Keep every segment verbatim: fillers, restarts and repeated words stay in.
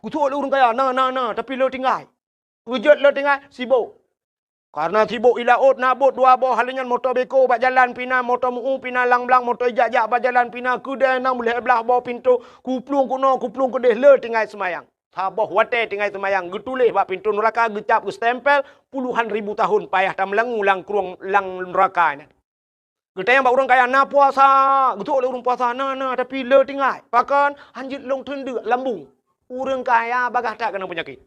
Geusuet lé ureuëng kaya, na, na, na, tapi le tinggai. Geujeuet le tinggai, sibok. Karena sibok i laôt na bot dua boh, hal nyan moto beko bak jalan pih na, moto meu pih na, lang blang, moto ijak-jak bak jalan pih na, keudè na meulhèe blaih boh pintoe, kuplueng keunoe, kuplueng keudeh, le tinggai seumayang. Saboh watèe tinggai seumayang, geutuléh bak pintoe nuraka, geucap, geustempel, puluhan ribu tahun payah tameulangu lam krueng lam nuraka nyan. Geutanyong bak ureuëng kaya, "Na puasa?" Geutuléh lé ureuëng puasa, "Na, na, tapi le tinggai." Pakon? "Hanjeuet lôn teundeuk lambung." Ureuëng kaya bagaih that keunong peunyakét.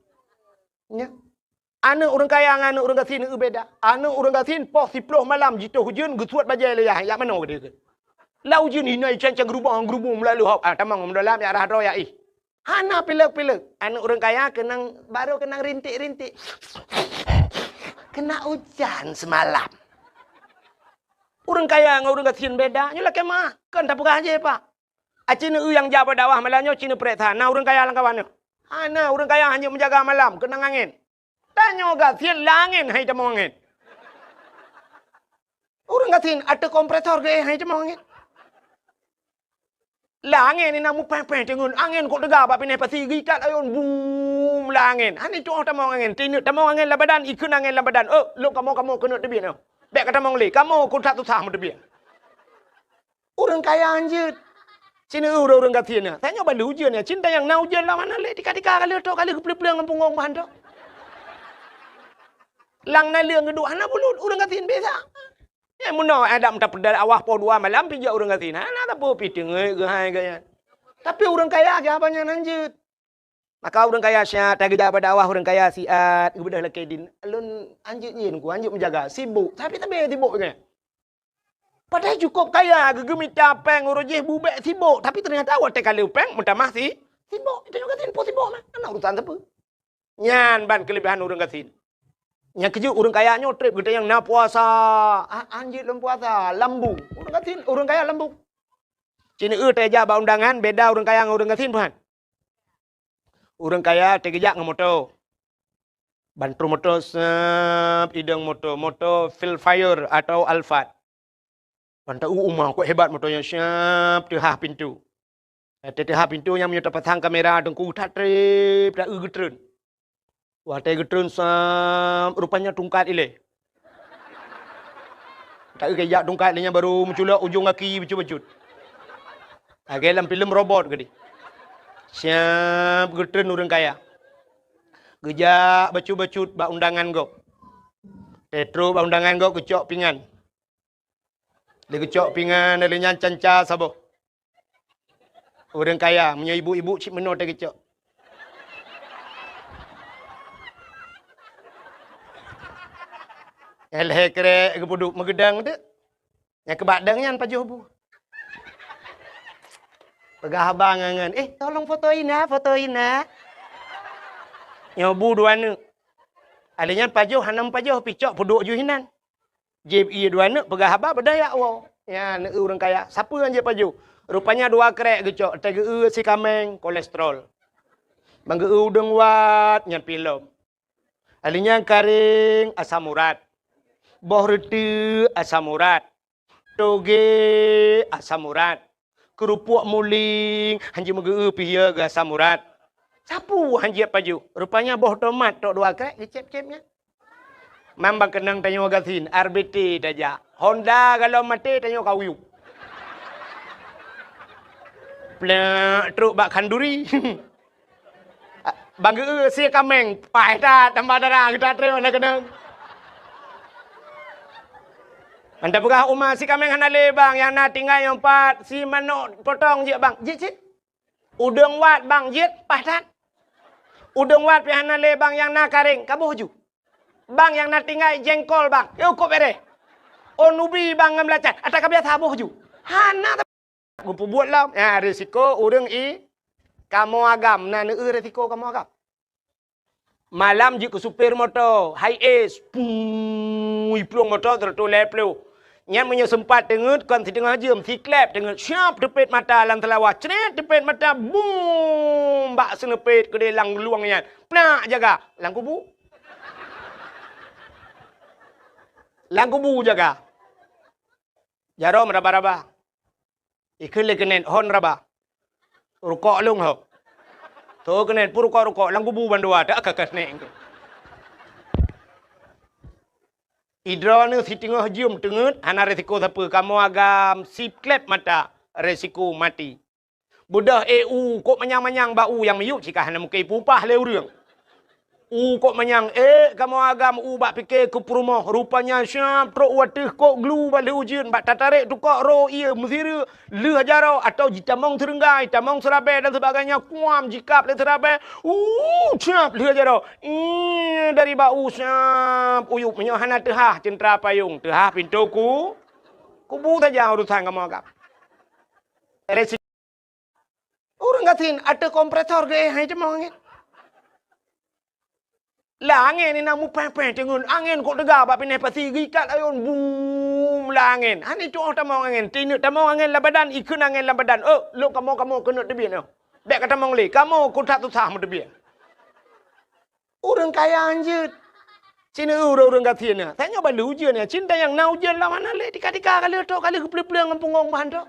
Nya. Aneuëk ureuëng kaya ngon aneuëk ureuëng gasien eu beda. Aneuëk ureuëng gasien poh siploh malam jitoh ujeuen geusuet bajèe lé yah, yak manoe geude. Lam ujeuen hinoe cang-cang geurubong-geurubong meulalu hok, ah, tamong meudôlam yak rhah droe yak ih. Hana pilek-pilek. Aneuëk ureuëng kaya keunong, baru keunong rintik-rintik. Kena ujan semalam. Ureuëng kaya ngon ureuëng gasien beda, nyoe lakèe meuah. Kon tapeugah jih, Pak. Aci neueu nyang jak bak dakwah malam nyoe, ci neupareksa, na ureuëng kaya lam kawan nyoe. Hana, ureuëng kaya hana meujaga malam, keunong angén. Tanyoe gasien lam angén, hai tamong angén. Ureuëng gasien ateueh kompresor geuéh, hai tamong angén. Lam angén inan mupéh-péh teungeut, angén kok teuga bak binéh pasi, geuikat ayôn, bum, lam angén. Hana tuoh tamong angén, tineuk tamong angén lam badan, ikheun angén lam badan. Oh, lôn kamoe-kamoe keuneuk teubiet nyoe. Bèk ka tamong lé, kamoe kok that susah meuteubiet. Ureuëng kaya hanjeuet. Ci neueu ureuëng gasien nyan. Tanyoe ban lheueh ujeuen nyan, ci tanyong na ujeuen lam hana lé, tika-tika ka lheueh trok, ka lheueh geupleueng-pleueng lam punggong ban trok. Lam naleueng geuduek hana bulut, ureuëng gasien biasa. Eh, meunoe adak meuta peudeuh awah poh dua malam pih jak ureuëng gasien. Hana sapeue pih teungeut geuhai gaya. Tapi ureuëng kaya geuh haba nyan hanjeuet. Maka ureuëng kaya siat, tageujak bak dakwah ureuëng kaya siat, geubeudôh lakèe dien. Lôn hanjeuet nyan ku, hanjeuet meujaga, sibok. Tapi sabe sibok nyan. Padahai cukôp kaya, geugeumita péng uroe jih bubèk sibok, tapi teunyata watèe ka lheueh péng meutamah si, sibok. Tanyoe gasien po sibok mah, hana urusan sapeue. Nyan ban keuleubehan ureuëng gasien. Nyang keujeuet ureuëng kaya nyoe trép geutanyong na puasa, a-, hanjeuet lôn puasa, lambung. Ureuëng gasien, ureuëng kaya lambung. Ci neueu tajak bak undangan, beda ureuëng kaya ngon ureuëng gasien, Tuhan. Ureuëng kaya tageujak ngon moto. Ban trôh moto, seup, idong moto, moto Vellfire atau Alphard. Ban ta-u uma, kok hebat moto nyan, seup, teuhah pintoe. Watèe teuhah pintoe nyan meunyoe tapasang kamera teungku that trép, ta-eu geutreun. Watèe geutreun, seup, rupanya tungkat ilèe. Ta-eu keu jak tungkat lé nyan baru meuculok ujong gaki bacut-bacut. Lagèe lam filem robot keudéh. Siap geutreun ureuëng kaya. Geujak bacut-bacut bak undangan gob. Watèe trôk bak undangan gob geucok pingan. Lé geucok pingan lé nyan canca saboh. Ureuëng kaya, meunyoe ibu-ibu cit meunoe teuh geucok. Nyang lhèe krek geupeuduek meugeudang teuk. Nyang keubak dang nyan pajoh bu. Peugah abang ngon, "Eh, tolong foto ina, foto ina." Nyoe bu dua neuk. Alèh nyan pajoh hana meupajoh, picok peuduek ju hinan. Jieb ié dua neuk peugah haba beudaya woe. Nyan ureuëng kaya, sapeue nyang jieb pajoh? Rupanya dua krek geucok, teugeue si kaméng kolesterol. Ban geue udeueng wat nyan pih lom. Alèh nyan karéng asam urat. Boh reuteuek asam urat. Togé asam urat. Keurupuk muling hanjeuet meugeue pih ya geu asam urat. Sapeue hanjeuet pajoh? Rupanya boh tomat trok dua krek geucép-cép nyan. Mam bak keunong tanyoe gasien, R B T tajak. Honda galom maté tanyoe kawiyup. Plek trok bak khanduri. Ban geue si kaméng, paih that tambah darah geutanyoe na keunong. Anda peugah uma si kaméng hana lé bang, nyang na tinggai nyang pat si manok potong jeuet bang, jeuet cit. Udeueng wat bang jeuet paih that. Udeueng wat pih hana lé bang, nyang na karéng kaboh ju. Bang nyang na tinggai jengkol bang, yôh kop bereh. Oh nubi bang ngon beulacan, ata ka biasa boh ju. Hana Geupeubuet lom, ya, risiko ureuëng i kamoe agam, na neueu risiko kamoe agam. Malam jeuet keu supir moto, high ace, pui plueng moto seratus lhèe ploh. Nyan meunyoe seumpat teungeut kon siteungoh jeuem, siklep teungeut, siap teupet mata lam seulawah, cret teupet mata, bum bak seuneupet keudeh lam lueng nyan. Plak jaga lam kubu. Lam kubu jaga. Jaroe meuraba-raba. Ikheun lé keuneuk hon raba. Rukok lôn ho. Tho keunan purukok-rukok lam kubu bandua tak ka kasnek. Idroeneuh siteungoh jeuem teungeut hana resiko sapeue, kamoe agam siklep mata resiko maté. Beudôh éh u kok manyang-manyang bak u nyang miyueb cit ka hana mungken ipupah lé ureuëng. U kok manyang ék kamoe agam u bak pike keu peurumoh, rupanya siab trok u ateueh kok glu bak lheueh ujeuen bak tatarek tukok ro ié meusireuk lheueh jaroe atawa jitamong seureunggai, tamong seurabée dan sebagainya kuam jikab lé seurabée. Uh, siab lheueh jaroe. Ih, dari bak u siab uyueb meunyoe hana teuhah ceuntra payong, teuhah pintoe ku kubu saja urusan kamoe agam. Resiko Ureuëng gasien ateueh kompresor geuéh hai teumong angén. Lah angén inan mupéh-péh teungeut, angén kok teuga bak binéh pasi geuikat ayôn bum lah angén. Hana tuoh tamong angén, tineuk tamong angén lam badan, ikheun angén lam badan. Oh, lôn kamoe-kamoe keuneuk teubiet nyoe. Bék ka tamong lé, kamoe kuthat susah meuteubiet. Ureuëng kaya hanjeuet. Cina ureuëng-ureuëng gasien nyan. Tanyoe ban lheueh ujeuen nyan. Cin tanyang na ujeuen lam hana lé tika-tika ka lheueh trok ka lheueh geupleueng-pleueng ngon pungong bahan trok.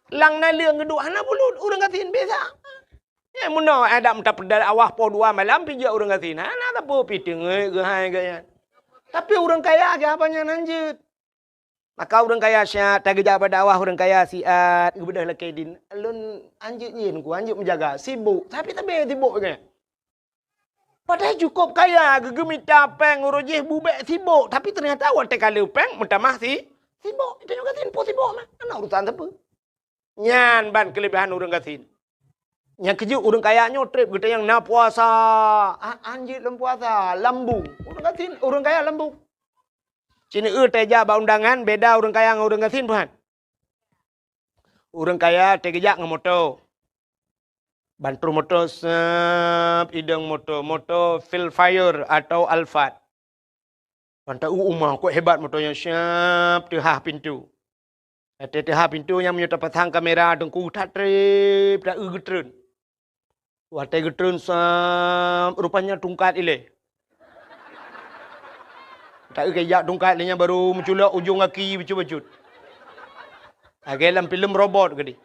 Lang na leueng geuduek hana bulut ureuëng gasien biasa. Eh meunoe adak meuta peudal awah poh dua malam pijak ureuëng gasien. Hana sapeue pi teungeut geuhai gaya. Tapi ureuëng kaya geuh haba nyan hanjeuet. Maka ureuëng kaya siat tageujak bak dakwah ureuëng kaya siat geubeudôh lakée din. Lôn hanjeuet nyin ku hanjeuet meujaga sibok tapi tabe sibok nyan. Padahai cukup kaya geugeumita péng uroe jih bubek sibok tapi teunyata watée ka lheueh péng meutamah si sibok. Itu juga tin po sibok mah. Ana urusan sapeue. Nyan ban keulebihan ureuëng gasien. Nyang keujeuet ureuëng kaya nyoe treb geutanyong na puasa. An jeuet lom puasa, lambung. Ureuëng gasien, ureuëng kaya lambung. Cina eu tajak bak undangan beda ureuëng kaya ngon ureuëng gasien, Tuhan. Ureuëng kaya teugeujak ngon moto. Bantu moto sep idong moto, moto Fil Fire atau Alphard. Ban ta-u uma kok hebat moto nyan siap teuhah pintu. Watée teuhah pintu nyan meunyoe tapasang kamera teungku that treb ta-eu geutreun. Watée geutreun sep rupanya tungkat ilée. Ta-eu kejak tungkat ilée nyan baru meuculok ujong gaki bacut-bacut. Lagée lam filem robot geude.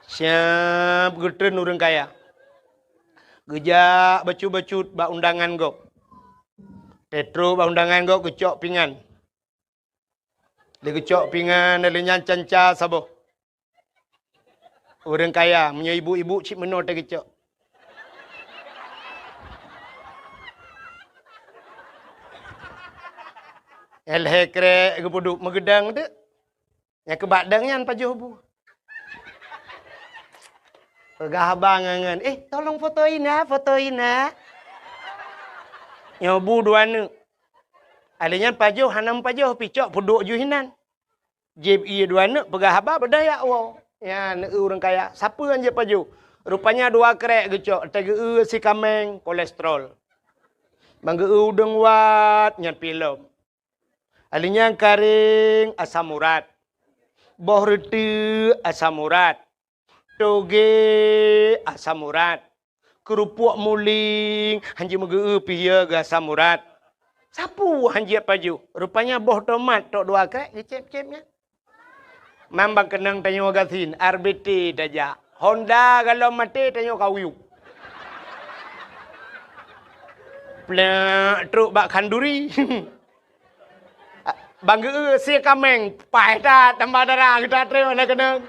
Siap geutreun ureuëng kaya. Geujak bacut-bacut bak undangan gob. Teutro bak undangan gob geucok pingan. Lé geucok pingan lé nyan canca saboh. Ureuëng kaya meunyoe ibu-ibu cit meunoe teuh geucok. Lhée krek geupeuduek meugeudang teuk. Nyang keubak dang nyan pajoh bu. Peugah abang ngon, "Eh, tolong foto ina, foto ina." Nyoe bu dua neuk. Alé nyan pajoh hana meupajoh picok peuduek ju hinan. Jieb ié dua neuk peugah haba beudaya woe. Nyan ureuëng kaya, sapeue nyan jieb pajoh? Rupanya dua krek geucok, teugeue sikameng kolesterol. Bang geue udeueng wat nyan pilom. Alé nyan karéng asam urat. Boh reuteuek asam urat. Toge asam urat. Keurupuk muling hanjeuet meugeu pih ya geu asam urat. Sapeue hanjeuet pajoh? Rupanya boh tomat tok dua krek geucép-cép nyan. Mambang keunong tanyoe gasien, R B T tajak. Honda galom maté tanyoe kauyuk. Plak trok bak khanduri. Bang geu sie kameng, paih that tambah dara geuta treun na keunong.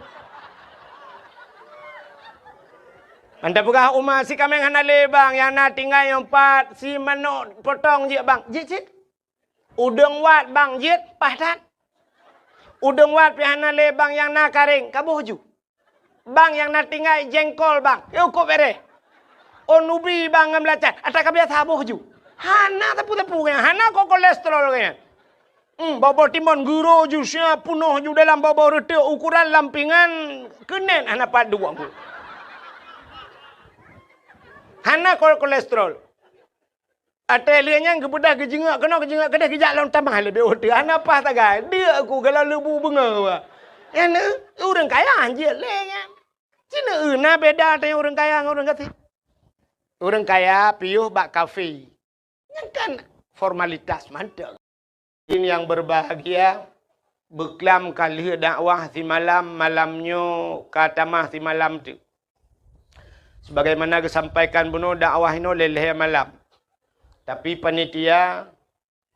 Anda peugah uma si kameng hana lé bang, nyang na tinggai empat si manok potong jeuet bang. Jeuet cit. Udeueng wat bang jeuet paih that. Udeueng wat pih hana lé bang nyang na karéng kaboh ju. Bang nyang na tinggai jengkol bang, yôh kok bereh. Oh nubi bang ngon belacan, ata ka biasa boh ju. Hana tepu-tepu kaya, hana kok kolesterol kaya. Hmm, bobo timon guro ju sia punoh ju dalam bobo reuteuek ukuran lampingan keunen hana pat duek. Hana kok kolesterol. Até lheueh nyan geubeudah geujeungok keunoe geujeungok keudeh geujak lom tamah leubeh uteue hana paih sagai. Deuk ku galak leubu beungoh. Nyan ureuëng kaya hanjeuet lé nyan. Cina na beda teuh ureuëng kaya ngon ureuëng gasien. Ureuëng kaya piôh bak kafe. Nyan kan formalitas mantong. Hadirin yang berbahagia, beuklam ka lheueh dakwah simalam, malam nyoe ka tamah simalam teuk. Sebagaimana geusampaikan bunoe, dakwah inoe lhèe-lhèe malam. Tapi panitia,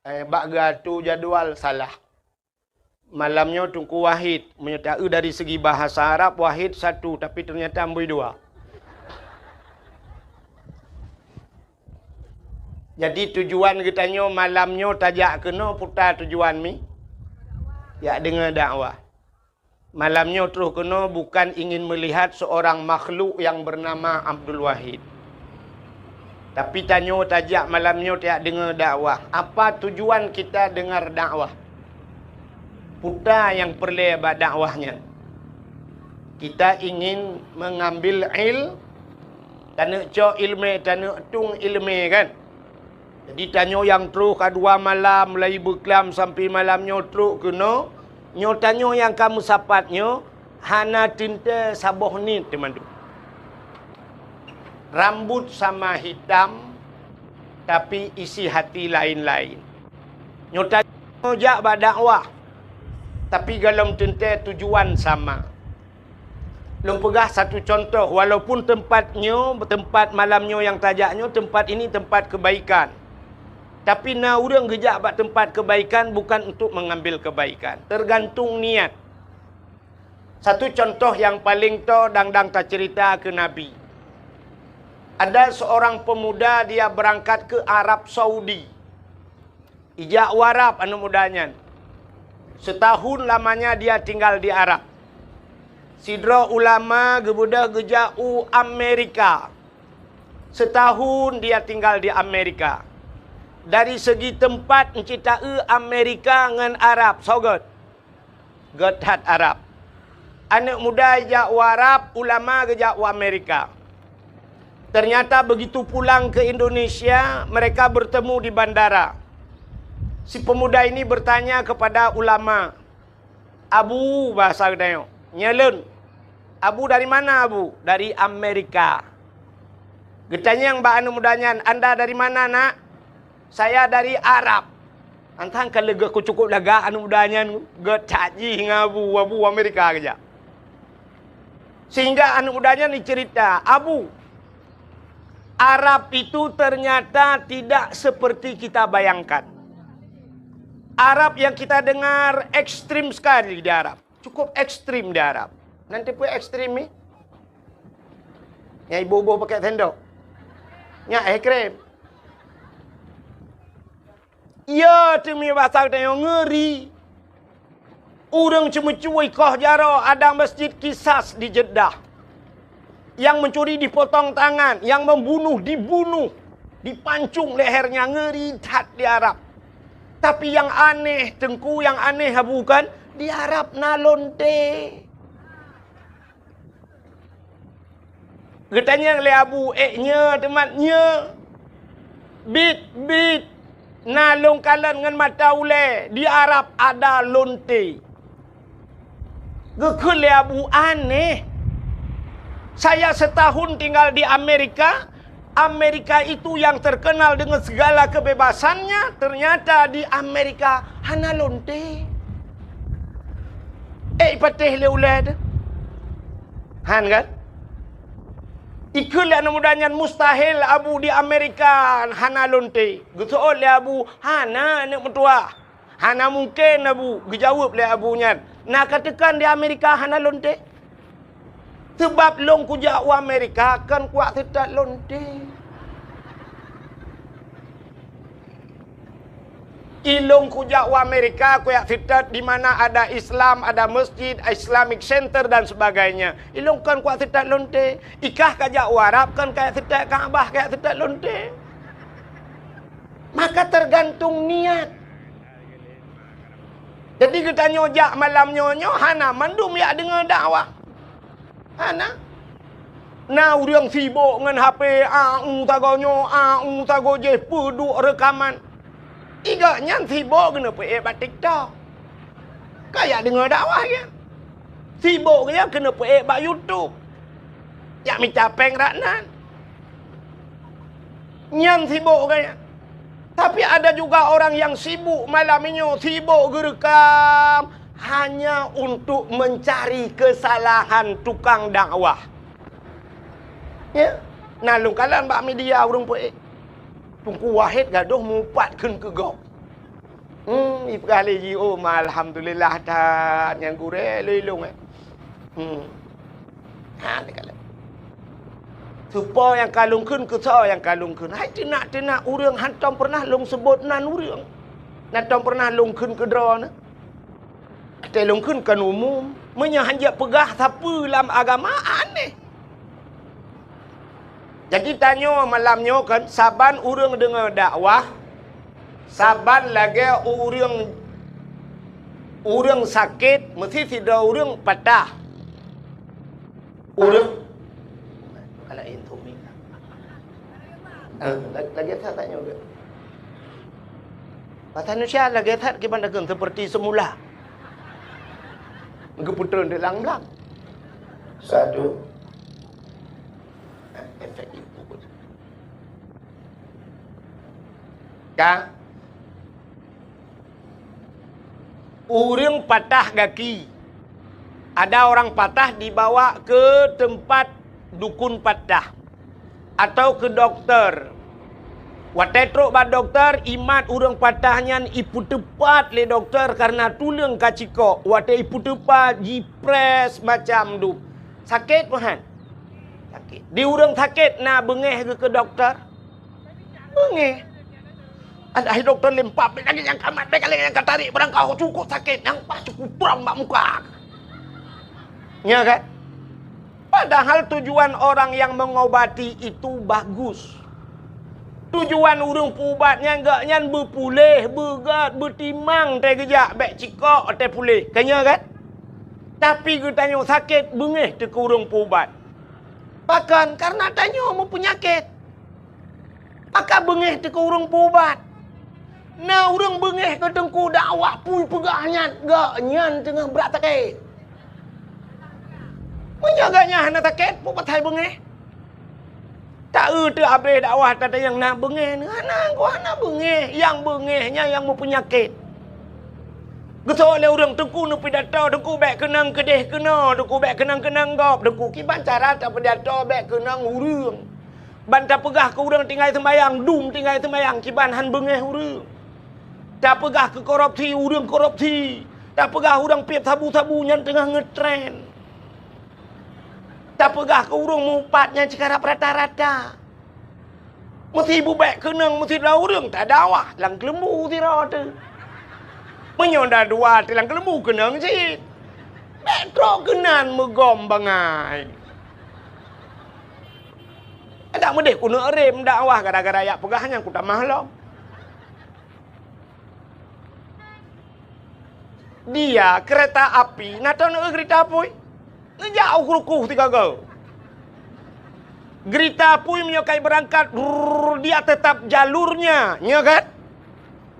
eh, bak geuatô jadwal salah. Malam nyoe Teungku Wahid, meunyoe taeu dari segi bahasa Arab, Wahid satu, tapi ternyata amboi dua. Jadi tujuan geutanyoe malam nyoe tajak keunoe, peue tujuan mi? Jak deungoe dakwah. Malam nyoe troh keunoe bukan ingin melihat seorang makhluk yang bernama Abdul Wahid. Tapi tanyoe tajak malam nyoe tajak deungoe dakwah. Apa tujuan kita dengar dakwah? Peue nyang peureulèe bak dakwah nyan? Kita ingin mengambil il-, taneuk cok ileumèe, taneuk tueng ileumèe, kan? Jadi tanyoe nyang troh ka dua malam, mulai beuklam sampai malam nyoe trok keunoe, nyoe tanyoe nyang ka meusapat nyoe hana teuntèe saboh niet teuma. Rambut sama hitam, tapi isi hati lain-lain. Nyoe tanyoe jak bak dakwah, tapi golom teuntèe tujuan sama. Lôn peugah satu contoh, walaupun teumpat nyoe, teumpat malam nyoe nyang tajak nyoe, teumpat ini teumpat kebaikan. Tapi na ureueng geujak bak teumpat kebaikan bukan untuk mengambil kebaikan. Tergantung niat. Satu contoh nyang paleng toe dang-dang taceurita keu Nabi. Ada seorang pemuda dia berangkat ke Arab Saudi. Ijak u Arab aneuk muda nyan. Setahun lamanya dia tinggal di Arab. Sidroe ulama geubeudôh geujak u Amerika. Setahun dia tinggal di Amerika. Dari segi teumpat, euncit taeu Amerika ngon Arab, soe göt? Göt that Arab. Aneuk muda jak u Arab, ulama geujak u Amerika. Ternyata begitu pulang ke Indonesia, mereka bertemu di bandara. Si pemuda ini bertanya kepada ulama, "Abu," bahasa geutanyoe, "Nyoe lôn." "Abu dari mana, Abu?" "Dari Amerika." Geutanyong bak aneuk muda nyan, "Anda dari mana, Nak?" "Saya dari Arab." Antang ka leuga ku cukup lagak aneuk muda nyan, geutak jih ngon Abu, Abu Amerika geujak. Sehingga aneuk muda nyan jiceurita, "Abu, Arab itu ternyata tidak seperti kita bayangkan. Arab yang kita dengar ekstrim sekali di Arab. Cukup ekstrim di Arab." Nanti pun ekstrim ni. Yang ibu-ibu pakai sendok. Nyak ekstrim. Ya, teumi bahasa geutanyoe ngeuri. Ureueng ceumeucue ikoh jaroe, ada Masjid Qisas di Jeddah. Yang mencuri dipotong tangan, yang membunuh dibunuh, dipancung lehernya, ngeuri that di Arab. Tapi yang aneh, Teungku, yang aneh bukan di Arab na lonte. Geutanyong lé Abu, "Ék nyoe teumat nyoe?" "Bit, bit, na lôn kalon ngon mata ulée, di Arab ada lonte." Geukheun lé Abu, "Aneh. Saya setahun tinggal di Amerika, Amerika itu yang terkenal dengan segala kebebasannya, ternyata di Amerika hana lonte." Eh, ipatéh lé ulée teuh. Han kan? Ikheun lé aneuk muda nyan, "Mustahil, Abu, di Amerika hana lonte." Geuseuôt lé Abu, "Hana, aneuk meutuwah. Hana mungken, Abu," geujaweueb lé Abu nyan. "Na ka teukan di Amerika hana lonte? Seubab lôn kujak u Amerika kon kuat seutôt lonte. Ilôn kujak u Amerika kuat seutôt di mana ada Islam, ada masjid, Islamic Center dan sebagainya. Ilôn kon kuat seutôt lonte. Ikah kajak u Arab kon kuat seutôt Ka'bah, kuat seutôt lonte." Maka tergantung niat. Jadi geutanyoe jak malam nyoe, nyoe hana mandum jak deungoe dakwah. Hana. Na ureuëng sibok ngon H P, au sagoe nyoe, au sagoe jih, peuduek reukaman. Igak nyan sibok keuneuk peuék bak TikTok. Kajak deungoe dakwah nyan. Sibok nyan keuneuk peuék bak YouTube. Jak mita péng rot nan. Nyan sibok gaya. Tapi ada juga orang yang sibuk malam nyoe, sibuk geureukam hanya untuk mencari kesalahan tukang dakwah. Ya, na lôn kalon bak media ureuëng peuék. Teungku Wahid gadôh mupat kheun keu gob. Hmm, ipeugah lé jih, "Oh, ma alhamdulillah that, nyang gurée lôn ilong, eh." Hmm. Ha, teukalon. Soe po nyang ka lôn kheun, keu soe nyang ka lôn kheun. Hai teunak-teunak ureuëng hantom pernah lôn seubot nan ureuëng. Hantom pernah lôn kheun keu droeneuh. Watée lôn kheun kon umum, meunyoe hana jak peugah sapeue lam agama, aneh. Jadi tanyoe malam nyoe kan, saban ureuëng deungoe dakwah, saban lagée ureuëng, ureuëng sakét, meusti sidroe ureuëng patah. Ureuëng, kalau itu, eh, lagée that tanyoe. Bahasa Indonesia lagée that kiban dakeun seperti semula. Geupeutrön di lam-lam. Satu. Efek itu. Ka. Ureuëng patah gaki. Ada orang patah dibawa ke tempat dukun patah. Atau keu dokto. Watée trok bak dokto, imat ureuëng patah nyan ipeuteupat lé dokto kareuna tuleueng ka cikok. Watée ipeuteupat, jipreh macam dum. Sakét meuhan? Sakét. Di ureuëng sakét na beungéh geuh keu dokto? Beungéh. Ada hai dokto lempap, bèk lagée nyang ka mat, bèk lagée nyang ka tarék, barang ka cukôp sakét, nyang paih cukôp pram bak muka. Nya kan? Padahal tujuan orang yang mengobati itu bagus. Tujuan ureuëng peuubat nyan, gobnyan beupuléh, beugét, beutimang teuh geujak, bèk cikok teuh puléh. Ka nyoe kan? Tapi geutanyoe sakét, beungéh teuh keu ureuëng peuubat. Pakon? Kareuna tanyoe meupeunyakét. Pakon beungéh teuh keu ureuëng peuubat? Na ureuëng beungéh keu teungku dakwah peue peugah nyan, gobnyan teungoh brat sakét. Meunyoe gobnyan hana sakét, peue pasai beungéh? Ta-eu teuh abéh dakwah tatanyong na beungéh, hana, hana beungéh. Nyang beungéh nyan nyang meupeunyakét. Geusoe lé ureuëng, teungku neupidato, teungku bèk keunong keudeh keunoe, teungku bèk keunong keunong gob, teungku kiban cara tapidato bèk keunong ureuëng. Ban tapeugah keu ureuëng tinggai seumayang, dum tinggai seumayang, kiban han beungéh ureuëng. Tapeugah keu korupsi, ureuëng korupsi. Tapeugah ureuëng piep sabu-sabu nyan teungoh ngetren. Tapeugah keu ureuëng mupat nyan sikarab rata-rata. Meusti bubèk keunong, meusti lôn ureuëng tadakwah lam keuleumbu sidroe teuh. Meunyoe na dua teuh lam keuleumbu keunong cit. Bèk trok keunan meugom bangai. Adak meudeh keuneuk rem dakwah gara-gara jak peugah nyan kutamah lom. Dia kereta api, na teuh neu-eu geurita apui. Neujak u krukuh sigaga. Geurita apui meunyoe ka ibeurangkat, brrrr, dia tetap jalurnya, nya kan?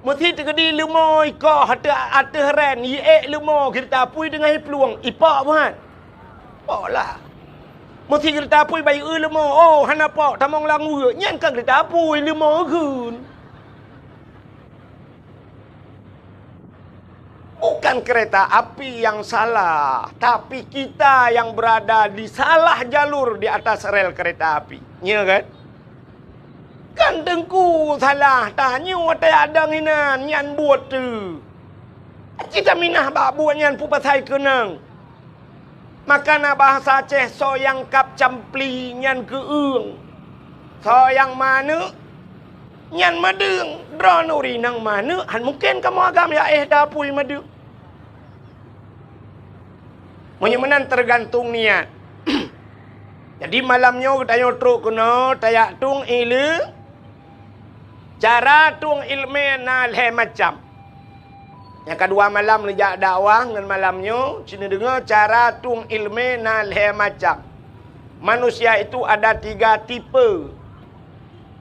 Meusti teukeudi leumo ikoh ateueh, ateueh ren, iék leumo geurita apui deungon iplueng, ipok buhan. Pok lah. Meusti geurita apui bayeue leumo, oh, hana pok, tamong lam ueue, nyan ka geurita apui, leumo eugheun. Bukan kereta api yang salah, tapi kita yang berada di salah jalur di atas rel kereta api. Nya kan? Kan teungku salah, tanyoe watèe adong inan nyan buet teuh. Cit taminah bak buet nyan peue pasai keunong. Maka na bahasa Aceh, soe nyang kab campli nyan keueung. Soe nyang manök nyan madeueng. Droeneuh ureueng nyang manök, han mungken kamoe agam jak éh da apui madeueng. Meunyoe meunan teugantung niat. Jadi malam nyoe geutanyoe trok keunoe tajak tueng ileumèe. Cara tueng ileumèe na lhèe macam. Nyang kadua malam neujak dakwah ngon malam nyoe, ci neudeungoe cara tueng ileumèe na lhèe macam. Manusia itu ada tiga tipe.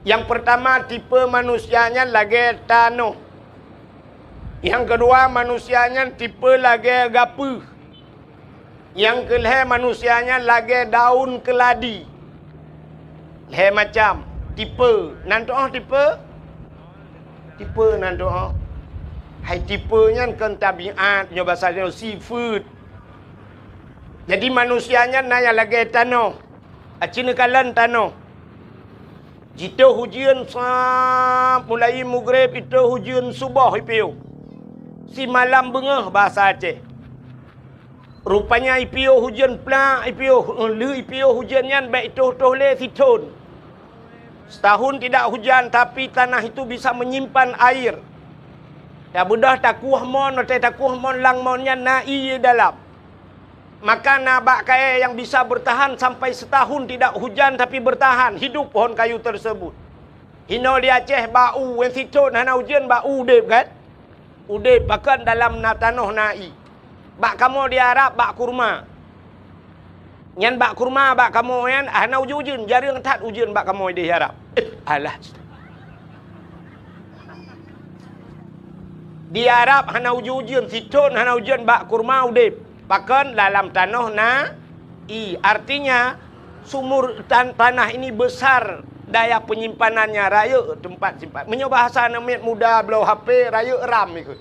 Nyang peurtama tipe manusia nyan lagèe tanoh. Nyang keudua manusia nyan tipe lagèe gapeue. Nyang keulhèe manusia nyan lagèe daun keuladi. Lhèe macam tipe. Nan tu'oh tipe? Tipe nan tu'oh. Hai tipe nyan kon tabiat, nyoe basa nyoe sifeuet. Jadi manusia nyan na nyang lagèe tanoh. Aci neukalon tanoh. Jitoh ujeuen sa-, mulai mugreb itoh ujeuen suboh ipiôh. Simalam beungoh basa Aceh. Rupanya ipiôh ujeuen plak, ipiôh, lheueh ipiôh ujeuen nyan bèk itoh-toh lé sithon. Setahun tidak hujan, tapi tanah itu bisa menyimpan air. Tabeudôh takueh mon, watèe takueh mon lam mon nyan na ié dalam. Maka na bak kayèe nyang bisa bertahan sampai setahun tidak hujan tapi bertahan hidup pohon kayu tersebut. Hino di Aceh bak u, wen sithon hana ujeuen bak u udeb kan? Udeb pakon dalam na tanoh na ié. Bak kamoe di Arab bak kurma. Nyan bak kurma bak kamoe nyan hana ujeuen-ujeuen, jareueng that ujeuen bak kamoe di Arab. Eh, alah. Di Arab hana ujeuen-ujeuen, sithon hana ujeuen bak kurma udeb. Pakon dalam tanoh na ié. Artinya, sumur tan-, tanah ini besar daya penyimpanannya, rayeuk teumpat simpan. Meunyoe bahasa aneuk miet muda bloe H P, rayeuk RAM ikôt.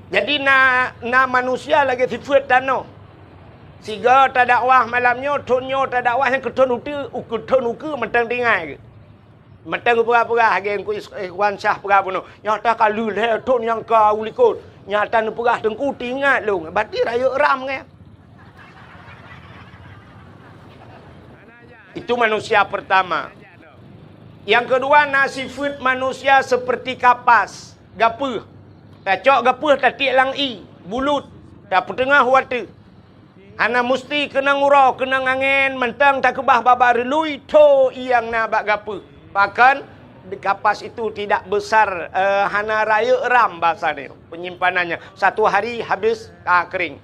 Jadi na, na manusia lagèe sifeuet tanoh. Sigoe tadakwah malam nyoe, thon nyoe tadakwah nyang keu thon uteue, keu thon ukeue mantong tinggai geuh. Mantong geupeugah-peugah lagèe Teungku Is-, Ikhwan Syah peugah bunoe. Nyata ka lheueh lhèe thon nyang ka u likôt. Nyata neupeugah Teungku teuingat lôn. Berarti rayeuk RAM nyan. Itu manusia pertama. Yang kedua, na sifeuet manusia seperti kapas, gapeuh. Tacok gapeuh tatiek lam ié, bulut, tapeuteungoh u ateueh. Hana musti keunong uroe, keunong angén, mantong takeubah babah reului, tho ié nyang na bak gapeuh. Pakon, kapas itu tidak besar, eh, hana rayeuk RAM bahasa nyoe, penyimpanannya. Satu hari habis, ka kering.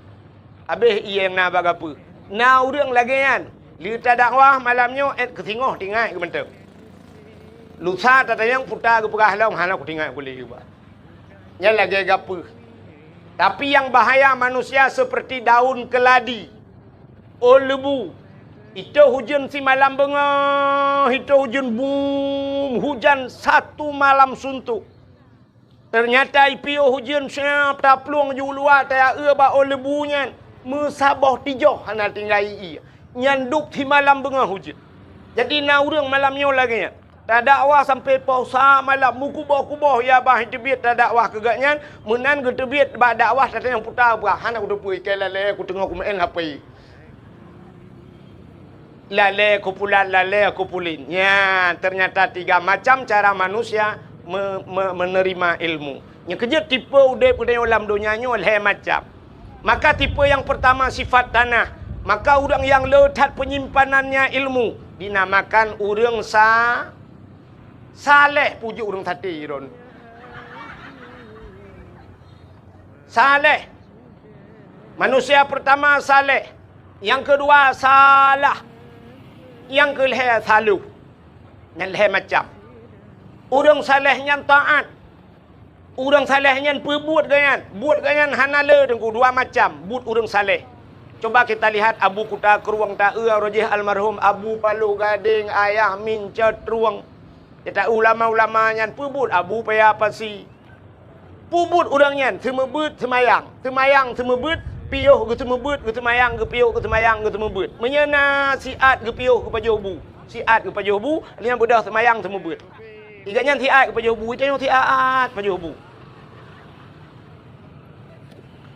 Habéh ié nyang na bak gapeuh. Na ureuëng lagée nyan, lheueh tadakwah malam nyoe, ék keusingoh teuingat geuh mantong. Lusa tatanyong peue ta geupeugah lom, hana kuingat puléh geuba. Nyan lagée gapeuh. Tapi nyang bahaya manusia seperti daun keladi, ôn leubu. Itôh ujeuen simalam beungoh, itôh ujeuen bum, hujan satu malam suntuk. Teunyata ipiôh ujeuen siab taplueng ju luwa tayaue bak ôn leubu nyan, meusaboh tijoh hana tinggai ié. Nyan dub simalam beungoh ujeuen. Jadi na ureuëng malam nyoe lagée nyan, tadakwah sampoe poh sa malam, meukuboh-kuboh ya bah teubiet tadakwah keu gobnyan, meunan geuteubiet bak dakwah tatanyong peue ta geupeugah, hana kuteupeue, ikei lalée kuteungoh kumeu'en hapé. Lalée kupulan, lalée kupulin. Nyan, ternyata tiga macam cara manusia me-, me-, menerima ilmu. Nyang keujeuet tipe udeb geutanyoe lam donya nyoe lhée macam. Maka tipe nyang pertama sifat tanah. Maka ureuëng nyang le that penyimpanannya ilmu dinamakan ureuëng sa-, saleh, pujoe ureuëng saté droen. Saleh. Manusia pertama saleh, nyang keudua salah, nyang keulhée saloh. Nyan lhée macam. Ureuëng saleh nyan taát. Ureuëng saleh nyan peubuet gobnyan. Buet gobnyan hana le teungku, dua macam buet ureuëng saleh. Coba kita lihat Abu Kuta Krueng taeu, roh jih almarhum Abu Paloh Gadeng, Ayah Min Cot Rueng. Kita ulama-ulama nyan peubuet Abu Paya Pasi. Peubuet ureuëng nyan seumeubeuet seumayang, seumayang seumeubeuet, piôh geuseumeubeuet, geuseumayang geupiôh, geuseumayang geuseumeubeuet. Meunyoe na siat geupiôh geupajoh bu, siat geupajoh bu, nyan beudôh seumayang seumeubeuet. Iga nyan siat geupajoh bu, itanyoe siat pajoh bu.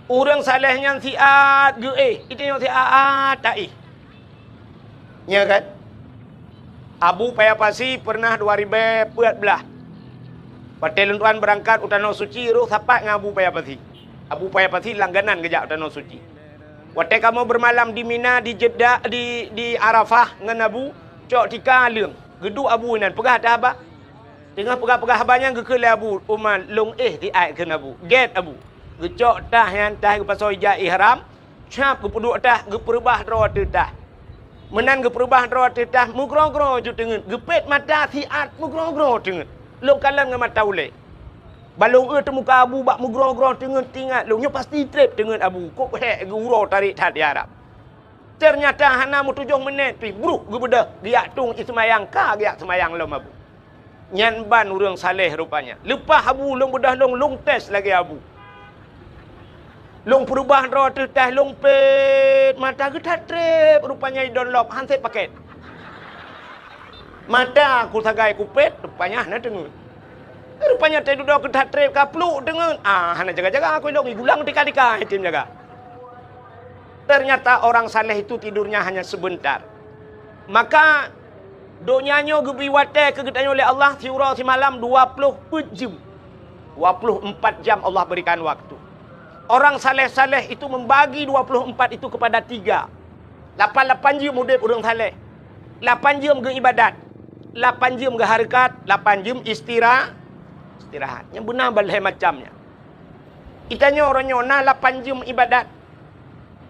Ureuëng saleh nyan siat geuéh, itanyoe siat taéh. Nya kan? Abu Paya Pasi pernah dua ribée peuet blaih. Watée lôn tuan beurangkat u Tanoh Suci, roh sapat ngon Abu Paya Pasi. Abu Paya Pasi langganan geujak u Tanoh Suci. Watée kamoe beumalam di Mina, di Jeddah, di, di Arafah ngon Abu, cok tika leueng. Geuduek Abu inan, peugah teuh haba. Teungoh peugah-peugah haba nyan geukheun lé Abu Umar, lôn éh siat kheun Abu. Gét Abu. Geucok tah nyan, tah geupasoe ija ihram, Cap geupeuduek tah, geupeureubah droe ateueh tah. Meunan geupeureubah droe ateueh tah, meugroe-groe ju teungeut. Geupét mata siat meugroe-groe teungeut. Lôn kalon ngon mata ulée. Ban lôn eu teumuka Abu bak meugroe-groe teungeut, teuingat lôn nyoe pasti treb teungeut Abu. Kok hék geuuroe tarék that di Arab. Teunyata hana meutujoh meunét pih, bruh geubeudôh, geujak tueng ié seumayang, ka geujak seumayang lom Abu. Nyan ban ureuëng saleh rupanya. Leupah Abu lôn beudôh lôn, lôn tes lagée Abu. Lôn peureubah droe teuh teh lôn pet, mata geuthat treb, rupanya idon lop, han sép paket. Mata ku sagai kupet, rupanya hana teungeut. Rupanya teududoe geuthat treb ka pluek teungeut. Ah, hana jaga-jaga ku ilong, igulang tika-tika item jaga. Ternyata orang saleh itu tidurnya hanya sebentar. Maka donya nyoe geubri watée keu geutanyoe lé Allah siuroe simalam dua ploh peuet jeuem. Dua ploh empat jam Allah berikan waktu. Orang saleh-saleh itu membagi dua ploh empat itu kepada tiga. Lapan-lapan jeuem udeb ureuëng saleh. Lapan jeuem geuibadat. Lapan jeuem geuhareukat, lapan jeuem istira-, istirahat. Nyang beuna balhée macam nyan. Itanyoe uroe nyoe na lapan jeuem ibadat.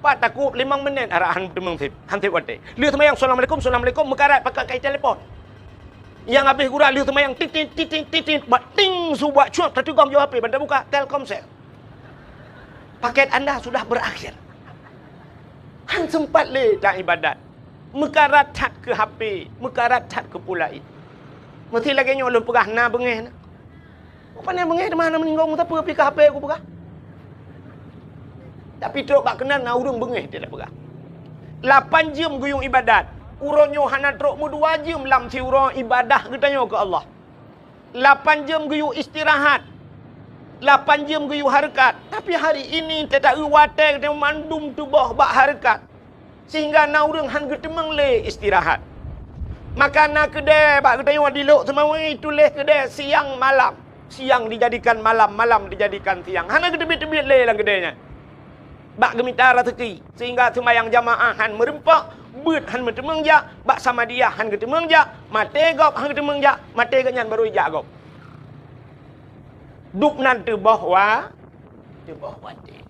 Pat takub limong menit arahan teumeung sép, han sép watée. Lheueh seumayang, "Assalamualaikum, assalamualaikum," meukarat pakai kai telepon. Nyang habéh gura lheueh seumayang, titit, titit, titit, bak ting su bak cuak, tateugom jaweueb H P, ban tabuka, Telkomsel. Paket anda sudah berakhir. Han sempat lé ta ibadat. Meukarat that keu H P, meukarat that keu peue laén. Meusti lagée nyoe lôn peugah na beungéh na. Pane beungéh teuma hana meuninggoe meusapeue pih ka H P kupeugah. Tapi trok bak keunan na ureuëng beungéh teuh peugah. Lapan jeuem geuyue ibadat. Uroe nyoe hana trok meudua jeuem lam siuroe ibadah geutanyoe keu Allah. Lapan jeuem geuyue istirahat. Lapan jeuem geuyue hareukat. Tapi hari ini teuta watée geutanyoe mandum tuboh bak hareukat. Sehingga na ureuëng han geuteumeung lé istirahat. Maka na keudée bak geutanyoe di Lhokseumawe tuléh keudée siang malam. Siang dijadikan malam, malam dijadikan siang. Hana geuteubiet-teubiet lé lam keudée nyan. Bak geumita raseuki, sehingga seumayang jamaah han meurumpok, beuet han meuteumeung jak, bak samadiyah han geuteumeung jak, maté gob han geuteumeung jak, maté gobnyan barô ijak gob. Dub nan teuboh wa-, teuboh watée.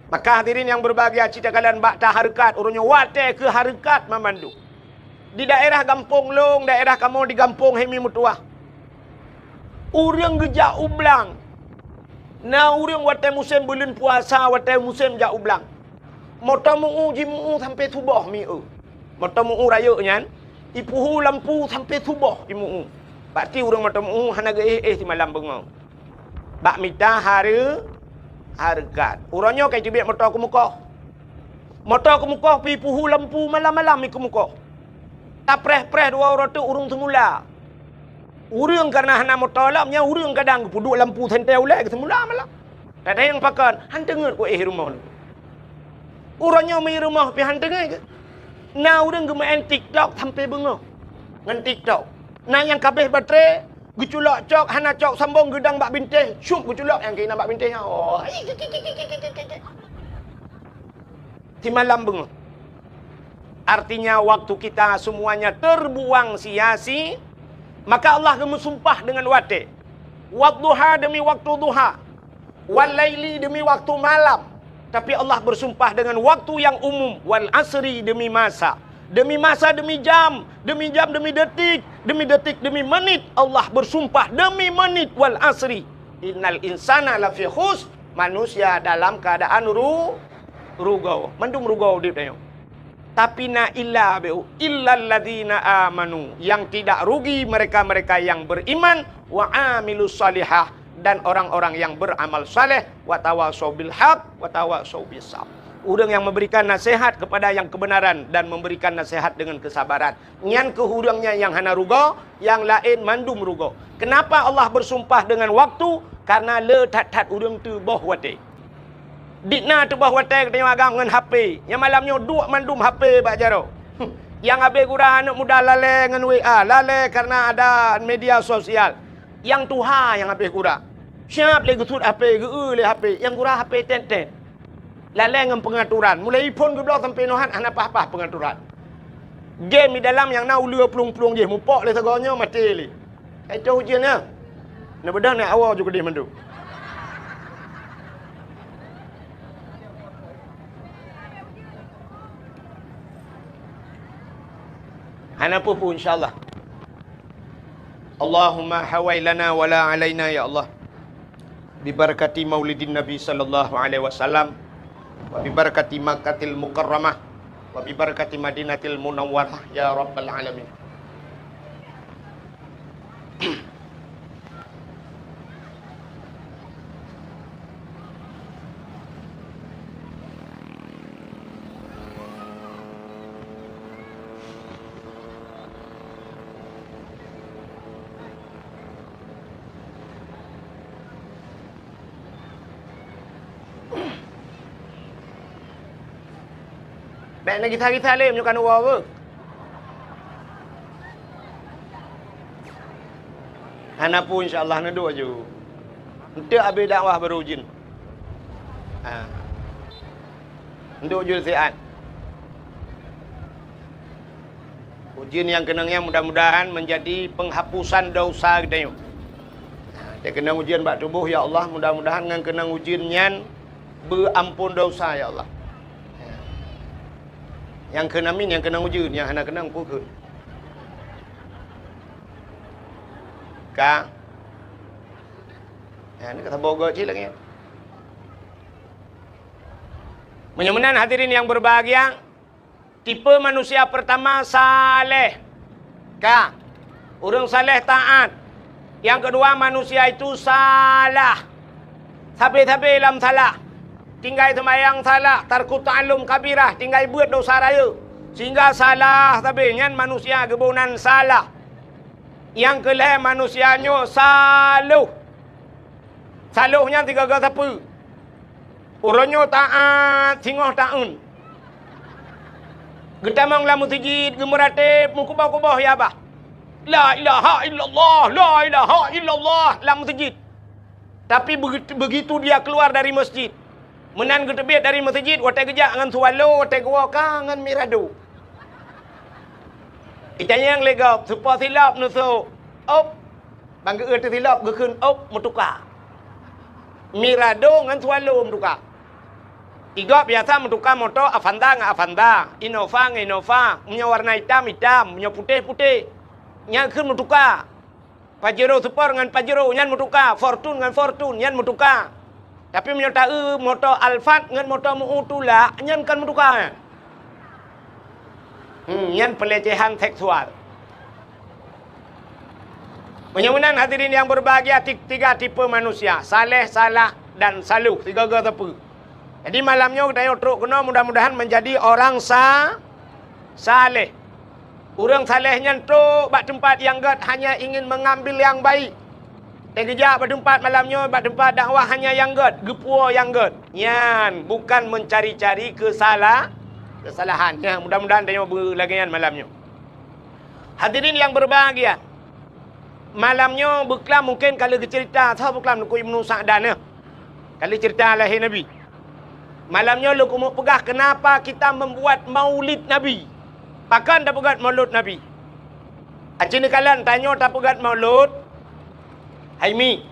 Maka hadirin nyang berbahagia, cit takalon bak tahareukat, uroe nyoe watée keu hareukat mamandum. Di daerah gampông lôn, daerah kamoe di gampông Hemi Meutuwah, ureuëng geujak u blang. Na ureuëng watée musém buleuen puasa, watée musém jak u blang. Moto meu-u jimeu-u sampoe suboh mi-eu. Moto meu-u rayeuk nyan, ipeuhu lampu sampoe suboh imeu-u. Pasti ureuëng moto meu-u hana geuéh-éh simalam beungoh. Bak mita hareu-, hareukat. Uroe nyoe ka iteubiet moto keumeukoh. Moto keumeukoh pih ipeuhu lampu malam-malam ikeumeukoh. Tapreh-preh dua uroe teuk ureuëng seumula. Ureuëng kareuna hana moto lom, nyan ureuëng kadang geupeuduek lampu sentée ulée keu seumula malam. Tatanyong pakon, han teungeut ku éh rumoh lôn. Uroe nyoe mi rumoh pih han teungeut. Na ureuëng geumeu'en TikTok sampoe beungoh ngon TikTok. Na nyang kabéh baterai, geuculok cok, hana cok sambong geudang bak bintéh, cup geuculok nyang keunan bak bintéh nyan. Oh. Simalam beungoh. Artinya, waktu kita semuanya terbuang sia-si, maka Allah geumeusumpah dengan watée. Wadduha demi waktu duha. Wal laili demi waktu malam. Tapi Allah bersumpah dengan waktu yang umum. Wal asri demi masa. Demi masa, demi jam. Demi jam, demi detik. Demi detik, demi menit. Allah bersumpah demi menit. Wal asri. Innal insana lafi khusr. Manusia dalam keadaan ru-, rugoe. Mandum rugoe udeb tanyoe. Tapi na illa beu, illalladzina amanu, yang tidak rugi mereka-mereka yang beriman, wa amilus salihah, dan orang-orang yang beramal saleh, wa tawasau bil haq, wa tawasau bis sabr. Ureuëng yang memberikan nasihat kepada yang kebenaran dan memberikan nasihat dengan kesabaran. Nyan keuh ureuëng nyan nyang hana rugoe, nyang laén mandum rugoe. Kenapa Allah bersumpah dengan waktu? Karena le that-that ureuëng teuboh watée. Dikna teuboh watée geutanyoe agam ngon H P. Nyang malam nyoe duek mandum H P bak jaroe. Nyang habéh gura aneuëk muda lalée ngon W A, lalée karena ada media sosial. Nyang tuha nyang habéh gura. Siab lé geusuet H P, geu-eu lé H P, nyang gura H P tét-tét. Lalée ngon peungaturan. Mulai iphon geubloe sampoe nohat hana paih-paih peungaturan. Game di dalam nyang na uleue plueng-plueng jih, mupok lé sagoe nyoe maté lé. Hai toh ujeuen nyan. Neubeudôh nyan awoe ju keudeh mandum. Hana peue-peue, insya Allah. Allahumma hawai lana wa la alaina, ya Allah. Bi barakati maulidin Nabi sallallahu alaihi wasallam, wa bi barakati Makkatil Mukarramah, wa bi barakati Madinatil Munawwarah, ya rabbal alamin. Bèk neugisa-gisa lé meunyoe ka neuwoe beuh. Hana peue, insya Allah neuduek ju. Eunteuk abéh dakwah baru ujeuen. Ha. Neuduek ju siat. Ujeuen nyang keunong nyan mudah-mudahan meunjadi peunghapusan desya geutanyoe. Ha, teukeunong ujeuen bak tuboh, ya Allah, mudah-mudahan ngon keunong ujeuen nyan beuamphon desya, ya Allah. Nyang kheun amin, nyang keunong ujeuen, nyang hana keunong peue kheun. Ka. Ya, ni ka saboh goe cit lagèe nyan. Meunyoe meunan hadirin yang berbahagia, tipe manusia pertama saleh. Ka. Ureueng saleh taat. Nyang keudua, manusia itu salah. Sabe-sabe lam salah. Tinggai seumayang salah, tarku ta'allum kabirah, tinggai beuet desya rayeuk. Sehingga salah sabe nyan manusia geuboh nan salah. Nyang keulhèe manusia nyoe saloh. Saloh nyan sigoe-goe sapeue. Uroe nyoe taat, singoh taeun. Geutamong lam meuseujid, geumeurateb, meukuboh-kuboh ya bah. La ilaha illallah, la ilaha illallah lam meuseujid. Tapi begitu, begitu dia keluar dari masjid, meunan geuteubiet dari meuseujid, watèe geujak ngon swallow, watèe geuwoe ka ngon mirado. Itanyong lé gob, soe po silop neusok. Op. Ban geu-eu teusilop geukheun op meutuka. Mirado ngon swallow meutuka. Igob biasa meutuka moto Avanza ngon Avanza, Innova ngon Innova, meunyoe warna itam, itam, meunyoe putéh, putéh. Nyan kheun meutuka. Pajero Sport ngon Pajero nyan meutuka, Fortuner ngon Fortuner nyan meutuka. Tapi meunyoe taeu moto Alphard ngon moto meu tulak, nyan kon meutuka. Hmm, nyan pelecehan seksual. Meunyoe meunan hadirin yang berbahagia, ti-, tiga tipe manusia, saleh, salah, dan saloh, sigoe-goe sapeue. Jadi malam nyoe geutanyoe trok keunoe mudah-mudahan menjadi orang sa-, saleh. Ureueng saleh nyan trok bak teumpat nyang gèt hanya ingin mengambil yang baik. Teugeujak bak teumpat malam nyoe, bak teumpat dakwah hanya nyang gèt, geupuwoe nyang gèt. Nyan bukan mencari-cari kesala-, kesalahan. Nyan, mudah-mudahan tanyoe beulagèe nyan malam nyoe. Hadirin yang berbahagia, malam nyoe beuklam mungken ka lheueh geuceurita, soe beuklam Teungku Ibnu Sa'dan nyoe. Ka lheueh ceurita lahé Nabi. Malam nyoe lôn keumeung peugah kenapa kita membuat maulid Nabi. Pakon tapeugèt maulud Nabi? Aci neukalon tanyoe tapeugèt maulud. Hai mi.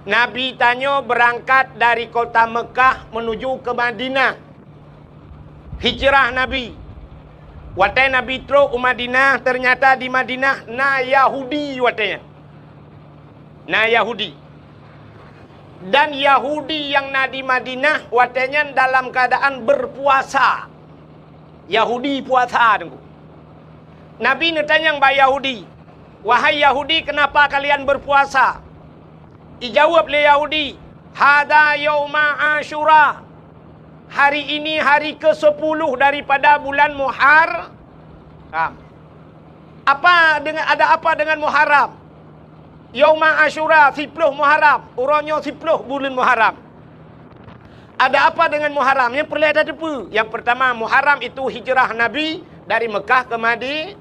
Nabi tanyoe beurangkat dari kota Mekah menuju ke Madinah. Hijrah Nabi. Watèe Nabi trok u Madinah, ternyata di Madinah na Yahudi watèe nyan. Na Yahudi. Dan Yahudi nyang na di Madinah watèe nyan dalam keuadaan beupuasa. Yahudi puasa, Teungku. Nabi neutanyong bak Yahudi, "Wahai Yahudi, kenapa kalian berpuasa?" Ijaweueb lé Yahudi, "Hadza yauma Asyura." Hari ini hari kesepuluh daripada bulan Muharram. Apa dengan, ada apa dengan Muharram? Yauma Asyura, siploh Muharram. Uroe nyoe siploh buleuen Muharram. Ada apa dengan Muharram? Nyang peureulèe tateupeue. Yang pertama, Muharram itu hijrah Nabi dari Mekah ke Madi-,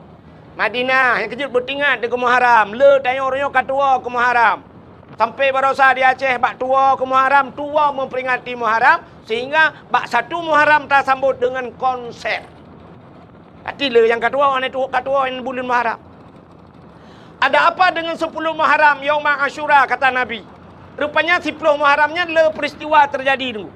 Madinah. Nyang keujeuet beutingat di keu Muharram. Le tanyoe uroe nyoe ka tuwoe keu Muharram. Sampai barosa di Aceh bak tuwoe keu Muharram, tuwoe memperingati Muharram, sehingga bak satu Muharram tasambot dengan konser. Tapi le nyang ka tuwoe, hana tuwoe, ka tuwoe nyan buleuen Muharram. Ada apa dengan sepuluh Muharram, Yauma Asyura, kata Nabi. Rupanya siploh Muharram nyan le peristiwa terjadi dulu.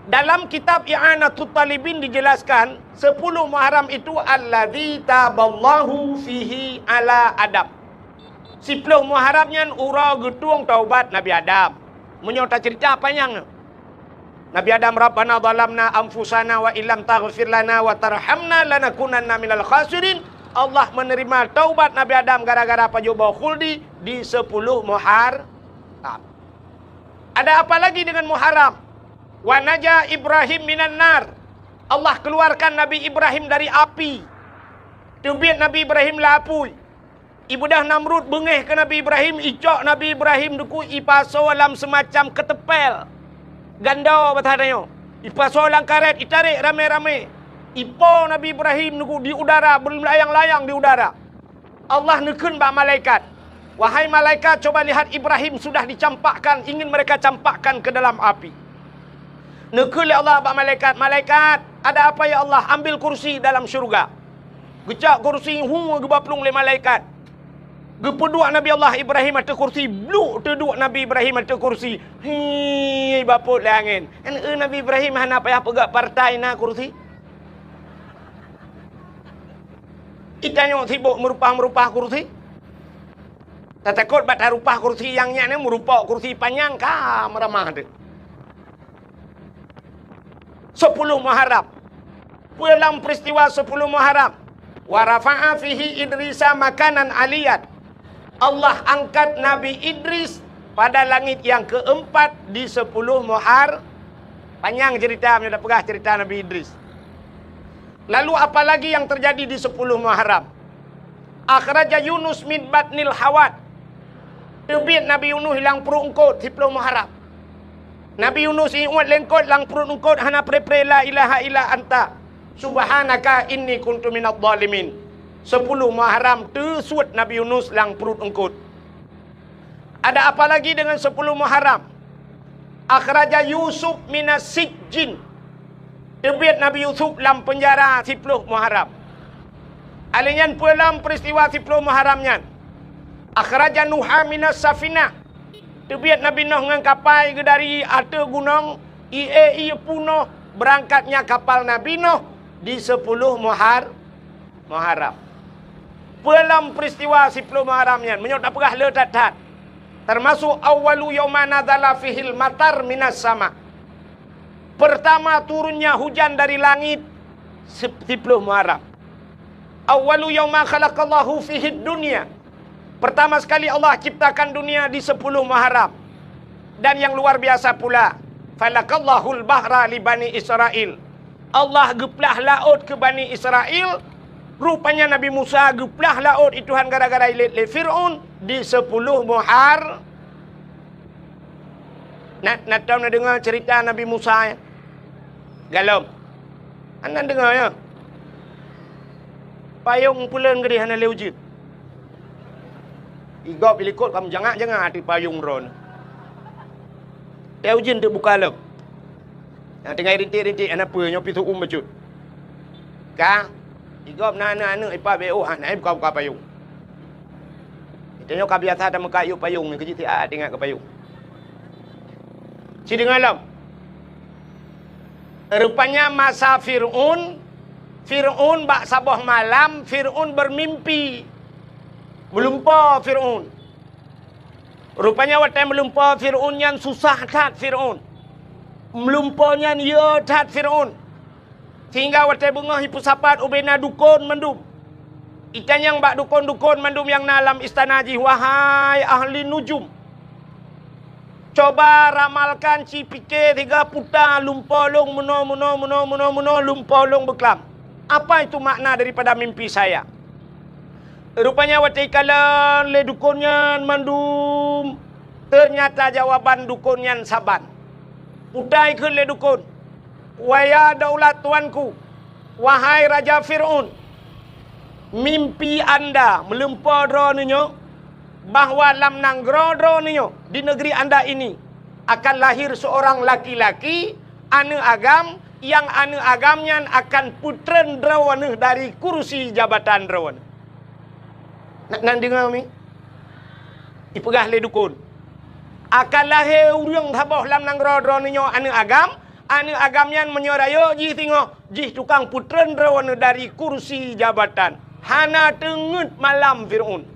Dalam kitab I'anatut Talibin dijelaskan, sepuluh Muharram itu alladzi taballahu fihi ala Adam. Siploh Muharram nyan uroe geutueng taubat Nabi Adam. Meunyoe taceurita panyang nyoe. Nabi Adam, "Rabbana zalamna anfusana wa illam taghfir lana wa tarhamna lanakunanna minal khasirin." Allah menerima taubat Nabi Adam gara-gara pajoh boh khuldi di sepuluh Muharram. Ada apa lagi dengan Muharram? "Wa naja Ibrahim minan nar." Allah keluarkan Nabi Ibrahim dari api. Teubiet Nabi Ibrahim lam apui. Ibeudôh Namrud beungéh keu Nabi Ibrahim, icok Nabi Ibrahim dikeue ipasoe lam seumacam keuteumpél. Gando basa tanyoe. Ipasoe lam karét, itarek ramé-ramé. Ipo Nabi Ibrahim nunggu di udara, beulayang-layang di udara. Allah neukheun bak malaikat, "Wahai malaikat, coba lihat, Ibrahim sudah dicampakkan, ingin mereka campakkan ke dalam api." Neukheun lé Allah bak malaikat, "Malaikat, ada apa ya Allah? Ambil kursi dalam syurga." Geucok kursi, hu, geuba plueng lé malaikat. Geupeuduek Nabi Allah Ibrahim ateueh kursi, bluk teuduek Nabi Ibrahim ateueh kursi. Hi, bapot lé angén. Kan, eh, Nabi Ibrahim hana payah peugah partai na kursi. Itanyoe sibok meurupah-meurupah kursi. Tatakot bak tarupah kursi nyang nyan, meurupok kursi panyang ka meuramah teuh. Sepuluh Muharram. Peue lam peristiwa sepuluh Muharram? "Wa rafa'a fihi Idrisa makanan aliyan." Allah angkat Nabi Idris pada langit yang keempat di sepuluh Muhar-, panyang cerita, meunyoe tapeugah cerita Nabi Idris. Lalu apalagi yang terjadi di sepuluh Muharram? "Akhraja Yunus min batnil hawat." Teubiet Nabi Yunus lam pruet eungkot siploh Muharram. Nabi Yunus iuet lé eungkot lam pruet eungkot hana pre-pre la ilaha illa anta subhanaka inni kuntu minadh dhalimin. Sepuluh Muharram teusuet Nabi Yunus lam pruet eungkot. Ada apa lagi dengan sepuluh Muharram? "Akhraja Yusuf minas sijjin." Teubiet Nabi Yusuf lam peunjara siploh Muharram. Alèh nyan peue lam peristiwa siploh Muharram nyan? "Akhraja Nuha minas safinah." Teubiet Nabi Nuh ngon kapai geuh dari ateueh gunong, ie ie punoh, beurangkat nyan kapal Nabi Nuh di sepuluh Muhar-, Muharram. Peue lam peristiwa siploh Muharram nyan, meunyoe tapeugah le that-that, termasuk awwalu yauma nazala fihil matar minas sama. Pertama turunnya hujan dari langit, sip-, siploh Muharram. Awwalu yauma khalaqallahu fihid dunya. Pertama sekali Allah ciptakan dunia di sepuluh Muharram. Dan yang luar biasa pula, falakallahul bahra li Bani Israel. Allah geuplah laôt keu Bani Israel. Rupanya Nabi Musa geuplah laôt i Tuhan gara-gara ilét lé Fir'aun di sepuluh Muhar-, na, na tom na deungoe cerita Nabi Musa, ya? Galom. Hana deungoe, ya? Payong puleuen geudeh hana lé ujeuen. Igob ilikot ka meujangak-jangak ateueh payong droeneuh. Teuh ujeuen teuh buka lom. Nyang tinggai rintik-rintik hana peue, nyoe pih seu-uem bacut. Ka, igob na aneuk-aneuk ipa B O hana buka-buka payong. Geutanyoe ka biasa tameukat yub payong, nyoe keuh jih siat ingat keu payong. Ci deungoe lom. Rupanya masa Fir'aun, Fir'aun bak saboh malam, Fir'aun beumimpi. Meulumpoe Fir'aun. Rupanya watèe meulumpoe Fir'aun nyan susah that Fir'aun. Meulumpoe nyan yö that Fir'aun. Sehingga watèe beungoh jipeusapat ubé na dukon mandum. Itanyong bak dukon-dukon mandum nyang na lam istana jih, "Wahai ahli nujum, coba ramalkan, ci pike siga puta lumpoe lôn meunoe, meunoe, meunoe, meunoe, meunoe, lumpoe lôn beuklam. Apa itu makna daripada mimpi saya?" Rupanya watèe ikalon lé dukon nyan mandum, teunyata jawaban dukon nyan saban. Puta ikheun lé dukon, "Wa ya daulat tuanku, wahai Raja Fir'aun, mimpi anda meulumpoe droeneuh nyoe, bahwa lam nanggroe droeneuh nyoe, di negeri anda ini, akan lahir seorang laki-laki, aneuk agam, nyang aneuk agam nyan akan peutreun droeneuh dari kursi jabatan droeneuh." Na, na deungoe mi? Ipeugah lé dukon, "Akan lahé ureuëng saboh lam nanggroe droeneuh nyoe aneuk agam, aneuk agam nyan meunyoe rayeuk jih singoh, jih tukang peutreun droeneuh dari kursi jabatan." Hana teungeut malam Fir'aun.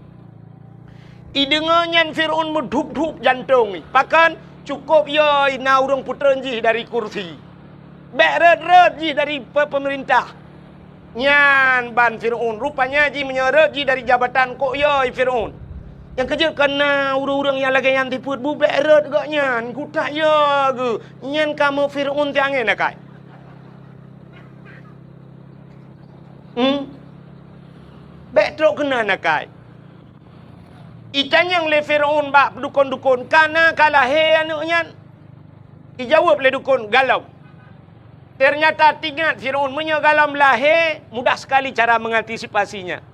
Ideungoe nyan Fir'aun meudhup-dhup jantong jih. Pakon? Cukôp yo na ureuëng peutreun jih dari kursi. Bék rhot-rhot jih dari pe-, peumeurintah. Nyan ban Fir'aun. Rupanya jih meunyoe rhot jih dari jabatan, kok yo Fir'aun. Nyang keujeuet kon na ureuëng-ureuëng nyang lagée nyan sifeuet bu, bék rhot gobnyan. Kutak yo geuh. Nyan kamoe Fir'aun tiang ngen akai. Hmm? Bék trok keunan akai. Itanyong lé Fir'aun bak dukon-dukon, "Kana ka lahé aneuëk nyan?" Ijaweueb lé dukon, "Galom." Ternyata teuingat Firaun meunyoe galom lahé, mudah sekali cara mengantisipasinya.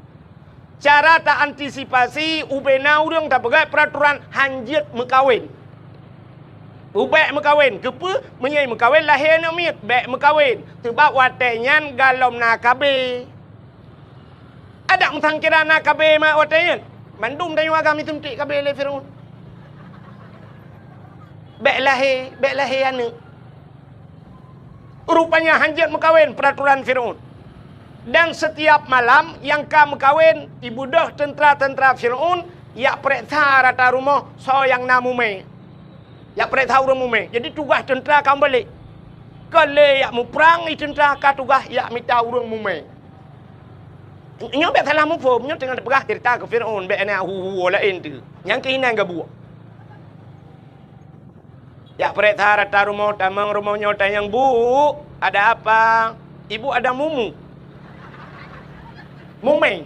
Cara ta antisipasi, ubena ureuëng tapeugah peraturan hanjeuet meukawen. Ubek meukawen, keupeue? Meunyoe meukawen lahé aneuëk miet, bék meukawen. Teubab watée nyan galom na K B. Adak meusangkira na K B mak watée nyan. Mandum tanyoe agam ituntik K B lé Firaun. Bék lahé, bék lahé aneuëk. Rupanya hanjeuet meukawen peraturan Firaun. Dan setiap malam nyang ka meukawen, ibeudôh teuntra-teuntra Firaun yak pereksa rata rumoh soe nyang na mumé. Yak pereksa ureuëng mumé. Jadi tugaih teuntra ka meubalek. Ka lé yak muprang i teuntra ka tugaih yak mita ureuëng mumé. Nyoe bék salah muphom, nyoe teungoh teupeugah cerita keu Firaun, bék na hu-hu laén tu. Nyang keuh inan gabuek. Yak pereksa rata rumoh, tamong rumoh nyoe tanyong, "Bu, ada apa?" "Ibu ada mumu." Mumé.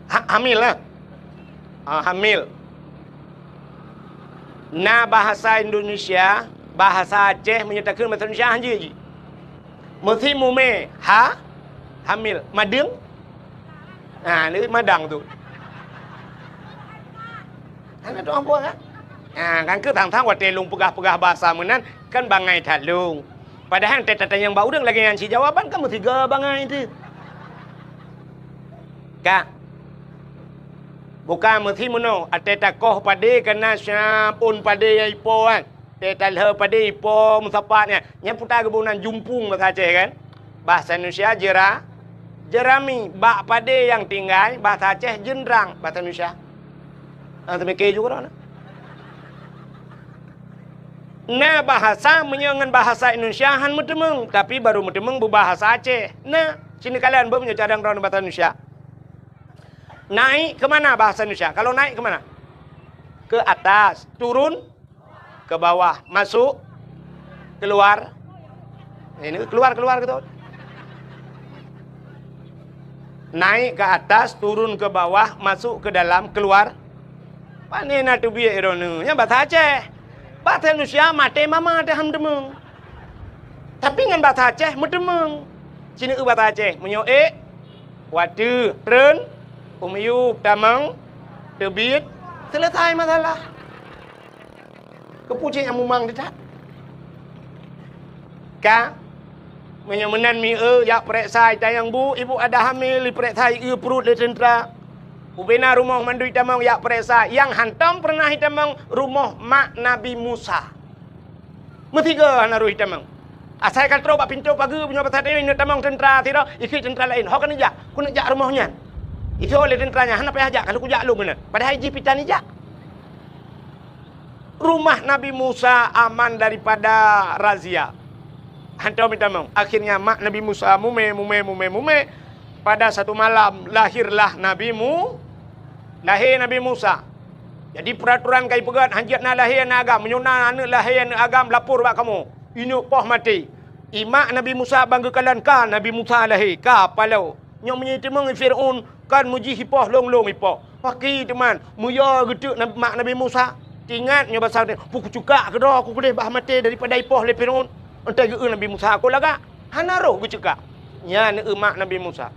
Ha, hamil lah. Ah, hamil. Na bahasa Indonesia, bahasa Aceh meunyoe takheun bahasa Indonesia hanjeuet jih. Meusi mumé, ha? Hamil. Madeueng? Ha, ni madang tu. Hana tu ambo kan? Ha, kan keu tang-tang watée lôn peugah-peugah bahasa meunan kan bangai that lôn. Padahai teutatanyong bak ureuëng lagée nyan sijawaban kan meusiga bangai tu. Ka. Bukan meusi meunoe, até takoh padé kana siapun padé nyang ipo kan. Teutalheu padé ipo meusapat nyan. Nyan puta geuboh nan jumpung bahasa Aceh kan? Bahasa Indonesia jera-, jerami. Bak padé nyang tinggai, bahasa Aceh jeundrang, bahasa Indonesia. Ah, teumike juga na. Na bahasa meunyoe ngon bahasa Indonesia han meuteumeung, tapi baru meuteumeung beubahasa Aceh. Na, sini kalian beu meunyoe cadang droe bahasa Indonesia. Naik ke mana bahasa Indonesia? Kalau naik ke mana? Ke atas. Turun ke bawah, masuk, keluar. Ini keluar, keluar gitu. Naik ke atas, turun ke bawah, masuk ke dalam, keluar. Pane na teubiet droeneuh? Nyan bahasa Aceh. Bahasa Indonesia maté mama teuh han meuteumong. Tapi ngon bahasa Aceh meuteumong. Sineuk bahasa Aceh, meunyoe ék, watèe, treun, u miyueb, tamong, teubiet, selesai masalah. Keupeue cit nyang mumang teutab? Ka, meunyoe meunan mieu jak peuriksa i tayang bu, ibu ada hamil, ipeuriksa ié pruet lé teuntra. Ubena rumoh mandum itamong jak peuriksa, nyang hantom peureunah itamong rumoh mak Nabi Musa. Meusigoe hana roh itamong. Asai ka trok bak pintoe pageue, meunyoe basa tanyoe ineuk tamong teuntra sidroe, ikheun teuntra laén, "Ho keuneuk jak, keuneuk jak rumoh nyan." Iteupeue lé teuntra nyan, "Hana payah jak, ka lheueh kujak lôn keunoe." Padahai jih pih tan ijak. Rumah Nabi Musa aman daripada razia. Hantom itamong. Akhirnya mak Nabi Musa mumè, mumè, mumè, mumè. Pada satu malam lahirlah Nabi Mu-, lahé Nabi Musa. Jadi peuratoran ka ipeugét, hanjeuet na lahé aneuk agam. Meunyoe na aneuk lahé aneuk agam, lapor bak kamoe. Ineuk poh maté. I mak Nabi Musa ban geukalon ka Nabi Musa lahé, ka paloe. Nyoe meunyoe iteumong Fir'aun, kan meujih ipoh lôn-lôn ipoh. Paki teuman, meuyue geuteuk na-, mak Nabi Musa. Teuingat nyoe basa, "Peue kuceukak keudroe, aku keudeh bah maté daripada ipoh lé Fir'aun." Enteuk geu-eu Nabi Musa, "Aku lagak." Hana roh geuceukak. Nyan eu mak Nabi Musa.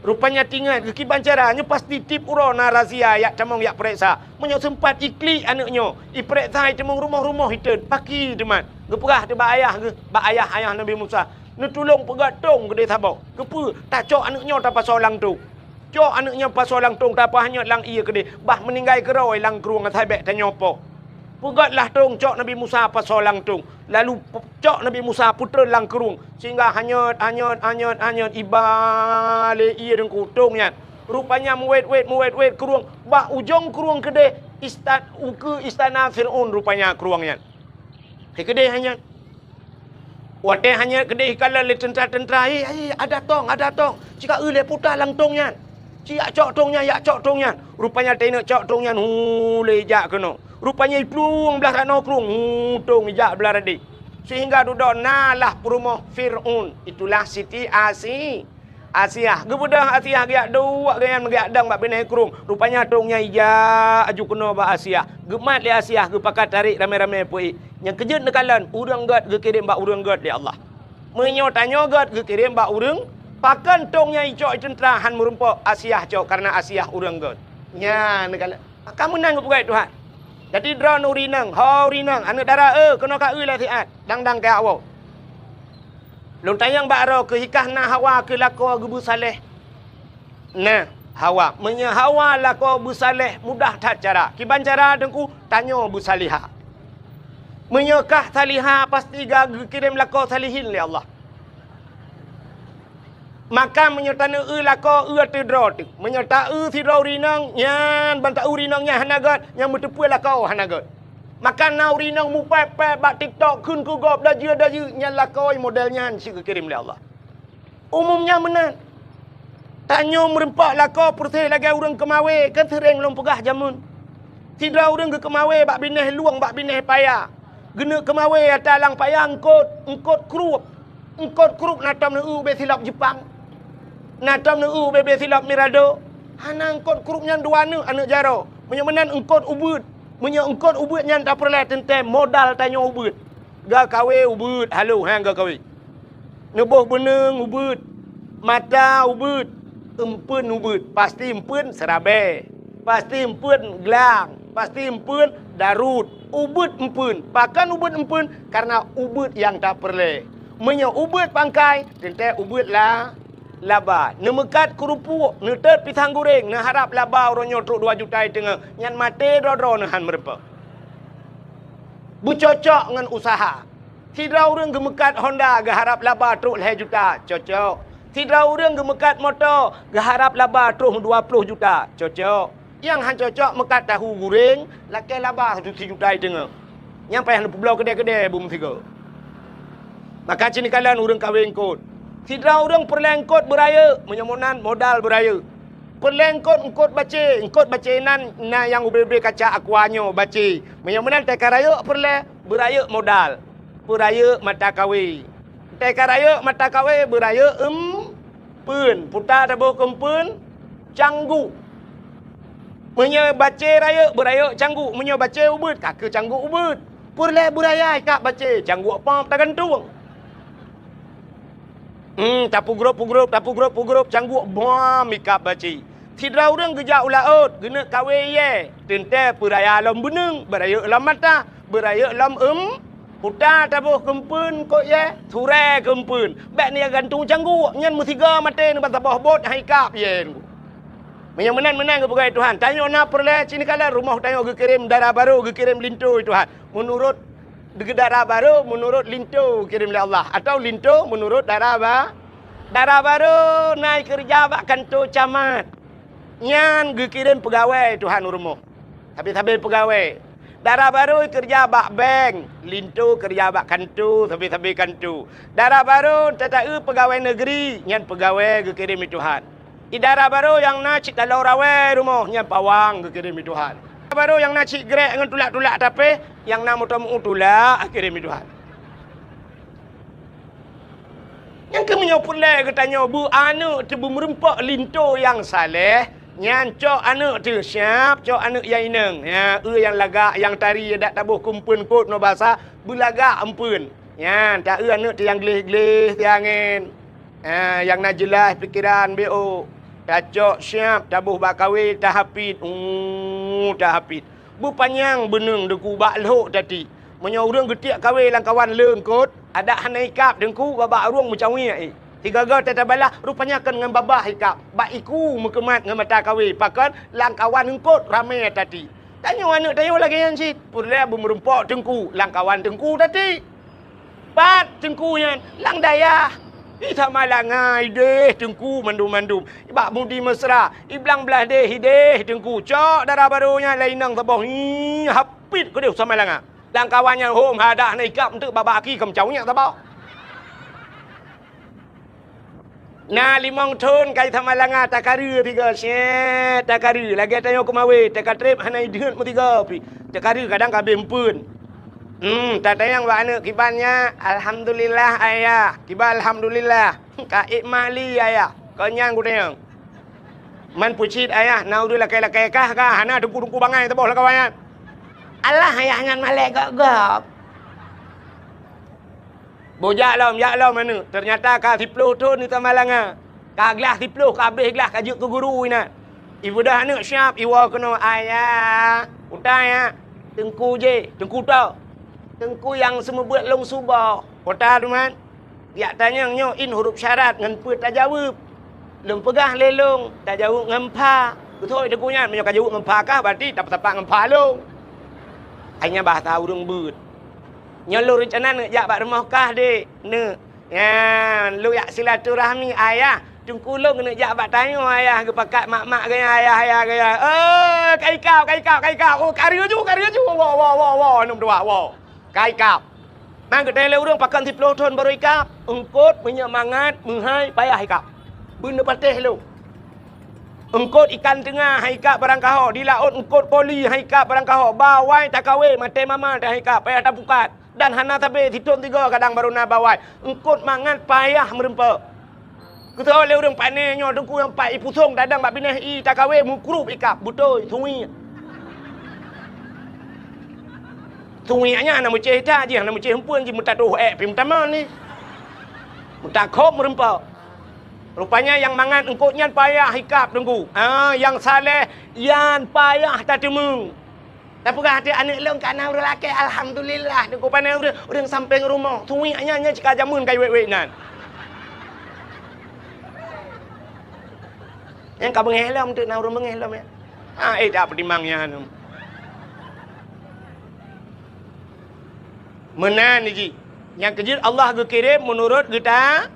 Rupanya teuingat geukiban cara, nyoe pasti tiep uroe na razia jak tamong jak peuriksa. Meunyoe seumpat iklik aneuk nyoe, ipeuriksa iteumong rumoh-rumoh iteun, paki teuman. Geupeugah teuh bak ayah geuh, bak ayah, ayah Nabi Musa, "Neutulông peugét tông keudeh saboh. Keupeue? Tacok aneuk nyoe tapasoe lam tông." Cok aneuk nyan pasoe lam tông, tapeuhanyot lam ié keudeh, bah meuninggai keudroe lam krueng asai bék tanyoe poh. Peugét lah tông, cok Nabi Musa pasoe lam tông, lalu pe-, cok Nabi Musa peutreun lam krueng, sehingga hanyot, hanyot, hanyot, hanyot, iba lé ié deungku tông nyan. Rupanya meuwét-wét, meuwét-wét krueng, bak ujong krueng keudeh istan-, ukeue istana Fir'aun rupanya krueng nyan. Hai keudeh hanyot. Watèe hanyot keudeh ikalon lé teuntra-teuntra, "Hei, hei, ada tông, ada tông!" Cit ka eu lé puta lam tông nyan. "Cit jak cok tông nyan, jak cok tông nyan!" Rupanya teuingat cok tông nyan, hu, lé ijak keunoe. Rupanya iplueng blah ranoe krueng, hu, tông ijak blah radeh. Sehingga dudoe na lah peurumoh Fir'aun. Itulah Siti Asi-, Asiah. Geubeudôh Asiah geujak duek gobnyan meujak dong bak binéh krueng. Rupanya tông nyan ijak aju keunoe bak Asiah. Geumat lé Asiah, geupakat tarék ramé-ramé peuék. Nyang keujeuet neukalon, ureuëng gét geukirém bak ureuëng gét lé Allah. Meunyoe tanyoe gét geukirém bak ureuëng, pakon tông nyang icok teuntra hán meurumpok Asiah cok kareuna Asiah ureuëng gét. Nyan neukalon. Maka meunan geupeugah Tuhan. Jadi droeneuh ureuëng inong, ho ureuëng inong, aneuëk dara, eh, keunoe ka eu lé siat, dang-dang keu awak. Lôn tanyong bak droe keuh, hikah na Hawa keu lakoe geubeusaléh. Nah, Hawa. Meunyoe Hawa lakoe beusaléh mudah that cara. Kiban cara Teungku, tanyoe beusalihah. Meunyoe kah salihah, pasti ka geukirém lakoe salihin lé Allah. Maka meunyoe taneueu lakoe eu ateueh droe teuh. Meunyoe taeu sidroe ureuëng inong, nyan ban taeu ureuëng inong nyan hana gét, nyang meuteupeue lakoe hana gét. Maka na ureuëng inong mupék-pék bak TikTok kheun keu gob dajeu-dajeu, nyan lakoe model nyan cit geukirém lé Allah. Umum nyan meunan. Tanyoe meurumpok lakoe peureséh lagée ureuëng keumawé, kan seuréng lôn peugah jameun. Sidroe ureuëng geukeumawé bak binéh lueng, bak binéh paya. Geuneuk keumawé ata lam paya eungkot, eungkot krueb. Eungkot krueb na tom neueu ubé silop Jeupang. Na tom neueu ubé-bé silop Mirado. Hana eungkot krueb nyan dua aneuëk, aneuëk jaroe. Meunyoe meunan eungkot ubeuet. Meunyoe eungkot ubeuet nyan tapeureulée teuntée modal tanyoe ubeuet. Geukawé ubeuet, halo, ha, geukawé. Neuboh beuneueng ubeuet, mata ubeuet, eumpeuen ubeuet, pasti eumpeuen seurabée, pasti eumpeuen glang, pasti eumpeuen daruet, ubeuet eumpeuen. Pakon ubeuet eumpeuen? Kareuna ubeuet nyang tapeureulée. Meunyoe ubeuet pangkai, teuntée ubeuet la, laba. Neumeukat keurupuek, neutot pisang goreng, neuharab laba uroe nyoe trok dua juta i teungoh, nyan maté droe-droe neuh hán meurumpok. Beucocok ngon useuha. Sidroe ureuëng geumeukat Honda geuharab laba trok lhée juta, cocok. Sidroe ureuëng geumeukat moto geuharab laba trok dua ploh juta, cocok. Nyang hán cocok meukat tahu goreng, lakée laba sijuta i teungoh. Nyang payah neupeubloe keudée-keudée beumeusigoe. Maka cit neukalon ureuëng kawé eungkot. Sidroe ureuëng peureulée eungkot beurayeuk, meunyoe meunan modal beurayeuk. Peureulée eungkot, eungkot bacé, eungkot bacé nan na nyang ubé-ubé kaca aqua nyoe bacé. Meunyoe meunan teuka rayeuk peureulée, beurayeuk modal, beurayeuk mata kawé. Teuka rayeuk mata kawé, beurayeuk eumpeuen, puta taboh keu eumpeuen, cangguek. Meunyoe bacé rayeuk, beurayeuk cangguek. Meunyoe bacé ubeuet, ka keu cangguek ubeuet. Peureulée beuraya ikab bacé, cangguek pop tagantung. Hmm, tapeugrôp-peugrôp, tapeugrôp-peugrôp, cangguek bom ikab bacé. Sidroe ureuëng geujak u laôt, geuneuk kawé yée, teuntée peuraya lom beuneueng, beurayeuk lom mata, beurayeuk lom eum, puta taboh keu eumpeuen kot yée, surée keu eumpeuen. Bék neugantung cangguek, nyan meusigoe maté neuba saboh bot hai kab yée. Meunyoe meunan-meunan geupeugah Tuhan, tanyoe na peureulée cit neukalon rumoh tanyoe geukirém dara barô, geukirém linto Tuhan. Meunurot dara barô, meunurot linto geukirém lé Allah, atawa linto meunurot dara ba-, dara barô na keureuja bak kantô camat. Nyan geukirém peugawée Tuhan u rumoh. Sabe-sabe peugawée. Dara barô keureuja bak bank, linto keureuja bak kantô, sabe-sabe kantô. Dara barô tata-eu peugawée neugri, nyan peugawée geukirém lé Tuhan. Di dara barô nyang na cit taloe rawée rumoh, nyan pawang geukirém lé Tuhan. Dara barô nyang na cit grek ngon tulak-tulak tapéh, nyang na moto meu tulak geukirém lé Tuhan. Nyang keuh meunyoe peureulée geutanyoe beu aneuëk teuh beumeurumpok linto nyang saléh, nyan cok aneuëk teuh siab, cok aneuëk nyang inong. Ya, eu nyang lagak, nyang tari, dak taboh keu eumpeuen kot nyoe basa, beulagak eumpeuen. Nyan, ta-eu aneuëk teuh nyang gleh-gleh siangén. Ha, nyang na jeulaih pikeran B O. Tacok siab, taboh bak kawé, tahapit, uh, tahapit. Beupanyang beuneueng Teungku bak lhok tati. Meunyoe ureuëng geutiek kawé lam kawan le eungkot, adak hana ikab Teungku, babah ureuëng meucawiek i. Sigoe-goe tatabalah, rupanya kon ngon babah ikab, bak iku meukeumat ngon mata kawé, pakon lam kawan eungkot ramé tati. Tanyoe aneuëk tanyoe lagée nyan cit, peureulée beumeurumpok Teungku, lam kawan Teungku tati. Pat Teungku nyan, lam dayah. Di Samalanga ideh Teungku mandum-mandum. Bak Mudi Mesra, di blang blaih deh ideh Teungku. Cok dara barô nyan lé inong saboh, ih, hapit keudeh Samalanga. Lam kawan nyan hom hadah na ikab eunteuk babah aki keu meucawiek saboh. Na limong thon kai Samalanga takareu tiga, syet takareu. Lagée tanyoe keumawé, teuka treb hana ideuet meusigoe pih. Takareu kadang ka abéh eumpeuen. Hmm, tatanyong bak aneuëk kiban nyan, "Alhamdulillah, Ayah." Kiban alhamdulillah. "Ka ék mali, Ayah?" Kon nyan kutanyong. Man peucit, Ayah, na ureuëng lakée-lakée kah, kah hana teungku-teungku bangai saboh lam kawan nyan. Alah, Ayah nyan malée gob-gob. Boh jak lom, jak lom aneuk. Teunyata ka siploh thon di Samalanga. Ka glah siploh, ka abéh glah ka jeuet keu guru inan. Ibeudôh aneuk siab, iwoe keunoe, "Ayah, utai ya, teungku jih, teungku toh. Teungku nyang seumeubeuet lôn suboh." Kota teuma. Jak tanyong nyoe in huruf syarat ngon peue tajaweueb. Lôn peugah lé lôn, tajaweueb ngon pha. Beutôi teungku nyan, meunyoe kajaweueb ngon pha kah, berarti tapat-tapat ngon pha lôn. Hai nyan bahasa ureuëng beuet. Nyoe lôn reuncana neuk jak bak rumoh kah, Dek. Neuk. Nyan, lôn jak silaturahmi, Ayah. Teungku lôn keuneuk jak bak tanyoe, Ayah, geupakat mak-mak geuya, Ayah, Ayah geuya. Oh, ka ikab, ka ikab, ka ikab. Oh, ka reuju, ka reuju. Woe, woe, woe, woe, aneuk meutuah, woe. Ka ikab. Nyan geutanyong lé ureuëng pakon siploh thon barô ikab. Eungkôt, meunyoe mangat, meuhai, payah ikab. Beuneupatéh lôn. Eungkôt ikan teunga hai ikab barangkaho, di laôt eungkôt koli hai ikab barangkaho, bawai takawe maté mama teuh hai ikab, payah tapukat. Dan hana sabe sithon sigoe kadang barô na bawai. Eungkôt mangat payah meureumpok. Keusoe lé ureuëng pané nyoe teungku nyang pat ipusong tadong bak binéh i takawe mukrup ikab, beutôi, suwi. Suwi nyan hana meucéh that jih, hana meucéh eumpeuen jih, meutatoh ék pi meutamon ni. Meutakhob meureumpok. Rupanya nyang mangat eungkôt nyan payah ikab teungku. Ah, nyang saleh nyan payah tateumeung. Tapeugah até aneuk lôn ka na ureuëng lakée, alhamdulillah, teungku pané ureuëng, ureuëng sampéng rumoh. Suwi nyan, nyan cit ka jameun ka wék-wék nan. Nyang ka beungéh lom teuk na ureuëng beungéh lom ya. Ah, eh, dak peutimang nyan. Meunan jih. Nyang keujeuet Allah geukirém meunurot geuta-,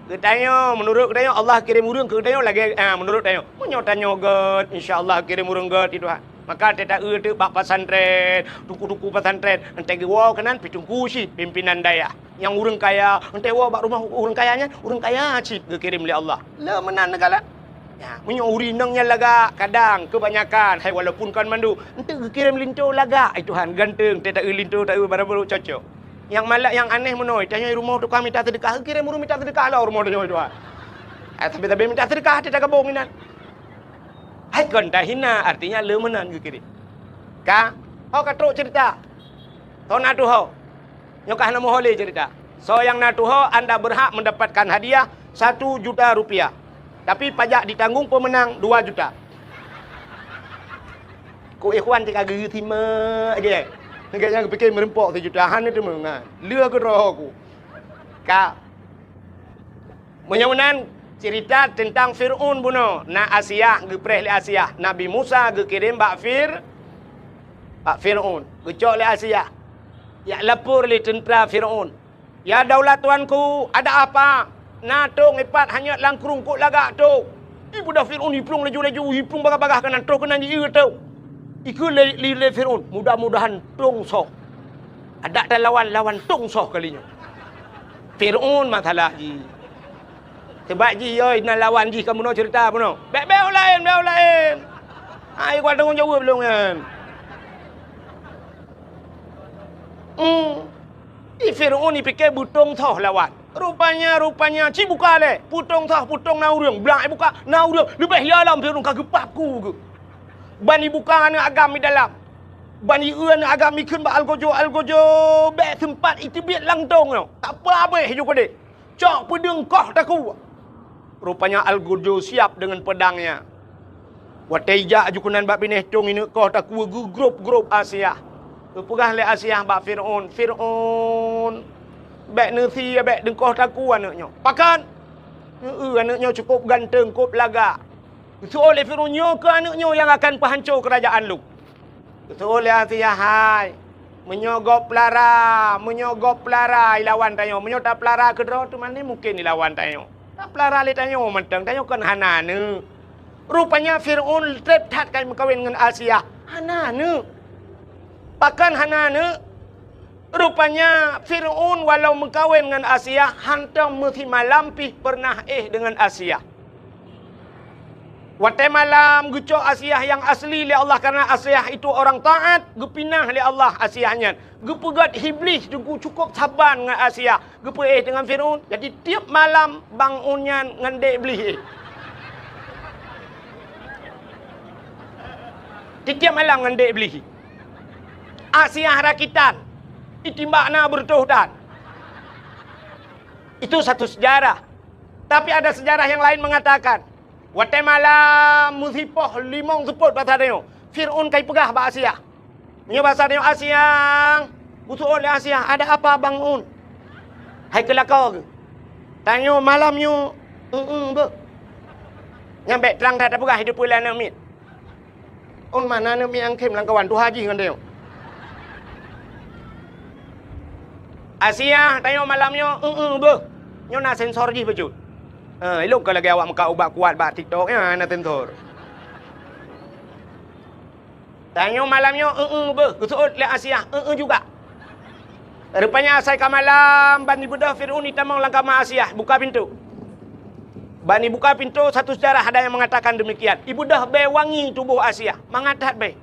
geutanyoe. Meunurot geutanyoe Allah kirém ureuëng keu geutanyoe lagée, ah, meunurot tanyoe. Meunyoe tanyoe gét, insya Allah kirém ureuëng gét di Tuhan. Maka teuta eu teuk bak pesantren, teungku-teungku pesantren, entée geuwoe keunan pi teungku cit, pimpinan dayah. Nyang ureuëng kaya, entée woe bak rumoh ureuëng kaya nyan, ureuëng kaya cit geukirém lé Allah. Le meunan neukalon. Ya, meunyoe ureuëng inong nyan lagak, kadang keubanyakan, hai walaupun kon mandum, enteuk geukirém linto lagak, ai Tuhan, ganteng, teuta eu linto, ta eu barang baru cocok. Nyang malak, nyang aneh meunoe, tanyoe rumoh tukang mita seudeukah, geukirém ureuëng mita seudeukah lom rumoh tanyoe, ai Tuhan. Ai, tapi-tapi mita seudeukah, teuta gabong inan. Hai kon tahina, artinya le meunan geukirém. Ka, ho ka trok cerita. Soe na tuho. Nyoe ka hana meuho lé cerita. Soe nyang na tuho, anda berhak mendapatkan hadiah satu juta rupiah. Tapi pajak ditanggung pemenang dua juta. Ku ikhwan cit ka geu simak je. Gét nyang geupike meureumpok sijuta, hana teumeung, ha. Lé keudroe ku. Ka. Meunyoe meunan, cerita teuntang Fir'aun bunoe. Na Asiah, geupreh lé Asiah. Nabi Musa geukirém bak Fir-, bak Fir'aun. Geucok lé Asiah. Jak lapor lé teuntra Fir'aun. "Ya daulat tuanku, ada apa? Na tong ipat hanyot lam krueng, kok lagak tong?" Ibeudôh Fir'aun iplueng laju-laju, iplueng bagah-bagah keunan, troh keunan jieu tong. Ikheun lé, lé, lé Fir'aun, "Mudah-mudahan tong soh. Adak talawan, lawan tong soh kali nyoe." Fir'aun masalah jih. Sebab jih, yoi, na lawan jih ka bunoe cerita bunoe. Bék, bék laén, bék laén. Ai, kuat tanggong jaweueb lôn nyan. Hmm. Di Fir'aun ipike beutong soh lawan. Rupanya, rupanya, ci buka lé. Beutong soh, beutong na ureuëng. Blang ibuka, na ureuëng. Leubeh ya lom Fir'aun ka geupap ku geuh. Ban ibuka aneuk agam di dalam. Ban ieu aneuk agam ikheun bak algojo, algojo bék seumpat iteubiet lam tong nyoe. Tak apa abéh ju keudeh. Cok peudeueng koh takue. Rupanya algojo siap deungon peudangnya. Watée ijak ju keunan bak binéh tong ineuk koh takue geugrôp-grôp Asiah. Geupeugah lé Asiah bak Fir'aun, "Fir'aun, bék neusie, bék deungkoh takue aneuk nyoe." "Pakon?" "Heu, aneuk nyoe cukôp ganteng, kôp lagak." Geuseuôt lé Fir'aun, "Nyoe keuh aneuk nyoe nyang akan peuhanco keurajaan lôn." Geuseuôt lé Asiah, "Hai, meunyoe gob peulara, meunyoe gob peulara ilawan tanyoe, meunyoe tapeulara keudroe teuma mungken ilawan tanyoe. Tapeulara lé tanyoe mantong, tanyoe kon hana aneuk." Rupanya Fir'aun treb that ka meukawen ngon Asiah, hana aneuk. Pakon hana aneuk? Rupanya Fir'aun walau meukawen ngon Asiah, hantom meusimalam pih peureunah éh deungon Asiah. Watée malam geucok Asiah nyang asli lé Allah, karena Asiah itu orang taat, geupinah lé Allah Asiah nyan. Geupeugét Iblih teungku cukôp saban ngon Asiah, geupeuéh deungon Fir'aun. Jadi tieb malam bangun nyan ngon dek Iblih éh. Tieb malam ngon dek Iblih. Asiah rakitan, itimbak na beureutoh tan. Itu satu sejarah. Tapi ada sejarah yang lain mengatakan, watée malam meusipoh limong seupôt basa tanyoe, Fir'aun ka ipeugah bak Asiah. Meunyoe basa tanyoe, "Asiah," geuseuôt lé Asiah, "Ada apa, Bang Un?" Hai keu lakoe geuh. Tanyoe malam nyoe, "Eng-eng beuh." Nyan bék trang that tapeugah di depan aneuk miet. Un mana aneuk miet nyang khém lam kawan tuha jih ngon tanyoe. "Asiah, tanyoe malam nyoe, eng-eng beuh. Nyoe na sensor jih bacut." Eh, ilong ka lagée awak meukat ubat kuat bak TikTok nyan na sensor. "Tanyoe malam nyoe, eng-eng beuh," geuseuôt lé Asiah, "Eng-eng juga." Rupanya asai ka malam, ban ibeudôh Fir'aun itamong lam kama Asiah, buka pintoe. Ban ibuka pintoe, satu sejarah ada yang mengatakan demikian. Ibeudôh bèe wangi tuboh Asiah, mangat that bèe.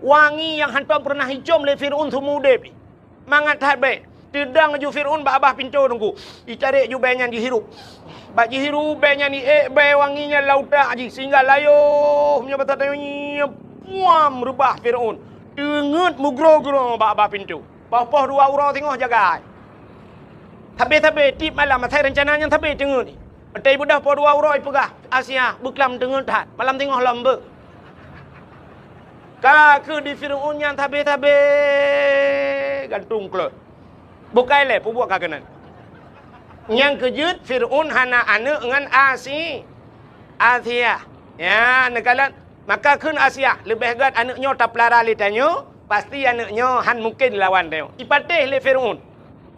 Wangi nyang hántom peureunah icôm lé Fir'aun seumeu udeb. Mangat that bèe. Teudong ju Fir'aun bak babah pintoe teungku. Itarek ju bèe nyan jihirup. Bak jihirup bèe nyan iék bèe wangi nyan lam utak jih sehingga layoh meunyoe basa tanyoe nyan puam reubah Fir'aun. Teungeut meugroe-groe bak babah pintoe. Poh-poh dua uroe singoh jagai. Sabe-sabe tiep malam asai reuncana nyan sabe teungeut. Watée ibeudôh poh dua uroe ipeugah, "Asiah, beuklam teungeut that, malam singoh lom beuh." Ka kheueh di Fir'aun nyan sabe-sabe gantung klot. Bukai lé peubuet ka keunan. Nyang keujeuet Fir'aun hana aneuk ngon Asi-, Asiah. Ya, neukalon Maka kheun Asiah, "Leubeh gét aneuk nyoe tapeulara lé tanyoe, pasti aneuk nyoe hán mungken lawan tanyoe." Ipatéh lé Fir'aun.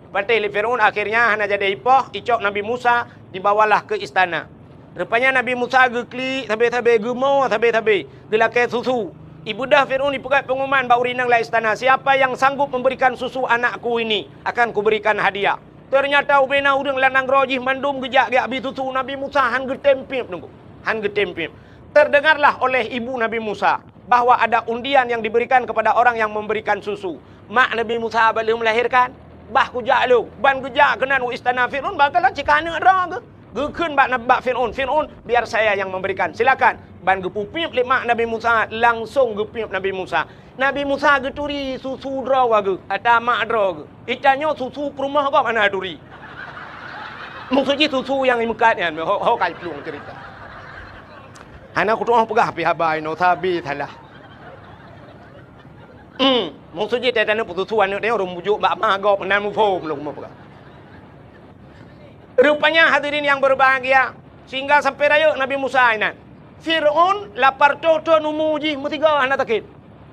Ipatéh lé Fir'aun, akhirnya hana jadi ipoh, icok Nabi Musa, dibawalah ke istana. Rupanya Nabi Musa geuklik sabe-sabe, geumo sabe-sabe, geulakée susu. Ibeudôh Fir'aun ipeugét peungumuman bak ureueng inong lam istana, "Siapa yang sanggup memberikan susu anakku ini, akan kuberikan hadiah." Ternyata ubena ureueng lam nanggroe jih mandum geujak geubri susu, Nabi Musa hán geutem piep, teungku. Hán geutem piep. Terdengarlah oleh ibu Nabi Musa bahwa ada undian yang diberikan kepada orang yang memberikan susu. Mak Nabi Musa bah lheueh melahirkan, bah kujak lôn, ban geujak keunan u istana Fir'aun, bah kalon cit ka aneuk droe geuh. Geukheun bak, bak Fir'aun, "Fir'aun, biar saya yang memberikan. Silakan." Ban geupeupiep lé mak Nabi Musa, langsong geupiep Nabi Musa. Nabi Musa geuturi susu droe geuh, ata mak droe geuh. Itanyoe susu peurumoh gob hana turi. Maksud jih susu nyang imeukat nyan, ho, ho ka iplueng cerita. Hana kutu'oh peugah pih haba inoe sabe salah. Hmm, maksud jih teutanyoe peususu aneuk tanyoe ureueng bujuk bak ma gob meunan muphom lôn peugah. Rupanya hadirin yang berbahagia, sehingga sampai rayeuk Nabi Musa inan. Fir'aun lapar toh-toh umu jih meusigoe hana sakét.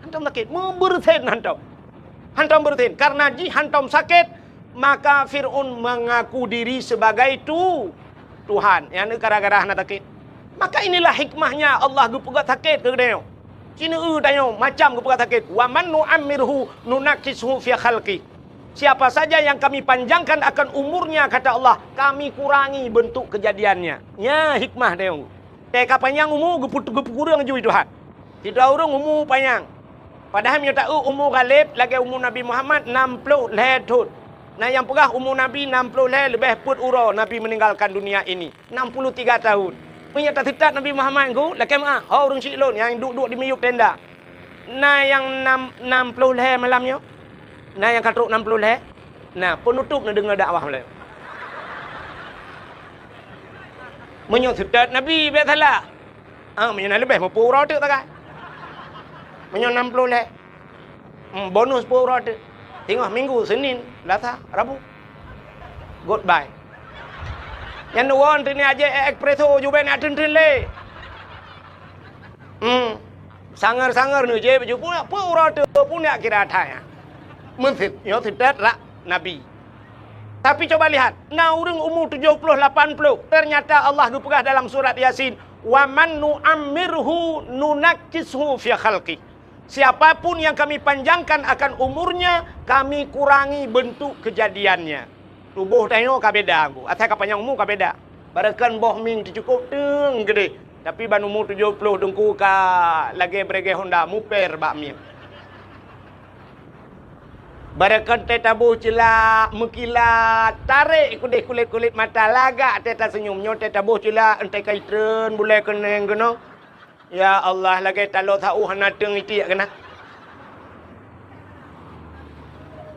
Hantom sakét, meubeureusen hantom. Hantom beureusen. Karena jih hantom sakét, maka Fir'aun mengaku diri sebagai tu-, Tuhan. Nyang gara-gara hana sakét. Maka inilah hikmahnya Allah geupeugah sakét keu geutanyoe. Ci neueu tanyoe macam geupeugah sakét, "Wa man nu'ammirhu nunakkishu fi khalqi." Siapa saja yang Kami panjangkan akan umurnya, kata Allah, Kami kurangi bentuk kejadiannya. Nya hikmah tanyoe. Teuka panyang umu geupeu-, geupeukureueng ju Tuhan. Sidroe ureueng umu panyang. Padahai meunyoe taeu umu Ghalib lagée umu Nabi Muhammad nam ploh lhée thon. Na nyang peugah umu Nabi nam ploh lhée leubeh peuet uroe Nabi meninggalkan dunia ini. Enam puluh tiga tahun. Meunyoe tateutab Nabi Muhammad ngon lakée meu'ah, ho ureueng syiek lôn nyang duek-duek di miyueb tenda. Na nyang nam, nam ploh lhée malam nyoe? Na nyang ka trok nam ploh lhée? Na, peunutôb neudeungoe dakwah malam nyoe. Meunyoe seutôt Nabi bék salah. Ah, meunyoe na leubeh meupeuet uroe teuk tagai. Meunyoe nam ploh lhée. Hmm, bonus peuet uroe teuk. Singoh Minggu, Senin, Selasa, Rabu. Goodbye. Nyan neuwoe teunie aje espresso jubeh nak treun-treun lé. Hmm. Sanger-sanger neujép ju peuet uroe teuk pun jak kira that nyan. Meuseuet nyoe seutôt rak Nabi. Tapi coba lihat, na ureueng umu tujoh ploh lapan ploh, ternyata Allah geupeugah dalam surat Yasin, "Wa man nu'ammirhu nunakkishu fi khalqi." Siapapun yang Kami panjangkan akan umurnya, Kami kurangi bentuk kejadiannya. Tuboh tanyoe ka beda, asai ka panyang umu ka beda. Barakon boh mieng teucukôp teung keudeh, tapi ban umu tujoh ploh teungku ka lagée beureuguih honda muper bak mieng. Barakon teuh taboh ceulak meukilat, tarek keudeh kulét-kulét mata, lagak teuh taseunyum. Nyoe teuh taboh ceulak, enteuk ka itreun bulée keuneng keunoe. Ya Allah, lagée taloe sa-ueh hana teung itiek keunan.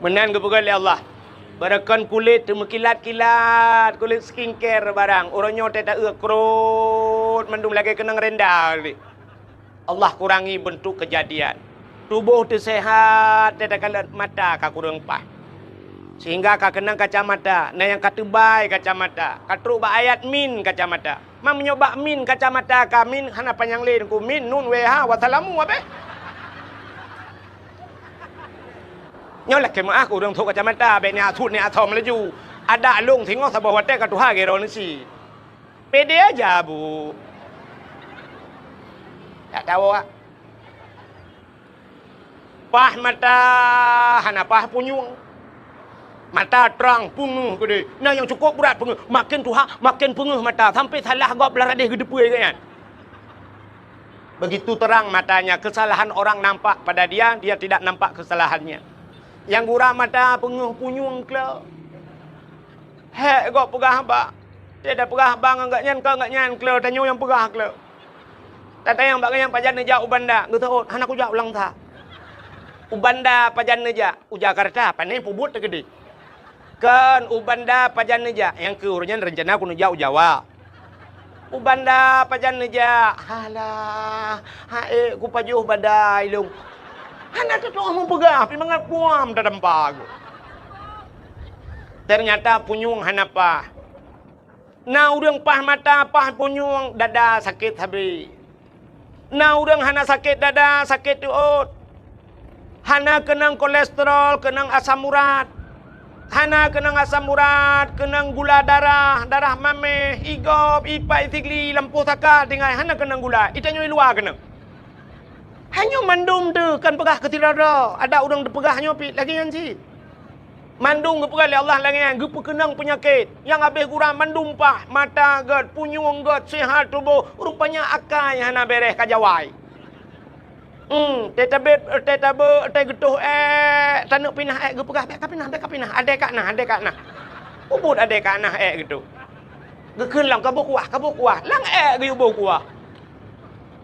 Meunan geupeugah lé Allah, Beureukan kulét teumeukilat-kilat, kulét skincare barang. Uroe nyoe teuta eu krot, mandum lagée keunong renda lé. Allah kurangi bentuk kejadian. Tuboh teusehat, teuta kalon mata ka kureueng paih. Sehingga ka keunong kacamata, na nyang ka teubai kacamata, ka trok bak ayat min kacamata. Ma meunyoe bak min kacamata ka min, hana panyang lé ku min, nun, wéha, wasalamu, abéh. Nyoe lakée meuáh ureuëng sôk kacamata, bék niat sut niat asoe meulaju. Adak lông singoh saboh watée ka tuha geuroe neusi. Pede aja, Bu. Tak tahu, ah. Paih mata hana paih punyueng. Mata trang peungeuh keudeh. Na nyang cukôp brat peungeuh. Makin tuha, makin peungeuh mata. Sampai salah gob lam radeh geudeupeu geuh nyan. Begitu terang matanya, kesalahan orang nampak pada dia, dia tidak nampak kesalahannya. Nyang gura mata peungeuh punyueng kle. Hék gob peugah haba. Dia dah peugah haba ngon gobnyan, keu gobnyan kle, tanyoe nyang peugah kle. Tatanyong bak gobnyan pajan neujak u Banda, geuseuôt, hana kujak u Langsa. U Banda pajan neujak, u Jakarta, pane peubuet teukeudeh. Kon u Banda pajan neujak, nyang keu uroe nyan reuncana kuneuk jak u Jawa. U Banda pajan neujak, halah, haék kupajoh badai lông. Hana teutoh meupeugah, pi mangat puam tadampa geuh. Ternyata punyueng hana paih. Na ureuëng paih mata, paih punyueng, dada sakét habéh. Na ureuëng hana sakét dada, sakét teuôt. Hana keunong kolesterol, keunong asam urat. Hana keunong asam urat, keunong gula darah, darah maméh, igob, ipat, isigli, lampôh saka, tinggai hana keunong gula. Itanyoe i luwa keunong. Hanyoe mandum teuh kan peugah keu sidroe-droe, adak ureuëng teupeugah nyoe pih lagée nyan cit. Mandum geupeugah lé Allah lagée nyan, geupeukeunong peunyakét nyang habéh gura mandum paih, mata gét, punyueng gét, seuhat tuboh, rupanya akai hana béreh ka jawai. Hmm, teutabét, teutabé, teugeutôh ék, taneuk pinah ék geupeugah, "Bék kapinah, bék kapinah, adé ka na, adé ka na." Ubot adé ka na ék geutoh. Geukheun lom, "Ka boh kuah, ka boh kuah." Lam ék geuyue boh kuah.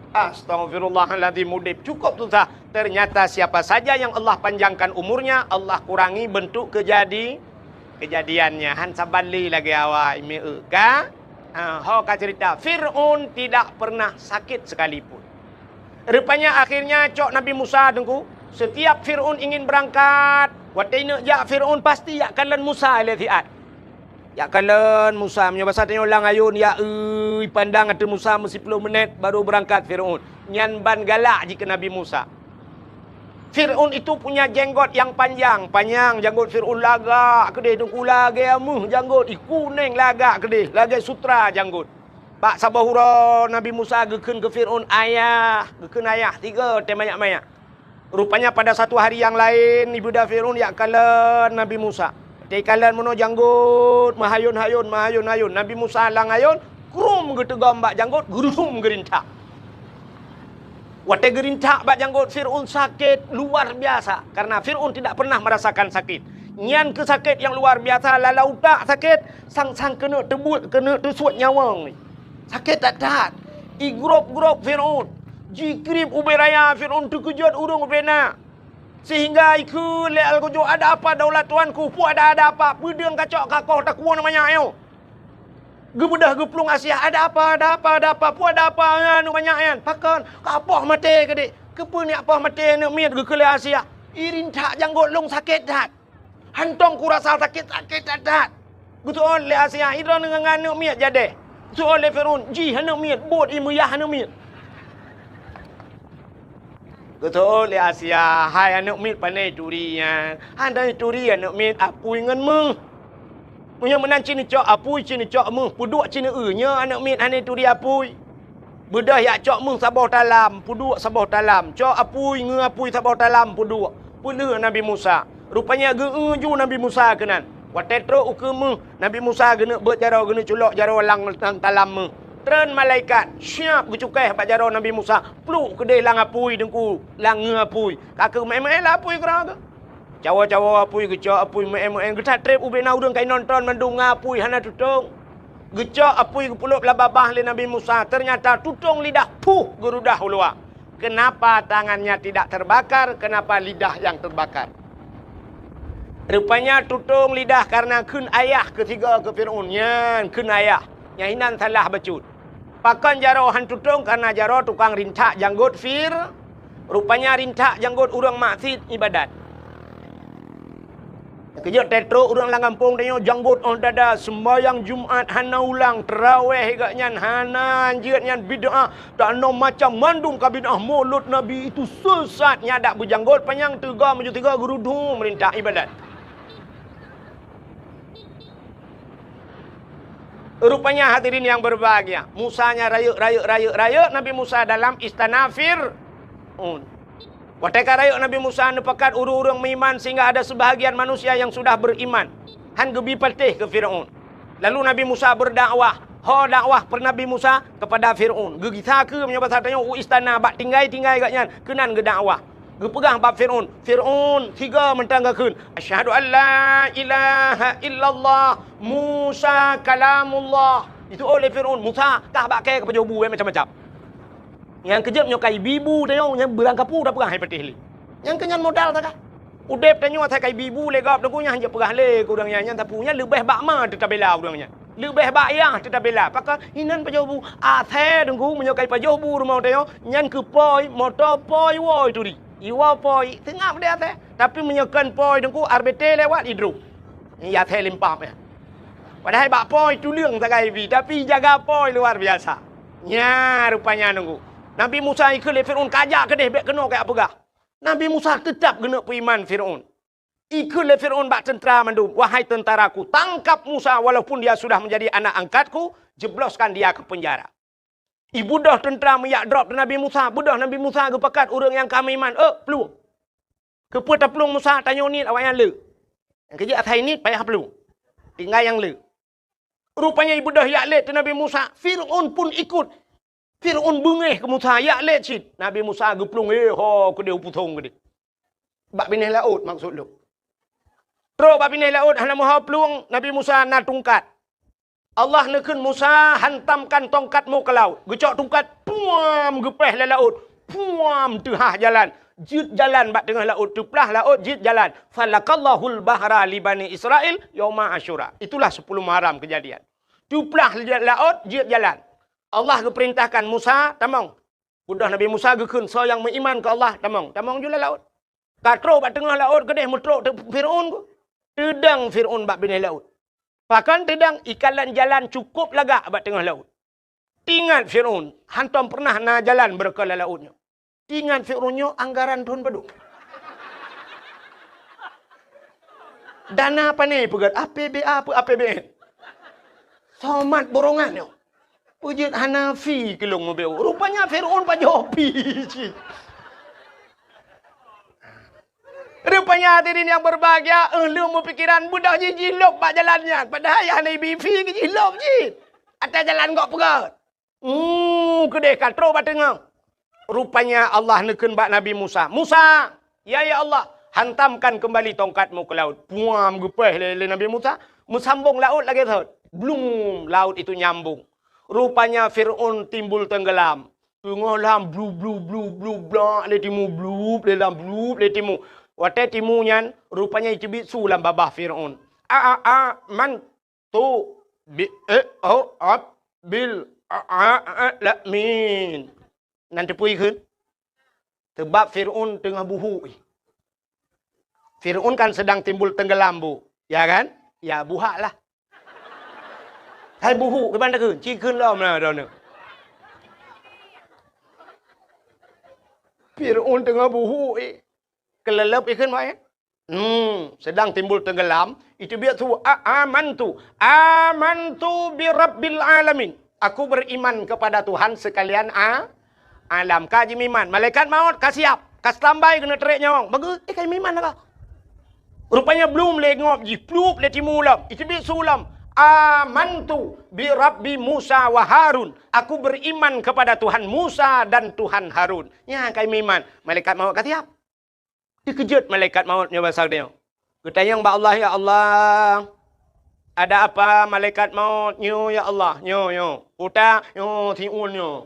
Astaghfirullahaladzim, udeb cukup susah. Ternyata siapa saja yang Allah panjangkan umurnya, Allah kurangi bentuk kejadi-, kejadiannya. Han saban lé lagée awak, meu ka? Ha, ho ka cerita, Fir'aun tidak pernah sakit sekalipun. Rupanya akhirnya cok Nabi Musa teungku, setiap Fir'aun ingin berangkat, watée neuk jak Fir'aun pasti jak kalon Musa lé siat. Jak kalon Musa, meunyoe basa tanyoe lam ayôn, jak eu pandang ateueh Musa meusiploh minét baru beurangkat Fir'aun. Nyan ban galak jih keu Nabi Musa. Fir'aun itu punya jenggot yang panjang, panyang janggot Fir'aun lagak keudeh, teungku lagée meuh janggot, i kuneng lagak keudeh, lagée sutra janggot. Bak saboh uroe Nabi Musa geukheun keu Fir'aun, "Ayah," geukheun ayah, tiga tée manyak-manyak. Rupanya pada satu hari yang laén, ibeuda Fir'aun jak kalon Nabi Musa. Watée kalon meunoe janggot, meuhayôn-hayôn, meuhayôn-hayôn. Nabi Musa lam ayôn, krum geuteugom bak janggot, geurusum geurintak. Watée geurintak bak janggot Fir'aun sakét luar biasa, karena Fir'aun tidak pernah merasakan sakit. Nyan keuh sakét nyang luar biasa, lala utak sakét, sang-sang keuneuk teubuet, keuneuk teusuet nyawöng. Sakét that-that. Igrôb-grôb Fir'aun. Jikrieb ubé raya Fir'aun teukeujot ureuëng ubé na. Sehingga ikheun lé algojo, "Ada apa daulat tuanku? Peue ada, ada apa? Peudeueng kacok kakoh takue na manyak nyoe?" Geubeudôh geuplueng Asia, "Ada apa, ada apa, ada apa? Peue ada apa nyan, aneuk manyak nyan? Pakon? Ka poh maté keudeh." "Keupeue neuk poh maté aneuk miet?" geukheun lé Asia. "Irintak janggot lông sakét that." Hantong kurasa sakét, sakét that-that. Geuseuôt lé Asia, "Idroe ngon aneuk miet jadeh?" Geuseuôt lé Fir'aun, "Jih aneuk miet, buet ié meuyah aneuk miet." Geuseuôt lé Asia, "Hai aneuk miet, pane turi nyan? Hana turi aneuk miet, apui ngon méuh. Meunyoe meunan cit neucok apui, cit neucok méuh, peuduek cit neueu, nyoe aneuk miet hana turi apui." Beudôh jak cok méuh saboh talam, peuduek saboh talam. Cok apui, ngeu apui saboh talam, peuduek. Peuleueh Nabi Musa. Rupanya geu-eu ju Nabi Musa keunan. Watée trok ukeue méuh, Nabi Musa geuneuk beuet jaroe, geuneuk culok jaroe lam, lam talam méuh. Treun malaikat, siap geucukéh bak jaroe Nabi Musa. Pluek keudeh lam apui teungku, lam ngeu apui. Ka keuh meu'én-meu'én lam apui keudroe geuh. Cawoe-cawoe apui, geucok apui, meu'én-meu'én, geutatreb ubé na ureuëng ka inonton mandum ngon apui hana tutong. Geucok apui geupulop lam babah lé Nabi Musa, ternyata tutong lidah puh geurudah u luwa. Kenapa tangannya tidak terbakar? Kenapa lidah yang terbakar? Rupanya tutong lidah karena kheun ayah keu tiga keu Fir'aun. Nyan kheun ayah. Nyan hinan salah bacut. Pakon jaroe han tutong karena jaroe tukang rintak janggot Fir. Rupanya rintak janggot ureuëng maksiet ibadat. Keujeuet trok ureuëng lam gampông tanyoe janggot óh dada, sembahyang Jumat hana ulang, traweh gak nyan hana, jeuet nyan bid'ah, dan macam mandum ka bid'ah, mulod Nabi itu sesat, nyan dak beujanggot panyang teuga meunyoe teuga geurudu meurintah ibadat. Rupanya hadirin yang berbahagia, Musa nya rayeuk, rayeuk, rayeuk, rayeuk Nabi Musa dalam istana Fir'aun. Watée ka rayeuk Nabi Musa neupakat ureuëng-ureuëng meuiman sehingga ada sebahagian manusia yang sudah beriman, han geubi patéh keu Fir'aun. Lalu Nabi Musa berdakwah, ho dakwah per Nabi Musa kepada Fir'aun. Geugisa keu meunyoe basa tanyoe u istana bak tinggai-tinggai gak nyan keunan geudakwah. Geupeugah bak Fir'aun, "Fir'aun, tiga mantong gakheun, 'Asyhadu an la ilaha illallah, Musa kalamullah.'" Itu oleh Fir'aun, "Musa, kah bak kée keupajoh bu, eh, macam-macam." Nyang keujeuet nyoe ka ibi bu tanyoe nyang beurangkapu tapeugah hai patéh lé. Nyang keu nyan modal taga. Udeb tanyoe asai ka ibi bu lé gob teungku nyan hanjeuet peugah lé keu ureuëng nyan, nyan tapu nyan leubeh bak ma teutabela ureuëng nyan. Leubeh bak yah teutabela. Pakon hinan pajoh bu asai teungku meunyoe ka ipajoh bu rumoh tanyoe nyan keu poi, moto poi woi turi. Iwoe poi, seungab deh asai. Tapi meunyoe kon poi teungku R B T lewat idrob. Iya asai limpah ya. Padahai bak poi tuleueng sagai ibi, tapi jaga poi luar biasa. Nya rupanya nunggu. Nabi Musa ikheun lé Fir'aun, "Kajak keudeh bék keunoe kajak peugah." Nabi Musa teutap geuneuk peuiman Fir'aun. Ikheun lé Fir'aun bak teuntara mandum, "Wahai tentaraku, tangkap Musa walaupun dia sudah menjadi anak angkatku, jebloskan dia ke penjara." Ibeudôh teuntara meujak drob Nabi Musa, beudôh Nabi Musa geupakat ureuëng nyang ka meuiman, "Eh, plueng." Keupeue taplueng Musa, tanyoe niet awaknyan le. Nyang keujeuet asai niet payah plueng. Tinggai nyang le. Rupanya ibeudôh jak lét Nabi Musa, Fir'aun pun ikut. Fir'aun beungéh keu Musa, jak lét cit. Nabi Musa geuplueng, "Eh, ho keudeh u pusong keudeh." Bak binéh laôt maksud lôn. Trok bak binéh laôt hana meuho plueng, Nabi Musa na tungkat. Allah neukheun Musa, "Hantamkan tongkatmu ke laut." Geucok tungkat, puam, geupéh lé laôt. Puam, teuhah jalan. Jeuet jalan bak teungoh laôt, teuplah laôt, jeuet jalan. "Falakallahul bahra li Bani Israil yauma Asyura." Itulah sepuluh Muharram kejadian. Teuplah laôt, jeuet jalan. Allah geupeurintahkan Musa, "Tamong." Beudôh Nabi Musa geukheun, "Soe nyang meuiman keu Allah, tamong." Tamong ju lam laôt. Ka trok bak teungoh laôt keudeh meutrok teu Fir'aun ku. Teudong Fir'aun bak binéh laôt. Pakon teudong, ikan lam jalan cukôp lagak bak teungoh laôt. Teuingat Fir'aun, hantom peureunah na jalan beureukat lam laôt nyoe. Teuingat Fir'aun nyoe anggaran thon padum. Dana pané peugét, A P B A peu A P B N. Somat borongan nyoe. Peujeuet hana fi keu lôn meubeuet. Rupanya Fir'aun pajoh fi cit. Rupanya hadirin yang berbahagia, eh, lôn meupikiran beudôh jih jilôb bak jalan nyan. Padahai hana ibi fi keu jilôb jih. Até jalan gok peugét. Hmm, keudeh ka trok bak teungoh. Rupanya Allah neukheun bak Nabi Musa, "Musa, ya, ya Allah, hantamkan kembali tongkatmu ke laut." Puam, geupéh lé, lé Nabi Musa, meusambong laôt lagée thot. Blum, laut itu nyambung. Rupanya Fir'aun timbul tenggelam. Teungoh lam blu, blu, blu, blu, blak lé timu, blup lé lam, blup lé timu. Watée timu nyan, rupanya iteubiet su lam babah Fir'aun. "A, a, a, man tu bi, eh, oh, ab, bil, a, a, a, la, min." Nan teupeue kheun? Teubab Fir'aun teungoh buhuk. Fir'aun kan sedang timbul tenggelam bu. Ya kan? Ya, buhak lah. Hai buhuk, kiban takheun? Ci kheun lom lah droeneuh. Fir'aun teungoh buhuk, eh. Keuleuleub ikheun, Mak, eh. Hmm, sedang timbul tenggelam, iteubiet su, "A-, amantu, amantu bi rabbil alamin." Aku beriman kepada Tuhan sekalian a-, alam. Ka jimeuiman, malaikat maut ka siap, ka standby keuneuk trek nyawong. Bagus, eh, ka jimeuiman lah ka. Rupanya blum lé ngop jih, plup lé timu lom, iteubiet su lom, "Amantu bi rabbi Musa wa Harun." Aku beriman kepada Tuhan Musa dan Tuhan Harun. Nya ka jimeuiman, malaikat maut ka siap. Teukeujot malaikat maut nyoe basa geutanyoe. Geutanyong bak Allah, "Ya Allah, ada apa malaikat maut nyoe, ya Allah? Nyoe, nyoe. Utak nyoe, siun nyoe."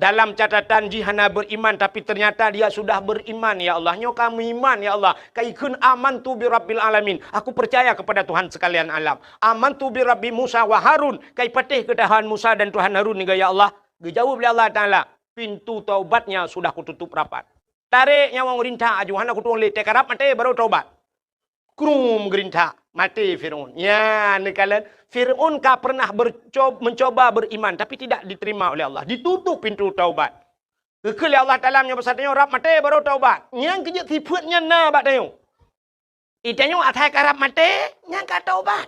Dalam catatan jih hana beriman, tapi ternyata dia sudah beriman, ya Allah. Nyoe ka meuiman, ya Allah. Ka ikheun, "Amantu bi rabbil alamin." Aku percaya kepada Tuhan sekalian alam. "Amantu bi rabbi Musa wa Harun." Ka ipatéh keu Tuhan Musa dan Tuhan Harun nyoe, ya Allah. Geujaweueb lé Allah Taala, "Pintu taubatnya sudah kututup rapat." Tarek nyawöng rintak aju, hana kutueng lé, teukarab maté baru taubat. Krum geurintak, maté Fir'aun. Ya, neukalon Fir'aun ka pernah berco-, mencoba beriman, tapi tidak diterima oleh Allah. Ditutup pintu taubat. Geukheun lé Allah Taala meunyoe basa tanyoe rab maté baru taubat. Nyang keujeuet sifeuet nyan na bak tanyoe. Di tanyoe asai ka rab maté, nyan ka taubat.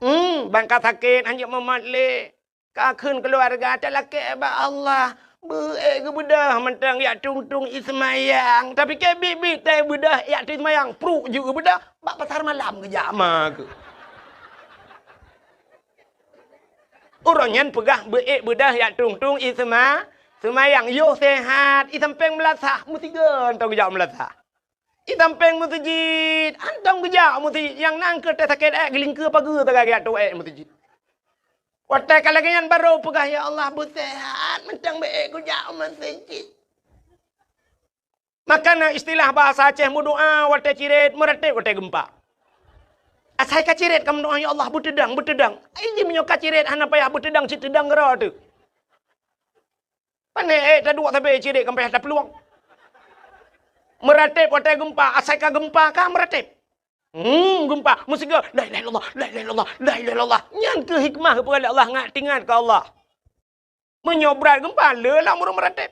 Hmm, ban ka sakét, hanjeuet mumat lé. Ka kheun keuluwarga talakée bak Allah, beu-ék geubeudôh mantong jak tueng-tueng ie seumayang. Tapi keu biet-biet tai beudôh jak tueng seumayang, pruk jeuet geubeudôh, bak pasar malam geujak ma keuh. Uroe nyan peugah beu-ék beudôh jak tueng-tueng ie seuma-, seumayang, yoh seuhat, ie sampéng meulasah, meusigoe mantong geujak meulasah. Ie sampéng meuseujid, mantong geujak meuseujid, nyang na keuh teuh sakét ék geulingkeue pageue sagai geujak tueng ék meuseujid. Watée ka lagée nyan barô peugah, "Ya Allah, beuseuhat, mantong beu-ék kujak u meuseujid." Maka na istilah bahasa Aceh meudoá watée cirét, meuratéb watée geumpa. Asai ka cirét ka meudoá, "Ya Allah, beuteudang, beuteudang." Ai jih meunyoe ka cirét hana payah beuteudang, cit teudang keudroe teuh. Pané ék taduek sabe cirét ka payah taplueng. Meuratéb watée geumpa, asai ka geumpa ka meuratéb. Hmm, geumpa, meusigoe, "La ilaha illallah, la ilaha illallah, la ilaha illallah." Nyan keuh hikmah geupeugah lé Allah, ngat teuingat keu Allah. Meunyoe brat geumpa, le lam ureuëng meuratéb.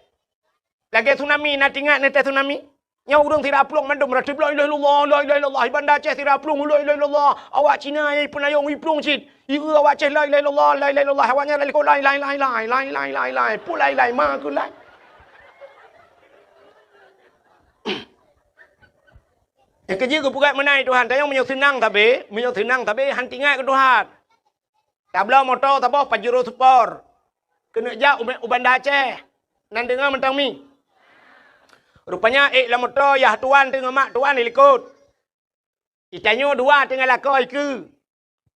Lagée tsunami, na teuingat neutée tsunami? Nyoe ureuëng sira plueng mandum meuratéb, "La ilaha illallah, la ilaha illallah." Di Banda Aceh sira plueng, "La ilaha illallah." Awak Cina nyang ipeunayong iplueng cit. Ieu awak Aceh, "La ilaha illallah, la ilaha illallah." Awak nyan lakoe, "Lai, lai, lai, lai, lai, lai, lai, lai, lai." Pu lai, lai, ma keu lai. Nyang keujeuet geupeugah meunan Tuhan, tanyoe meunyoe seunang sabe, meunyoe seunang sabe, han teuingat keu Tuhan. Tabloe moto saboh Pajero Sport. Keuneuk jak u, u Banda Aceh. Nan deungoe mantong mi. Rupanya ék lam moto yah tuan teungoh mak tuan di likot. Di tanyoe dua teungoh lakoe ikeue.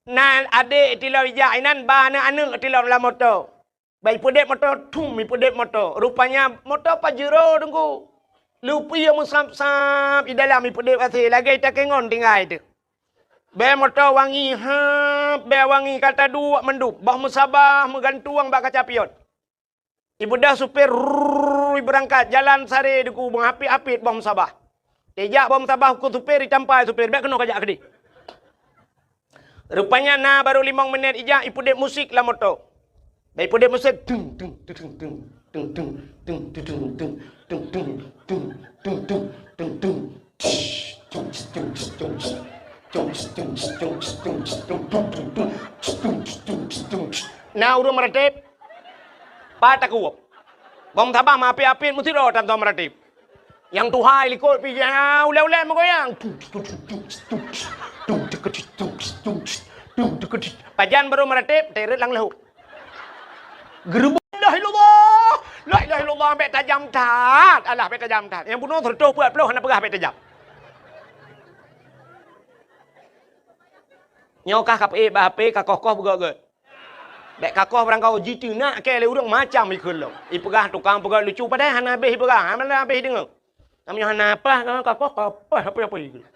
Na adék tilom ijak inan ba aneuëk-aneuëk tilom lam moto. Ba ipeudeb moto, thum ipeudeb moto. Rupanya moto Pajero teungku. Lupie meusab-sab di dalam ipeudeb asée lagée takengon tinggai teuh. Bée moto wangi, hab, bée wangi ka taduek mandum, boh meusabah meugantueng bak kaca pion. Ibeudôh supir, rrrr, ibeurangkat, jalan sare deuku, meuhapit-hapit boh meusabah. Teuijak boh meusabah keu supir, itampa supir, "Bék keunoe kajak keudeh." Rupanya na barô limong minét ijak, ipeudeb musik lam moto. Bék ipeudeb musik, tung, tung, tung, tung. Na ureuëng meuratéb, pat takuwöb. Boh meusabah meuhapit-hapit meusidroe tan tom meuratéb. Nyang tuha likot pih ulée-ulée meugoyang. Pajan barô meuratéb, teuret lam leuhôk. Geureubeuen, "La ilaha illallah! La ilaha illallah!" Bék tajam that. Alah, bék tajam that. Nyang bunoe seureutôh peuet ploh hana peugah bék tajam. Nyoe kah ka peuék bak H P, ka koh-koh beugöt-göt. Bék ka koh barangkaho jiteunak kée lé ureuëng macam ikheun lom. Ipeugah tukang peugöt lucu padahai hana habéh ipeugah, hana habéh ideungoe. Kamoe hana paih, ka koh, ka paih, apa-apa ikheun.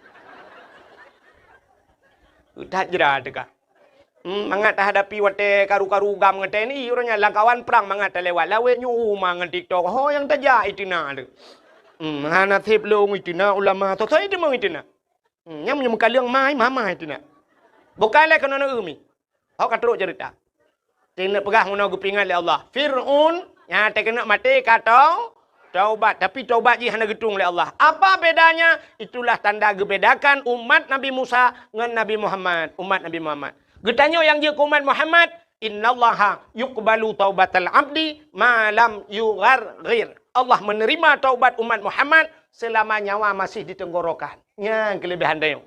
That jra teuka. Hmm, mangat tahadapi watée karu-karu GAM ngon T N I, uroe nyan lam kawan prang mangat talewat. Lawét nyoe uma ngon TikTok, ho nyang tajak iteunak teuh. Hmm, hana sép lôn iteunak ulama, soe-soe iteumeung iteunak. Hmm, nyang meunyoe meukaleueng mai, mama iteunak. Bukai lé keunoe na umi. Hok ka trok ceurita. Teuneuk peugah meunoe geupeuingat lé Allah. Fir'aun nyang teukeunok maté ka tau-, taubat, tapi taubat jih hana geutueng lé Allah. Apa bedanya? Itulah tanda geubedakan umat Nabi Musa ngon Nabi Muhammad, umat Nabi Muhammad. Geutanyoe nyang jeuet keu umat Muhammad, "Innallaha yuqbalu taubatal abdi ma lam yugharghir." Allah menerima taubat umat Muhammad selama nyawa masih di tenggorokan. Nyan keulebihan tanyoe.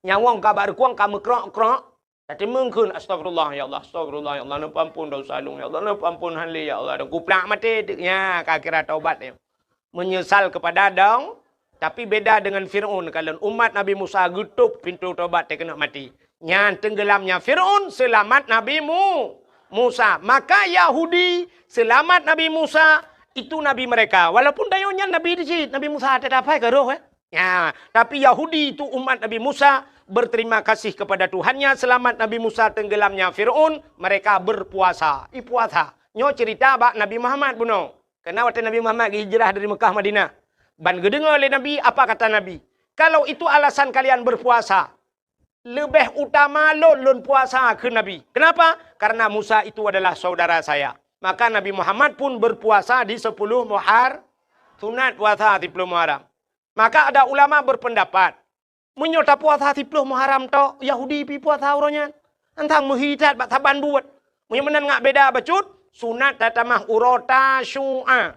Nyawöng ka bak reukueng ka meukrok-krok, tateumeung kheun, "Astagfirullah, ya Allah, astagfirullah, ya Allah, neupeuampon desya lôn, ya Allah, neupeuampon han lé, ya Allah." Dan kuplak maté, nya ka kira taubat nyoe. Menyesal kepada dong, tapi beda dengan Fir'aun. Kalon umat Nabi Musa geutôp pintoe taubat teukeunok maté. Nyan teunggelamnya Fir'aun, seulamat Nabi Mu-, Musa. Maka Yahudi seulamat Nabi Musa, itu nabi mereka. Walaupun tanyoe nyan nabi di cit, Nabi Musa teudapat ka roh, eh. Ya, tapi Yahudi itu umat Nabi Musa berterima kasih kepada Tuhannya selamat Nabi Musa tenggelamnya Firaun, mereka berpuasa. I puasa. Nyoe cerita bak Nabi Muhammad bunoe. Karena watée Nabi Muhammad hijrah dari Mekah Madinah. Ban geudeungoe lé Nabi, apa kata Nabi? "Kalau itu alasan kalian berpuasa, leubeh utama lôn, lôn puasa," kheun Nabi. Kenapa? Karena Musa itu adalah saudara saya. Maka Nabi Muhammad pun berpuasa di sepuluh Muhar-, sunat puasa di sepuluh Muharram. Maka ada ulama berpendapat, meunyoe tapuasa siploh Muharram tok, Yahudi pi puasa uroe nyan. Antang meuhi that bak saban buet. Meunyoe meunan ngak beda bacut, sunat tatamah uroe Tasyu'a.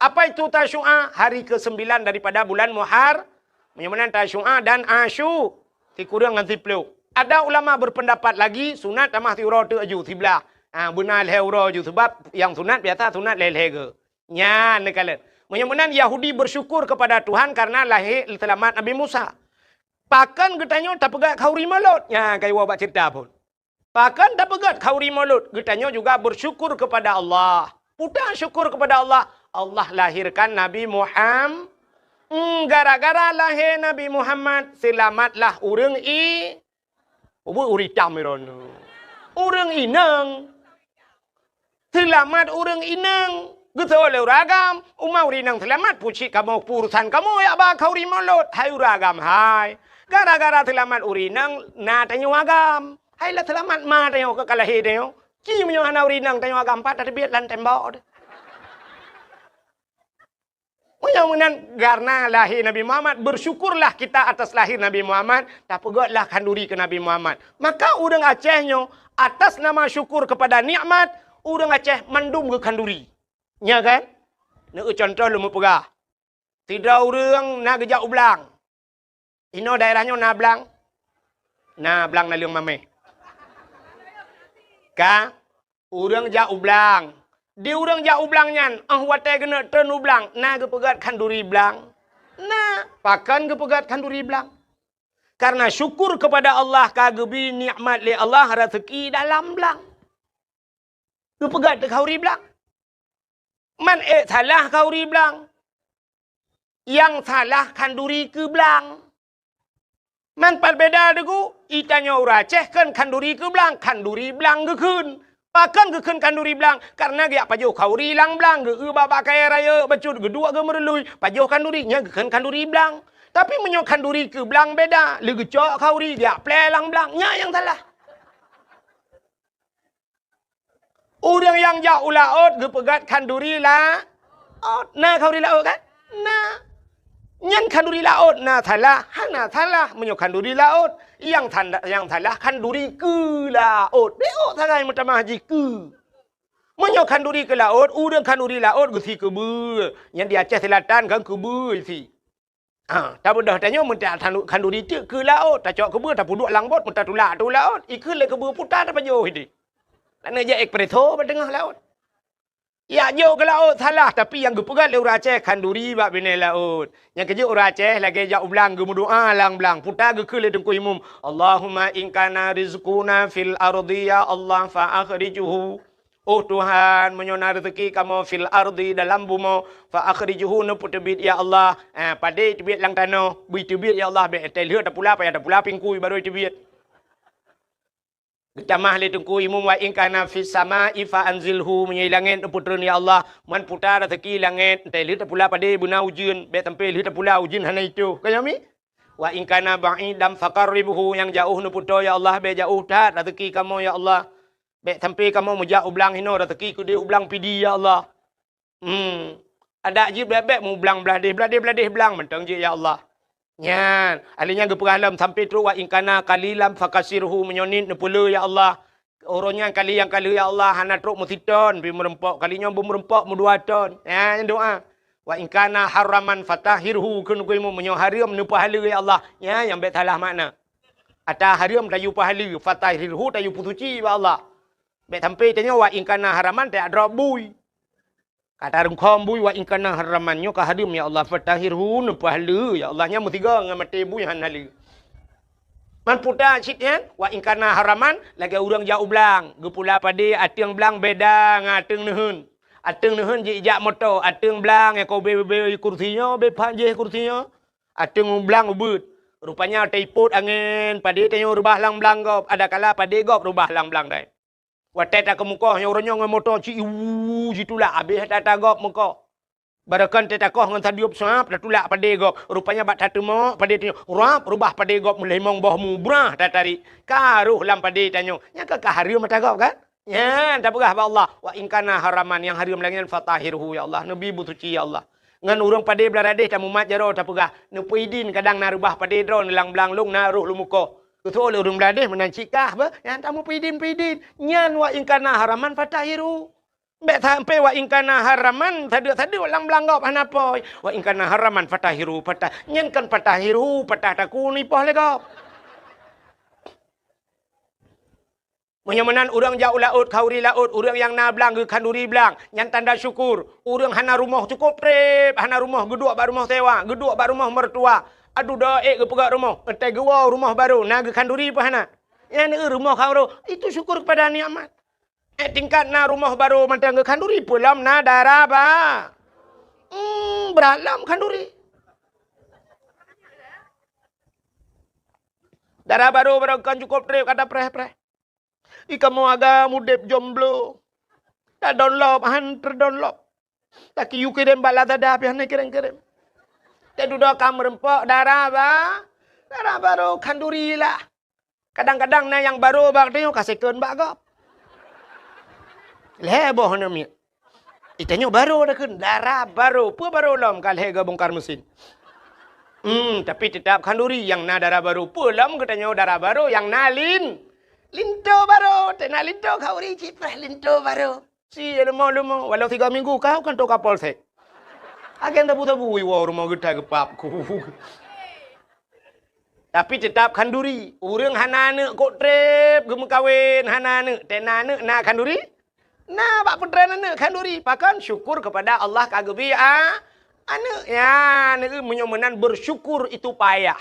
Apa itu Tasyu'a? Hari kesembilan daripada bulan Muhar-, meunyoe meunan Tasyu'a dan Asyu, sikureueng ngon siploh. Ada ulama berpendapat lagi, sunat tamah siuroe teuk aju, siblah. Ha, beuna lhée uroe aju, sebab nyang sunat biasa sunat lhée-lhée geu. Nyan neukalon. Meunyoe meunan Yahudi bersyukur kepada Tuhan karena lahé seulamat Nabi Musa. Pakon geutanyoe tapeugét khauri Maulud? Nyan ka iwoe bak ceurita phon. Pakon tapeugét khauri Maulud? Geutanyoe juga bersyukur kepada Allah. Peue syukur kepada Allah? Allah lahirkan Nabi Muham-, Hmm, gara-gara lahé Nabi Muhammad, seulamatlah ureuëng i-, Ubé ureuëng itam droeneuh. Ureuëng inong. Seulamat ureuëng inong. Geusoe lé ureuëng agam, uma ureuëng inong seulamat, pucit kamoe, urusan kamoe, yak ba khauri Maulud. Hai ureuëng agam, hai. Gara-gara seulamat ureuëng inong, na tanyoe agam. Hai lah seulamat ma tanyoe keu ka lahé tanyoe. Ci meunyoe hana ureuëng inong tanyoe agam, pat tateubiet lam tembok. Meunyoe meunan, karena lahé Nabi Muhammad, bersyukurlah kita atas lahir Nabi Muhammad, tapeugötlah khanduri keu Nabi Muhammad. Maka ureuëng Aceh nyoe, atas nama syukur kepada nikmat, ureuëng Aceh mandum geukhanduri. Nya kan? Neueu contoh lôn meupeugah. Sidroe ureuëng na geujak u blang. Inoe daerah nyoe na blang? Na blang naleueng mamèh. Ka, ureuëng jak u blang. Di ureuëng jak u blang nyan, óh watèe geuneuk treun u blang, na geupeugöt khanduri blang? Na, pakon geupeugöt khanduri blang? Karena syukur kepada Allah ka geubri nikmat lé Allah raseuki dalam blang. Geupeugöt khanduri blang. Man ék salah khanduri blang. Nyang salah khanduri keu blang. Man pat beda deungon, i tanyoe ureuëng Aceh kheun khanduri keu blang, khanduri blang geukheun. Pakon geukheun khanduri blang? Karena geujak pajoh khanduri lam blang, geueu bak-bak kayèe rayeuk bacut, geuduek geumeurului, pajoh khanduri, nyan geukheun khanduri blang. Tapi meunyoe khanduri keu blang beda, lé geucok khanduri, geujak plè lam blang, nyan nyang salah. Ureuëng nyang jak u laôt geupeugöt khanduri laôt. Na khanduri laôt kan? Na. Nyan khanduri laôt na salah, hana salah meunyoe khanduri laôt. Nyang sanda-, nyang salah khanduri keu laôt. Beuôt sagai meutamah jih keu. Meunyoe khanduri keu laôt, ureuëng khanduri laôt geusi keubeue. Nyan di Aceh Selatan kan keubeue isi. Ha, tabeudôh tanyoe meuntak khanduri teuk keu laôt, tacok keubeue, tapeuduek lam bot, meutatulak ateueh laôt, ikheun lé keubeue puta tapajoh idéh. Laneuk jak espresso bak teungoh laôt. Jak jok keu laôt salah, tapi nyang geupeugöt lé ureuëng Aceh khanduri bak binéh laôt. Nyang keujeuet ureuëng Aceh lagèe jak u blang geumeudoá lam blang, puta geukheun lé Teungku Imum, "Allahumma in kana rizquna fil ardi ya Allah fa akhrijhu." Oh Tuhan, meunyoe na reuzeuki kamoe fil ardi dalam bumoe, fa akhrijhu neupeuteubiet ya Allah. Eh, padé teubiet lam tanoh, bri teubiet ya Allah, bèk teuh lheueh tapula, payah tapula pingkui barô teubiet. Geutamah lé Teungku Imum wa in kana fis sama'i fa anzilhu, meunyoe langèt neupeutreun ya Allah, man puta reuzeuki langèt, teuh lheueh tapula padé beuna ujeuen, bèk sampai lheueh tapula ujeuen hana itoh. Ka nyan mi? Wa in kana ba'idan faqarribhu, nyang jaoh neupeutoe ya Allah, bèk jaoh that reuzeuki kamoe ya Allah. Bèk sampai kamoe meujak u blang hinoe, reuzeuki keudéh u blang Pidie ya Allah. Hmm. Adak jih bèk-bèk mublang blah déh, blah déh, blah déh blang mantong jih ya Allah. Nyan, ahli nyan geupeugah lom sampai trok wa in kana qalilan fakasirhu, meunyoe niet neupeulheueh ya Allah. Uroe nyan kali nyang ka lheueh ya Allah, hana trok meusiton, pi meureumpok, kali nyoe beumeureumpok meudua ton. Nyan doa. Wa in kana haraman fatahhirhu, kheun Teungku Imum, meunyoe hareuem neupeuhaleue ya Allah. Nyan nyang bèk salah makna. Ata hareuem tayue peuhaleue, fatahhirhu tayue peusuci bak Allah. Bèk sampai tanyoe wa in kana haraman tajak drob bui. Ka tarungkhom bui wa in kana haraman nyoe ka hareuem ya Allah, fatahhirhu neupeuhaleue ya Allah, nyan meusigoe ngon maté bui hana lé. Man puta cit nyan, wa in kana haraman, lagèe ureueng jak u blang, geupula padé ateueng blang beda ngon ateueng neuheun. Ateueng neuheun jijak moto, ateueng blang nyang ka ubé-ubé kursi nyoe, ubé phan jih kursi nyoe. Ateueng u blang ubeuet. Rupanya taipot angén, padé tanyoe reubah lam blang gob, adakala padé gob reubah lam blang dai. Watèe takeumeukoh nyoe uroe nyoe ngon moto ci iwu jitulak, abéh that-that gob meukoh. Barokon teuh takoh ngon sadiup suap, tatulak padé gob. Rupanya bak tateumok padé tanyoe, rap reubah padé gob meulimong boh mu brah tatarék. Ka roh lam padé tanyoe. Nyan ka, ka hareuem ata gob kan? Nyan tapeugah bak Allah, "Wa in kana haraman," nyang hareuem lagèe nyan, "fatahhirhu, ya Allah, neubi beusuci, ya Allah." Ngon ureueng padé Blang Radéh tamumat jaroe tapeugah, "Neupeuidin, kadang na reubah padé droeneuh lam blang lôn na roh lôn meukoh." Keusoe lé ureueng Blang Radéh meunan cit kah beuh, nyan tameupeuidin-peuidin. Nyan wa in kana haraman fatahhirhu. Bèk sampai wa in kana haraman, sadeuk-sadeuk lam blang gob hana pôi. Wa in kana haraman fatahhirhu, patah. Nyan kan fatahhirhu, patah takue neuipoh lé gob. Meunyoe meunan ureueng jak u laôt, khanduri laôt, ureueng nyang na blang geukhanduri blang, nyan tanda syukur. Ureueng hana rumoh cukôp trép, hana rumoh geuduek bak rumoh sewa, geuduek bak rumoh mertua. Aduh, doa ék geupeugöt rumoh, watèe geuwoe rumoh barô, na geukhanduri peue hana? Nyan rumoh khanduri, itu syukur kepada nikmat. Eh, tingkat na rumoh barô mantong geukhanduri, peue lom na dara ba-, hmm, brat lom khanduri. Dara barô, barô kon cukôp trép ka tapreh-preh. Di kamoe agam udép jomblo. Tadonlop, han teudonlop. Takiyue kirém bak Lazada, pih hana kirém-kirém. Teududoe ka meureumpok dara ba-, dara barô khanduri lah. Kadang-kadang na nyang barô bak tanyoe ka second bak gob. Lhèe boh hana miet. Di tanyoe barô dah kheun, dara barô. Peue barô lom ka lhèe gabongkar mesin. Hmm, tapi teutap khanduri nyang na dara barô. Peue lom geutanyoe dara barô nyang na lin-, linto barô. Teuh na linto khanduri cit preh linto barô. Si leumo-leumo, walau tiga minggu kau kan toka polsek. Agen tabu-tabu iwoe rumoh geutai geupap ku. Tapi teutap khanduri. Ureueng hana aneuk kok trép geumeukawen, hana aneuk. Teuh na aneuk na khanduri? Na bak peutren aneuk khanduri. Pakon? Syukur kepada Allah ka geubri a-, aneuk. Ya, aneuk meunyoe meunan bersyukur itu payah.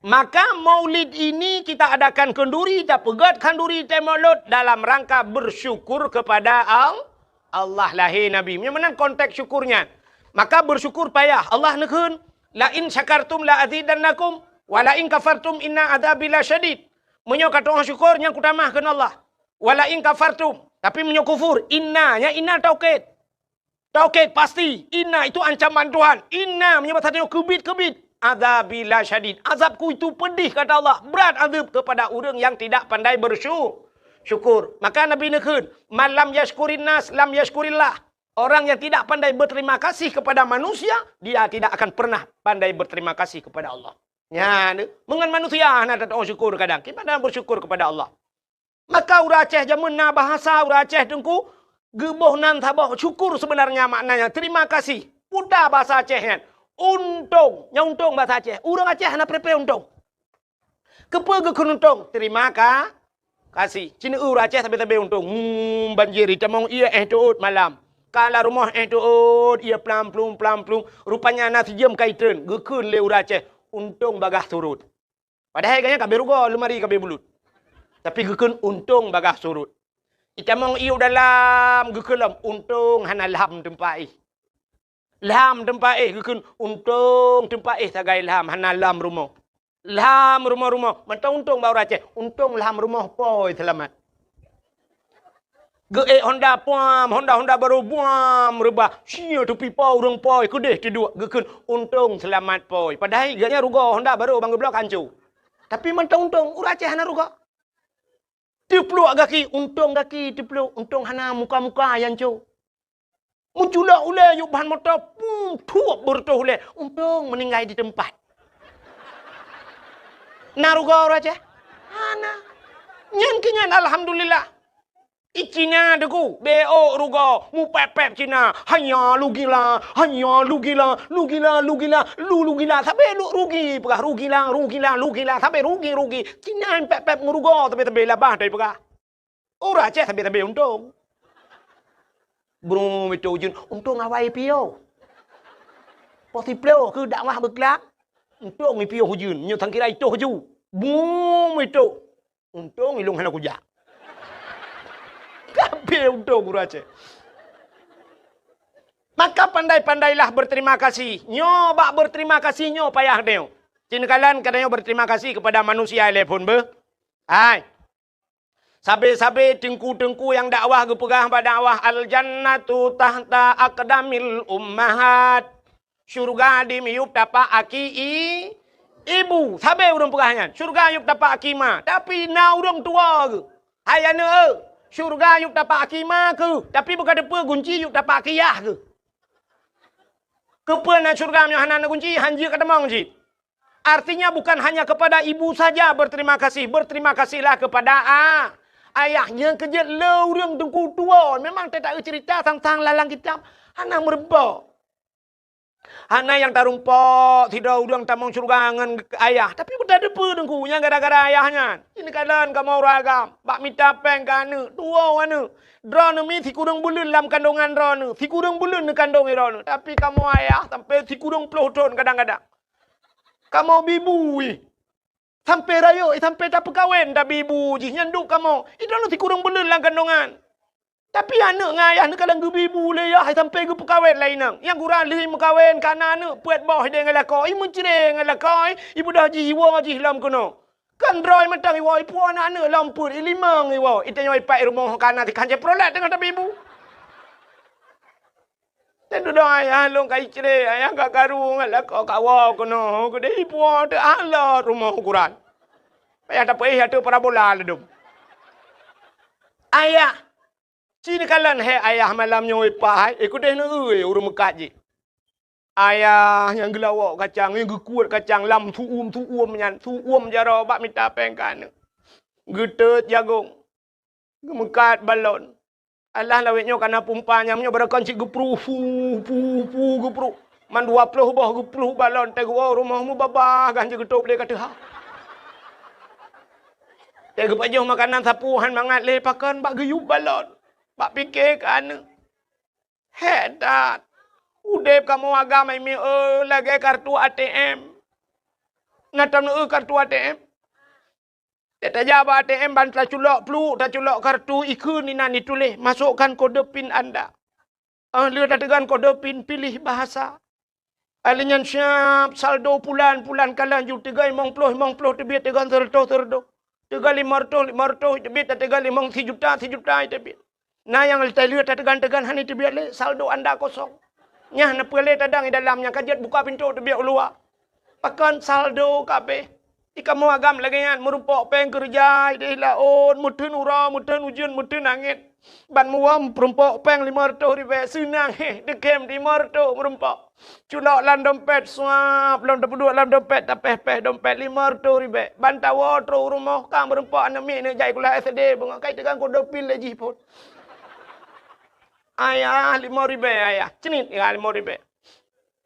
Maka maulid ini kita adakan khanduri, tapeugöt khanduri teuh maulud dalam rangka bersyukur kepada Al-, Allah lahé Nabi. Meunyoe meunan konteks syukur nyan. Maka bersyukur payah. Allah neukheun, "La in syakartum la azidannakum, wa la in kafartum inna adzabi lasyadid." Meunyoe ka tu'oh syukur, nyan kutamah kheun Allah. "Wa la in kafartum." Tapi meunyoe kufur, inna, nyan inna taukid. Taukid pasti, inna itu ancaman Tuhan. Inna meunyoe basa tanyoe keubiet-keubiet. Adzabi lasyadid. Azabku itu pedih kata Allah. Berat azab kepada ureueng yang tidak pandai bersyu-, syukur. Maka Nabi neukheun, "Man lam yasykurin nas lam yasykurillah." Orang yang tidak pandai berterima kasih kepada manusia, dia tidak akan pernah pandai berterima kasih kepada Allah. Nyan, meungon manusia hana tatu'oh syukur kadang. Kiban hana bersyukur kepada Allah. Maka ureueng Aceh jameun na bahasa ureueng Aceh teungku, geuboh nan saboh syukur sebenarnya maknanya terima kasih. Puta bahasa Aceh nyan. Untông, nyan untông bahasa Aceh. Ureueng Aceh hana preh-preh untông. Keupeue geukheun untông? Terima ka-, kasih. Ci neu ureueng Aceh sabe-sabe untông. Hmm, banjir, itamong ié éh teuôt malam. Ka lam rumoh éh teuôt, ié plam-plum, plam-plum. Rupanya na sijeuem ka itreun, geukheun lé ureueng Aceh, untông bagaih surut. Padahai gobnyan ka abéh rugoe, leumari ka abéh bulut. Tapi geukheun untông bagaih surut. Itamong ié u dalam, geukheun lom, untông hana lham teumpat éh. Lham teumpat éh, geukheun untông teumpat éh sagai lham, hana lham rumoh. Lham rumoh-rumoh, mantong untông bak ureueng Aceh, untông lham rumoh pôi seulamat. Geuék honda puam, honda-honda barô buam, reubah. Sia teupipa ureueng pôi, keudeh teuduek, geukheun untông seulamat pôi. Padahai gobnyan rugoe honda barô ban geubloe ka ancô. Tapi mantong untông, ureueng Aceh hana rugoe. Teupluek gaki, untông gaki teupluek, untông hana muka-muka nyang ancô. Meuculok ulèe yub ban moto, pum, thuep beureutoh ulèe, untông meuninggai di teumpat. Na rugoe ureueng Aceh? Hana. Nyan keuh nyan alhamdulillah. I Cina teungku, beuôt rugoe, mupép-pép Cina, hanya lugila, hanya lugila, lugila, lugila, lu lugila, sabe lu rugi, peugah rugila, rugila, lugila, sabe rugi, rugi. Cina pép-pép ngon rugoe, sabe-sabe labah dai peugah. Ureueng Aceh sabe-sabe untông. Brung meutoh ujeuen, untông awai piôh. Poh siplôh keuh dakwah beuklam, untông piôh ujeuen, nyoe sangkira itoh ju. Bum itu. Untông ilông hana kujak. Kabeh untông guru Aceh. Maka pandai-pandailah berterima kasih. Nyoe bak berterima kasih nyoe payah deuh. Cit neukalon geutanyoe berterima kasih kepada manusia ilée phon beuh. Hai. Sabe-sabe teungku-teungku nyang dakwah geupeugah bak dakwah, "Al-jannatu tahta aqdamil ummahat." Syurga di miyueb tapak aki i-, ibu. Sabe ureuëng peugah nyan, syurga yueb tapak aki ma. Tapi na ureuëng tuwoe geuh. Hai aneuëk, syurga yueb tapak aki ma keuh. Tapi beuka teupeue gunci yueb tapak aki yah keuh. Keupeue na syurga meunyoe hana na gunci, hanjeuet ka tamong cit. Artinya bukan hanya kepada ibu saja berterima kasih, berterima kasihlah kepada a-, ayah. Nyang keujeuet le ureuëng teungku tuwoe. Memang teutak cerita tentang lalang kitab hana meurumpok. Hana nyang tarumpok sidroe ureuëng tamong syeuruga ngon ayah, tapi beutadeue-deue teungku nyang gara-gara ayah nyan. Ini kalon kamoe ureuëng agam, bak mita péng keu aneuëk, tuwoe aneuëk. Droeneuh mi sikureueng buleuen lam kandongan droeneuh, sikureueng buleuen neukandong droeneuh, tapi kamoe ayah sampai sikureueng ploh thon kadang-kadang. Kamoe bibu ih. Sampai rayeuk, sampai tapeukawen tabi ibu jih nyan duek kamoe. Idroeneuh sikureueng buleuen lam kandongan. Tapi aneuëk ngon ayah neukalon geubi ibu lé yah sampai geupeukawen lé inong. Nyang gura lheueh meukawen kana aneuëk peuet boh ideh ngon lakoe, i meucre ngon lakoe, i beudoh jih iwoe jih lom keunoe. Kan droe mantong iwoe, ipuwoe aneuëk lom peuet, i limong iwoe, itanyoe ipat i rumoh kana tikhan jai prolet teungoh tabi ibu. Teududoe ayah lôn ka icre, ayah ka karu ngon lakoe kawoe keunoe, keudeh ipuwoe teualot rumoh ukuran. Payah tapeuéh ateueh parabola ladum. Ayah, ci neukalon hai ayah malam nyoe ipat hai, eh keudeh neueu ureuëng meukat jih. Ayah nyang geulawok kacang, nyang geukuet kacang lam su'um-su'um nyan, su'um jaroe bak mita péng keu aneuëk. Geutot jagong. Geumeukat balon. Alah lawét nyoe kana pumpa nyang nyoe barokon cit geupruh, pu, pu, pu, geupruh. Man dua ploh boh geupruh balon, teuh geuwoe rumoh mubabah gan jeuet geutôb lé ka teuha. Teuh geupajoh makanan sapeue han mangat lé pakon bak geuyub balon. Bak pike keu aneuëk. Hék that. Udeb kamoe agam ai mieu lagée kartu A T M. Na tam neueu kartu A T M? Tajak bak A T M ban taculok pluek, taculok kartu, ikheun inan ituléh, "Masukkan kode pin Anda." Óh lheueh tateugon kode pin, pilih bahasa. Óh lheueh nyan siab saldo pulan, pulan kalon ju teugon limong ploh, limong ploh teubiet, teugon seureutôh, seureutôh. Teugon limong reutôh, limong reutôh teubiet, tateugon limong sijuta, sijuta teubiet. Na nyang teuh lheueh tateugon-teugon hana teubiet lé, saldo Anda kosong. Nyan na peue lé tadong i dalam nyang ka jeuet buka pintoe teubiet u luwa. Pakon saldo kabeh. I kamoe agam lagée nyan meurumpok péng keureuja ideh laôt, meutheun uroe, meutheun ujeuen, meutheun angén. Ban muwöm peurumpok péng limong reutôh ribée seunang héh, deukém limong reutôh meurumpok. Culok lam dompet suab, lom tapeuduek lam dompet, tapéh-péh dompet limong reutôh ribée. Ban tawoe trok u rumoh ka meurumpok aneuk miet neuk jak sikula S D beungoh kai teugang kode pin lé jih phon. Ayah limong ribée ayah, ceunit ya limong ribée.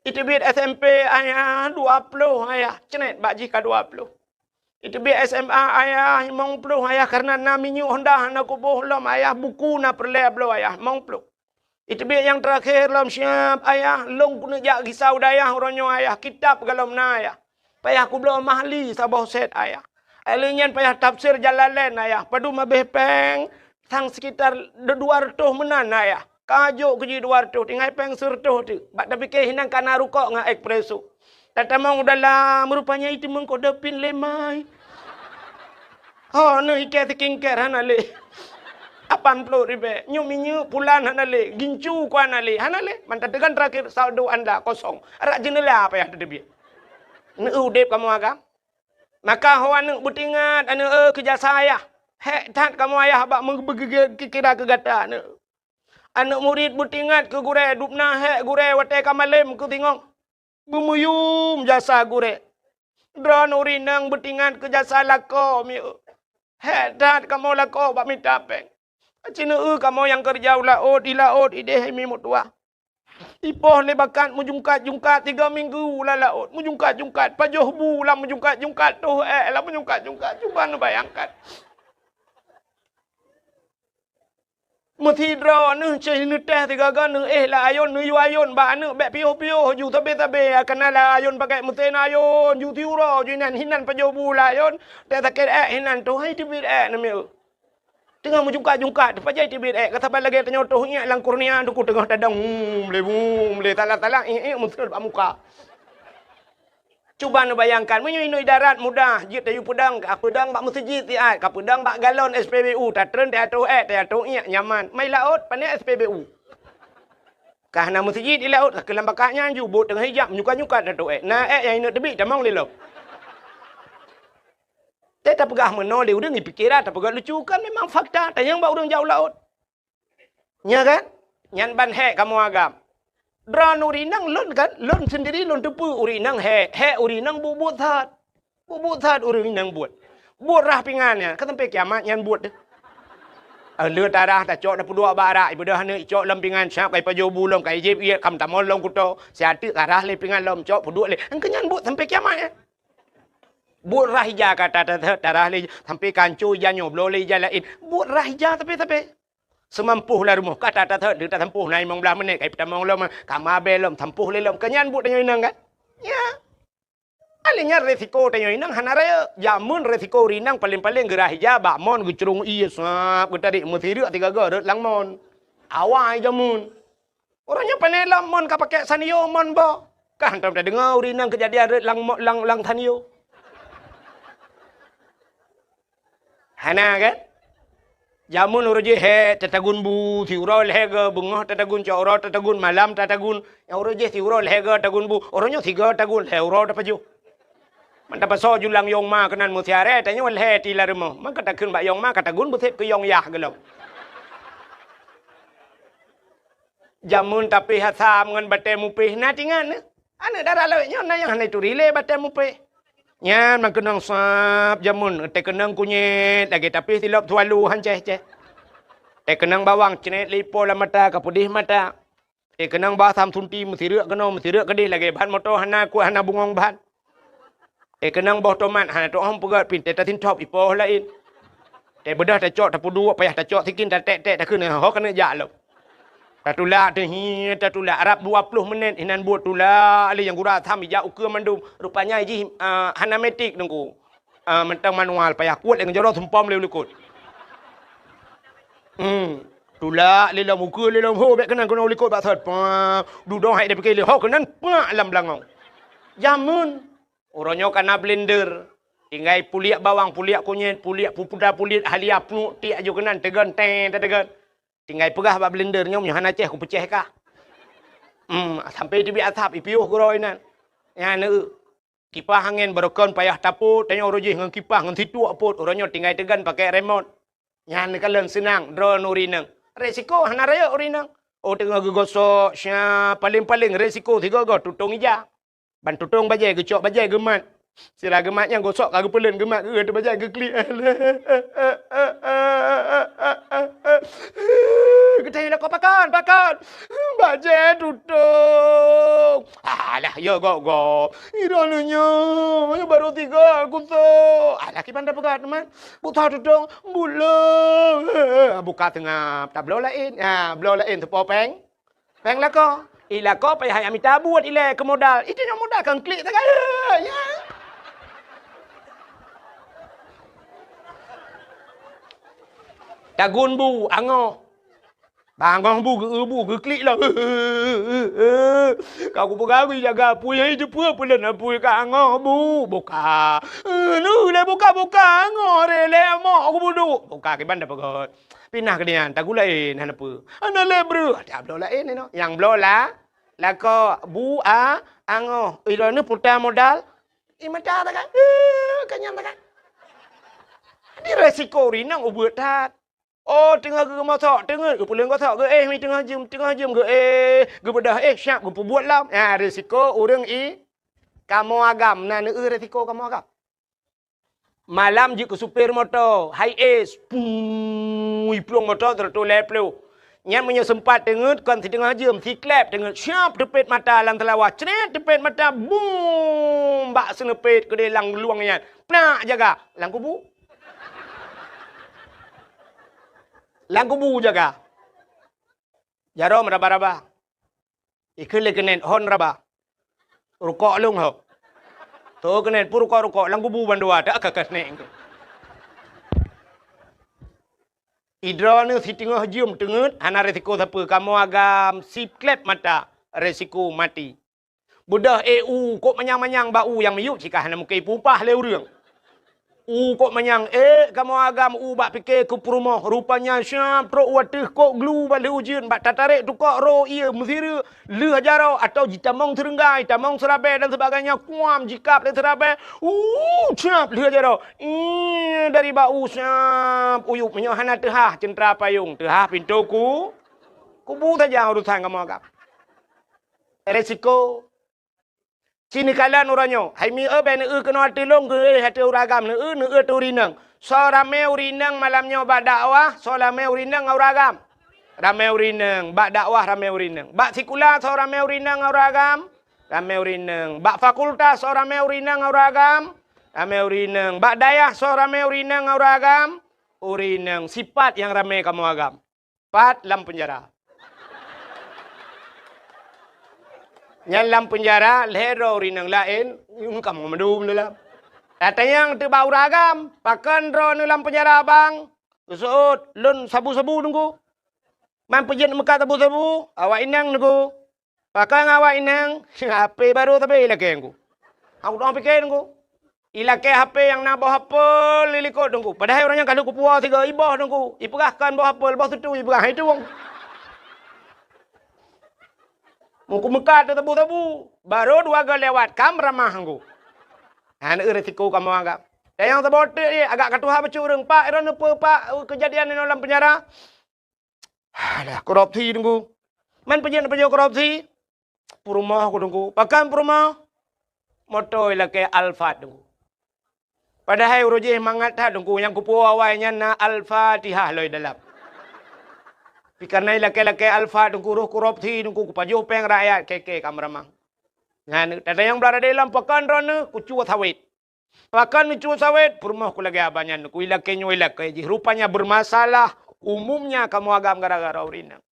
Iteubiet S M P ayah dua ploh ayah, ceunit bak jih ka dua ploh. Iteubiet S M A ayah limong ploh ayah, karena na minyeuk honda hana kuboh lom ayah, buku na peureulée bloe ayah limong ploh. Iteubiet nyang teurakhé lom siab ayah, lôn keuneuk jak gisa u dayah uroe nyoe ayah, kitab galom na ayah. Payah kubloe mahli saboh set ayah. Óh lheueh nyan payah tafsir Jalalain ayah, padum habéh péng sang sekitar dua reutôh meunan ayah. Ka jok keu jih dua reutôh, tinggai péng seureutôh teuk. Bak tapike hinan kana rukok ngon espresso. Tatamong u dalam, rupanya iteumeung kode pin lé mai. Ho, neuh ikée skincare hana lé. Lapan ploh ribée. Nyoe minyeuk pulan hana lé. Gincu ku hana lé. Hana lé. Man tateugon terakhir saldo Anda kosong. Arak jeunela payah tateubiet. Neueu udeb kamoe agam. Maka ho aneuk beutingat, aneuk, eh, keu jasa ayah. Hék that kamoe ayah bak meubeugeugét kira keu gata, aneuk. Aneuk murit beutingat keu gurée, dubna hék gurée watée ka malém keu singoh. Beumuyum jasa gurée. Droeneuh ureuëng inong beutingat keu jasa lakoe mieu. Hék that kamoe lakoe bak mita péng. Aci neueu kamoe nyang keureuja u laôt, di laôt ideh mi meutuwah. Ipoh lé bakat meujungkat-jungkat tiga minggu lam laôt, meujungkat-jungkat, pajoh bu lam meujungkat-jungkat, toh ék lam meujungkat-jungkat. Cuba neubayangkan. Meusidroe neuh cit neuteh sigaga neuéh lam ayôn, neuyue ayôn bak aneuk bék piôh-piôh ju sabe-sabe, kana lam ayôn pakai meusén ayôn ju siuroe ju inan hinan pajoh bu lam ayôn, teuh sakét ék hinan toh hai teubiet ék neumeu. Teungoh meujungkat-jungkat, teupajai teubiet ék, ka saban lagée tanyoe toh iék lam kurnia Teungku teungoh tadong, hmm, lé, hmm, lé, salah-salah, iék, iék, meuseuet bak muka. Cuba neubayangkan, meunyoe inoe idarat mudah, jeuet tayue peudong, ka peudong bak meuseujid siat, ka peudong bak galon S P B U, tatreun teuatoh ék, teuatoh iék, nyaman. Mai laôt, pané S P B U. Ka hana meuseujid di laôt, ka keulam bakat nyan ju, bot teungoh hijab, nyuka-nyuka teuatoh ék. Na ék nyang ineuk teubiet, tamong lé lom. Teuh tapeugah meunoe lé ureuëng, ipike that tapeugah lucu, kan memang fakta, tanyong bak ureuëng jak u laôt. Nya kan? Nyan ban hék kamoe agam. Droeneuh ureuëng inong lôn kan, lôn sendiri lôn teupeue ureuëng inong hék, hék ureuëng inong buet-buet that. Buet-buet that ureuëng inong buet. Buet rhah pingan nyan, ka sampai kiamat nyan buet deh. Eh, le tarah tacok tapeuduek bak arak, ibeudôh aneuk icok lom pingan, siap ka ipajoh bu lom, ka ijép iék, ka meutamong lom kuto, siat teuk ka rhah lé pingan lom, cok peuduek lé. Engkeu nyan buet sampai kiamat nyan. Buet rhah ija ka ta-, ta-, ta-, tarhah lé, sampai ka ancô ija nyoe, bloe lé ija laén. Buet rhah ija tapi-tapi. Seumampoh lam rumoh, ka ta-, ta-, ta-, tasampôh na limong blaih menit, ka ipeutamong lom, ka mabée lom, sampôh lé lom. Keu nyan buet tanyoe inong kan? Ya. Akhé nyan resiko tanyoe inong hana rayeuk. Jameun resiko ureuëng inong paléng-paléng geurhah ija bak mon geucrông ié sab geutarék meusireuk sigaga rot lam mon. Awai jameun. Uroe nyoe pane lom mon ka pakai sanyo mon boh. Ka hantom tadeungoe ureuëng inong keujadian rot lam mo-, lam, lam sanyo. Hana kan? Jameun uroe jih hék tatagun bu, siuroe lhée goe, beungoh tatagun, cok uroe tatagun, malam tatagun. Nyang uroe jih siuroe lhée goe tagun bu, uroe nyoe sigoe tagun, lhée uroe tapajoh. Man tapasoe ju lam yong ma keunan meusiaré, tanyoe lhée ti lam rumoh. Man ka takheun bak yong ma, ka tagun beusép keu yong yah gohlom. Jameun tapéh asam ngon batée mupéh na tingat nyoe. Aneuk dara lawét nyoe na nyang hana ituri lé batée mupéh. Nyan meukeunong sab jameun, teukeunong kunyét lagée tapéh silop swallow han céh-céh. Teukeunong bawang cret lé ipo lam mata ka peudeh mata. Teukeunong bak asam sunti meusireuk keunoe meusireuk keudeh lagée ban moto hana kuat hana bungong ban. Teukeunong boh tomat hana teuôh peugét pih teuh tasintop ipoh laén. Teubeudôh tacok tapeuduek payah tacok sikin taték-ték takheun ho keuneuk jak lom. Tatulak teuh hi tatulak rab dua ploh menit hinan buet tulak lé nyang gura asam ijak ukeue mandum. Rupanya jih, ah, hana metik Teungku. Ah, mantong manual payah kuet lé ngon jaroe sumpom lé u likot. Hmm. Tulak lé lom ukeue lé lom ho bék keunan keunoe u likot bak sot. Pah, dudoe hai dipike lé ho keunan pah lam beulangong. Jameun. Uroe nyoe ka na blender. Tinggai puliek bawang, puliek kunyét, puliek pupuda, puliek halia, pluek tiek aju keunan teugon teng teugon. Tinggai peugah bak blender nyoe meunyoe hana céh kupeucéh kah. Hmm, sampai teubiet asap ipiôh keudroe inan. Nyan eu. Kipah angén barokon payah tapot, tanyoe uroe jih ngon kipah ngon situek pot, uroe nyoe tinggai teugon pakai remot. Nyan neukalon seunang droeneuh ureuëng inong. Resiko hana rayeuk ureuëng inong. Oh teungoh geugosok, sya, paléng-paléng resiko sigoe-goe tutong ija. Ban tutong bajée geucok bajée geumat. Sira geumat nyang gosok ka geupeuleuen geumat geuh teuh bajée geuklik. Geutanyoe lakoe pakon, pakon. Bajée tutong. Alah, ya gok-gok. Droeneuh nyoe, nyoe barô tiga kusok. Alah, kiban tapeugah teuma. Buta tutong, bulo. Buka teungab, tabloe laén. Ha, bloe laén teupo péng. Péng lakoe. I lakoe payah jak mita buet ilée keu modal. Itu nyoe modal kan klik sagai. Ya. Tagun bu, angoh. Bangoh bu, geu bu, geuklik lah. Ka kupeugah gui jaga apui, hai teupeue peulon apui ka angoh bu, buka. Nu lé buka-buka angoh re lé mok kubudu. Buka kiban dah peugah. Pinah keu nyan, tagu laén hana peue. Hana lé breuh, ata bloe laén inoe. Nyang bloe la, lakoe bu a angoh. Ilôn ni puta modal. I mata takai. Ka nyan takai. Di resiko rinang ubeut that. Oh, teungoh geumosok, teungoh geupuléng gosok, geuéh mi teungoh jeuem, teungoh jeuem geuéh, geubeudôh éh siap geupeubuet lom. Nyan risiko ureuëng i kamoe agam, na neueu risiko kamoe agam. Malam jeuet keu supir moto, high ace, pui plueng moto seratus lhèe ploh. Nyan meunyoe seumpat teungeut kon siteungoh jeuem, siklep teungeut siap teupet mata lam seulawah, cret teupet mata, bum bak seuneupet keudeh lam luwang nyan, prak jaga lam kubu. Lam kubu jaga. Jaroe meuraba-raba. Ikheun lé keuneuk hon raba. Rukok lôn ho. Tho keuneuk pun rukok-rukok lam kubu bandua tak ka keuneuk. Idroeneuh siteungoh jeuem teungeut hana resiko sapeue, kamoe agam sib kleb mata, resiko maté. Beudôh, eh, u kok manyang-manyang bak u nyang miyueb cit ka hana mungken ipeuupah lé ureuëng. U kok manyang, eh, kamoe agam u bak pike keu peurumoh, rupanya siab trok u ateueh kok glu bak lheueh ujeuen, bak tatarek tukok ro ié meusireuk, lheueh jaroe atau jitamong seureunggai, tamong seurabée dan sebagainya, kuam jikab lé seurabée, uh, siab lheueh jaroe, ih, dari bak u siab uyueb, meunyoe hana teuhah ceuntra payong, teuhah pintoe ku, kubu saja urusan kamoe agam. Resiko. Ci neukalon uroe nyoe, hai mieu bèk neueu keunoe ateueh lôn, geuéh ateueh ureueng agam, neueu, neueu ateueh ureueng inong. Soe ramé ureueng inong malam nyoe bak dakwah, soe ramé ureueng inong ngon ureueng agam? Ramé ureueng inong, bak dakwah ramé ureueng inong. Bak sikula soe ramé ureueng inong ngon ureueng agam? Ramé ureueng inong. Bak fakultas soe ramé ureueng inong ngon ureueng agam? Ramé ureueng inong. Bak dayah soe ramé ureueng inong ngon ureueng agam? Ureueng inong. Sipat nyang ramé kamoe agam. Pat lam peunjara. Nyan lam peunjara, lhèe droe ureueng inong laén, ngon kamoe mandum lé lam. Tatanyong teuk bak ureueng agam, "Pakon droeneuh lam peunjara, Bang?" Geuseuôt, "Lôn sabu-sabu, Teungku." "Man peujeuet meukat sabu-sabu?" "Awak inong, Teungku." "Pakon awak inong?" "H P barô sabe ilakèe, Teungku." Aku dong pike, Teungku. Ilakèe H P nyang na boh apel di likot, Teungku. Padahai ureueng nyan ka lheueh kupuwoe sigoe iboh, Teungku. Ipeugah kon boh apel, boh sutui ipeugah hai tueng. Meukeu meukat teuh sabu-sabu. Barô dua goe lewat, ka meuramah, Teungku. Hana eu resiko kamoe agam. Dan nyang saboh teuk, agak ka tuha bacut ureueng, "Pak, droeneuh peue, Pak, keujadian inoe lam peunjara?" Alah, korupsi, Teungku. Man peujeuet-peujeuet korupsi? Peurumoh ku, Teungku. Pakon peurumoh? Moto ilakèe Alphard, Teungku. Padahai uroe jéh mangat that, Teungku. Nyang kupuwoe awai nyan na Al-Fatihah lom dalam. Tapi kareuna ilakèe-lakèe Alphard, Teungku, roh korupsi, Teungku, kupajoh péng rakyat, kèe-kèe ka meuramah. Nyan, tatanyong bak radé lom, "Pakon droeneuh?" "Kucue sawét." "Pakon neucue sawét?" "Peurumoh ku lagèe abah nyan, Teungku, ilakèe nyoe ilakèe jih. Rupanya bermasalah umumnya kamoe agam gara-gara ureueng inong.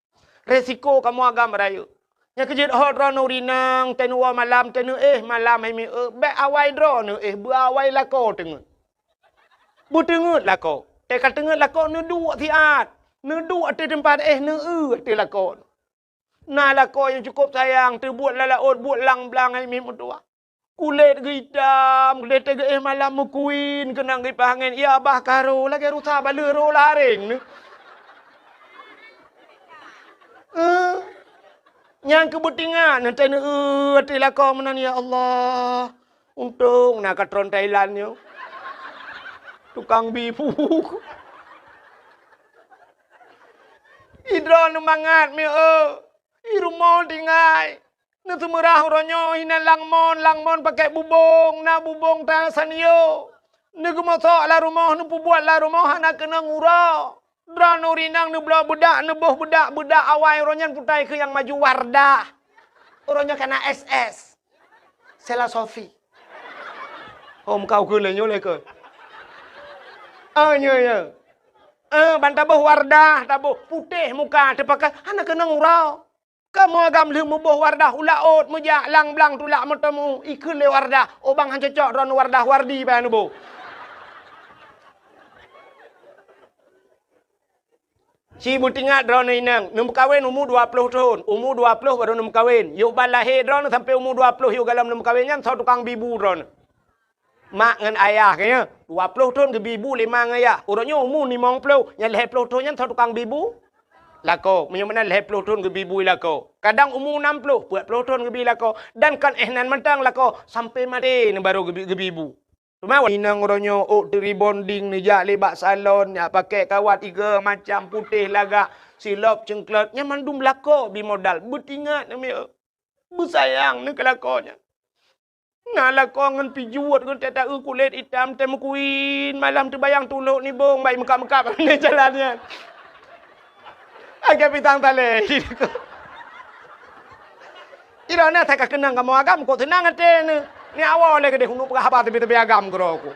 Resiko kamoe agam rayeuk. Nyang keujeuet ho droeneuh ureueng inong, teuh neuwoe malam, teuh neuéh malam hai mieu, bèk awai droeneuh éh, beuawai lakoe teungeut. Beuteungeut lakoe. Teuh ka teungeut lakoe, neuduek siat. Neuduek ateueh teumpat éh, neueu ateueh lakoe. Na lakoe nyang cukôp sayang, teubuet lam laôt, buet lam blang hai miet meutuwah. Kulét geuitam, kulét teuh geuéh malam meukuin, keunong geuipat angén, ya bah ka ro, lagèe rusa baleueh ro lareng neu. Eh, nyang keu beutingat, nyan teuh neueu ateueh lakoe meunan, ya Allah. Untông na katron Thailand nyoe. Tukang bi bu. Idroeneuh mangat mieu, i rumoh tinggai. Neuseumeurah uroe nyoe inan lam mon, lam mon pakèk bubông, na bubông ta sanyo. Neugeumosok lam rumoh, neupeubuet lam rumoh hana keunong uroe. Droeneuh ureueng inong neubloe beudak, neuboh beudak, beudak awai uroe nyan putai keu nyang maju Wardah. Uroe nyoe ka na S S. Sela Sofi. Hom kau keu lé nyoe lé keu. Ah, nyoe, nyoe. Eh, ban taboh Wardah, taboh putéh muka, teupakai hana keunong uroe. Kamoe agam lheueh muboh Wardah u laôt meujak lam blang tulak meuteumu, ikheun lé Wardah, "Oh bang, han cocok droeneuh Wardah, Wardi bèk neuboh." Ci beutingat droeneuh inong, neumeukawen umu dua ploh thon, umu dua ploh barô neumeukawen. Yôh ban lahé droeneuh sampoe umu dua ploh yôh gohlom neumeukawen nyan soe tukang bi bu droeneuh. Mak ngon ayah geuh nyan, dua ploh thon geubi bu lé ma ngon ayah. Uroe nyoe umu limong ploh, nyan lhèe ploh thon nyan soe tukang bi bu? Lakoe. Meunyoe meunan lhèe ploh thon geubi bu lakoe. Kadang umu nam ploh, peuet ploh thon geubi lakoe. Dan kon éh nan mantong lakoe, sampoe maté nyan barô geubi, geubi bu. Teuma inong uroe nyoe ôk teurebonding neujak lé bak salon, jak pakèk kawat iga macam putéh lagak, silop ceungklot, nyan mandum lakoe bi modal. Beutingat neu mieu. Beusayang neu keu lakoe nyan. Na lakoe ngon pijuet ngon teuh taeu kulét itam teuh meukuin, malam teubayang tulok nibong bai meukab-meukab lé jalan nyan. Agak pisang talé. Iroh na that ka keunong kamoe agam, kok seunang até neu. Ni awai lé keudeh uneuk peugah haba teubi-teubi agam keudroe ku.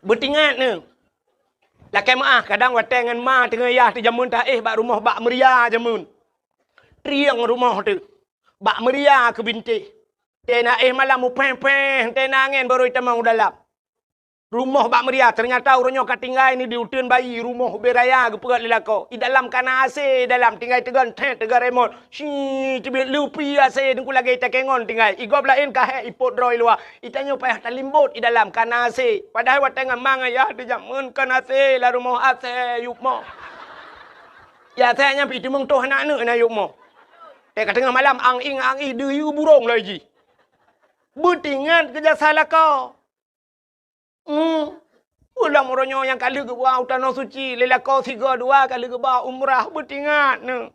Beutingat neu. Lakée meuáh, kadang watée ngon ma teungoh yah teuh jameun taéh bak rumoh bak meuria jameun. Trieng rumoh teuh. Bak meuria keu bintéh. Teuh na éh malam mupéng-péng, teuh na angén barô itamong u dalam. Rumoh bak meuria, teunyata uroe nyoe ka tinggai ni di uteuen bayi, rumoh ubé raya geupeugét lé lakoe. I dalam ka na A C, i dalam tinggai teugon, theh, teugon remote. Shi, teubiet leupi A C, teungku lagée itakée ngon tinggai. I gob laén ka hék ipot droe i luwa. Itanyoe payah talimbot i dalam ka na A C. Padahai watée ngon ma ngon yah teuh jameun kon A C, lam rumoh A C yup mo. Ya, A C nyan pih teumeung toh aneuk-aneuk na yup mo. Teuh ka teungoh malam, ang-ing, ang-ih, deuyue burông lagée jih. Beutingat keu jasa lakoe. Hmm. Ulôn uroe nyoe nyang ka lheueh geuba u Tanoh Suci, lé lakoe sigoe dua ka lheueh geuba umrah, beutingat neuh.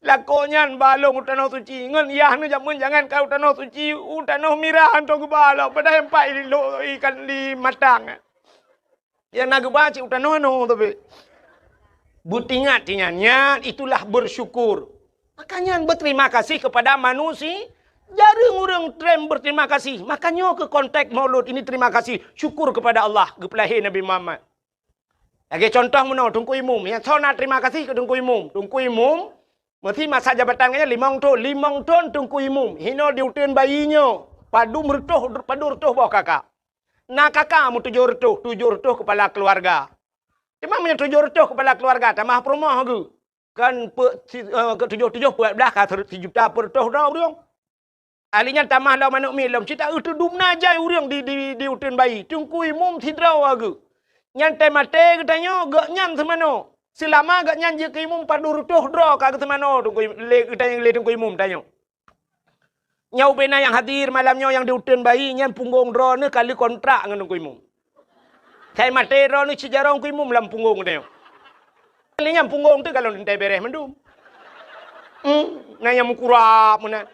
Lakoe nyan ba lôn u Tanoh Suci, ngon yah neuh jameun jangankan u Tanoh Suci, u tanoh mirah hantom geuba lom, padahai empat i lo-, ikan di matang. Nyang na geuba cit u tanoh nyoe tapi. Beutingat nyan, nyan itulah bersyukur. Makanya berterima kasih kepada manusia. Jareueng ureuëng treb berterima kasih. Makanya keu konteks Maulud ini terima kasih, syukur kepada Allah geupeulahé Nabi Muhammad. Lagée contoh meunoe, Teungku Imum. Nyang soe na terima kasih keu Teungku Imum. Teungku Imum, meusi masa jabatan geuh nyan limong thon, limong thon Teungku Imum. Hinoe di uteuen bayi nyoe, padum reutôh, padum reutôh boh kakak. Na kakak meutujoh reutôh, tujoh reutôh kepala keluarga. Teuma meunyoe tujoh reutôh kepala keluarga, tamah peurumoh geuh. Kan pe-, si-, eh, keu tujoh-tujoh peuet blaih ka seujuta peureutôh droe ureuëng. Ahli nyan tamah lom aneuk miet lom, cit taeu teudum na jai ureuëng di, di, di uteuen bayi. Teungku Imum sidroe geuh. Nyan teuh maté geutanyoe, gobnyan seumanoe. Seulama gobnyan jeuet keu imum padum reutôh droe ka geuseumanoe Teungku Im-, lé geutanyoe lé Teungku Imum tanyoe. Nyoe ubé na nyang hadir malam nyoe nyang di uteuen bayi nyan punggong droeneuh ka lheueh kontrak ngon Teungku Imum. Sai maté droeneuh cit jaroe Teungku Imum lam punggong geutanyoe. Lé nyan punggong teuh ka lôn teuntée béreh mandum. Hmm, na nyang meukurab meunan.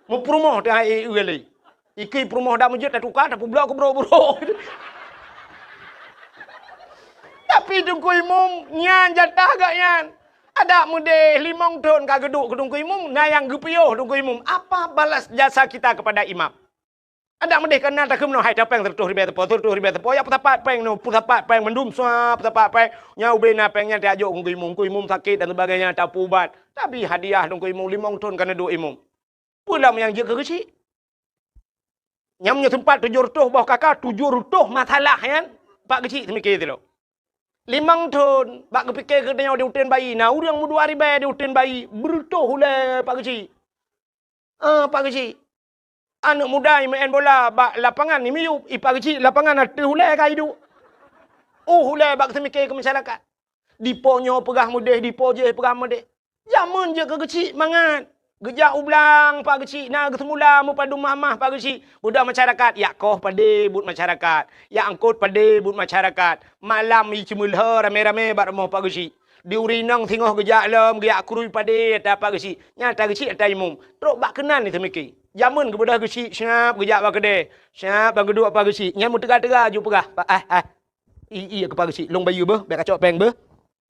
Meupeurumoh teuh hai e lé. Ikui peurumoh dak meujeuet tatuka, tapeubloe keu brok-brok. Tapi Teungku Imum nyan jatah gobnyan. Adak meudeh limong thon ka geuduek keu Teungku Imum, na nyang geupiôh Teungku Imum. Apa balas jasa kita kepada imam? Adak meudeh ka na takheun meunoe, hai tapéng seratus ribèe teupeu, seratus ribèe teupeu, ya peusapat péng nyoe, peusapat péng mandum, sua peusapat péng. Nyan ubé na péng nyan tajok keu Teungku Imum, Teungku Imum sakét dan sebagainya, tapeuubat. Tapi hadiah Teungku Imum limong thon ka neuduek Imum. Peue lom nyang jeuet keu geuchik? Nyang meunyoe sempat tujoh reutôh boh kaka, tujoh reutôh masalah nyan, Pak Geuchik seumiké sidroe. Limong thon, bak geupike geutanyoe di uteuen bayi, na ureuëng meudua ribèe di uteuen bayi, beureutôh ulèe Pak Geuchik. Ah, Pak Geuchik. Aneuk muda imeu'en bola bak lapangan imiyup, i Pak Geuchik lapangan ateueh ulèe ka iduek. Uh, ulèe bak seumiké keu masyarakat. Dipo nyoe peugah meudeh, dipo jéh peugah meudeh. Jameun jeuet keu geuchik mangat. Geujak u blang Pak Geuchik na geuseumula meupadum mamah Pak Geuchik. Beudôh masyarakat, yak koh padé buet masyarakat, yak angkot padé buet masyarakat. Malam iceumeuleue ramé-ramé bak rumoh Pak Geuchik. Di uri inong singoh geujak lom, geujak krui padé ata Pak Geuchik. Nyan ata geuchik ata imum. Trok bak keunan iseumiké. Jameun geubeudôh geuchik, siap geujak bak keudè. Siap ban geuduek Pak Geuchik. Nyan meuteuga-teuga ju peugah, "Pak, ah, ah. I, i, keu Pak Geuchik, lôn bayeue beuh, bèk kacok péng beuh."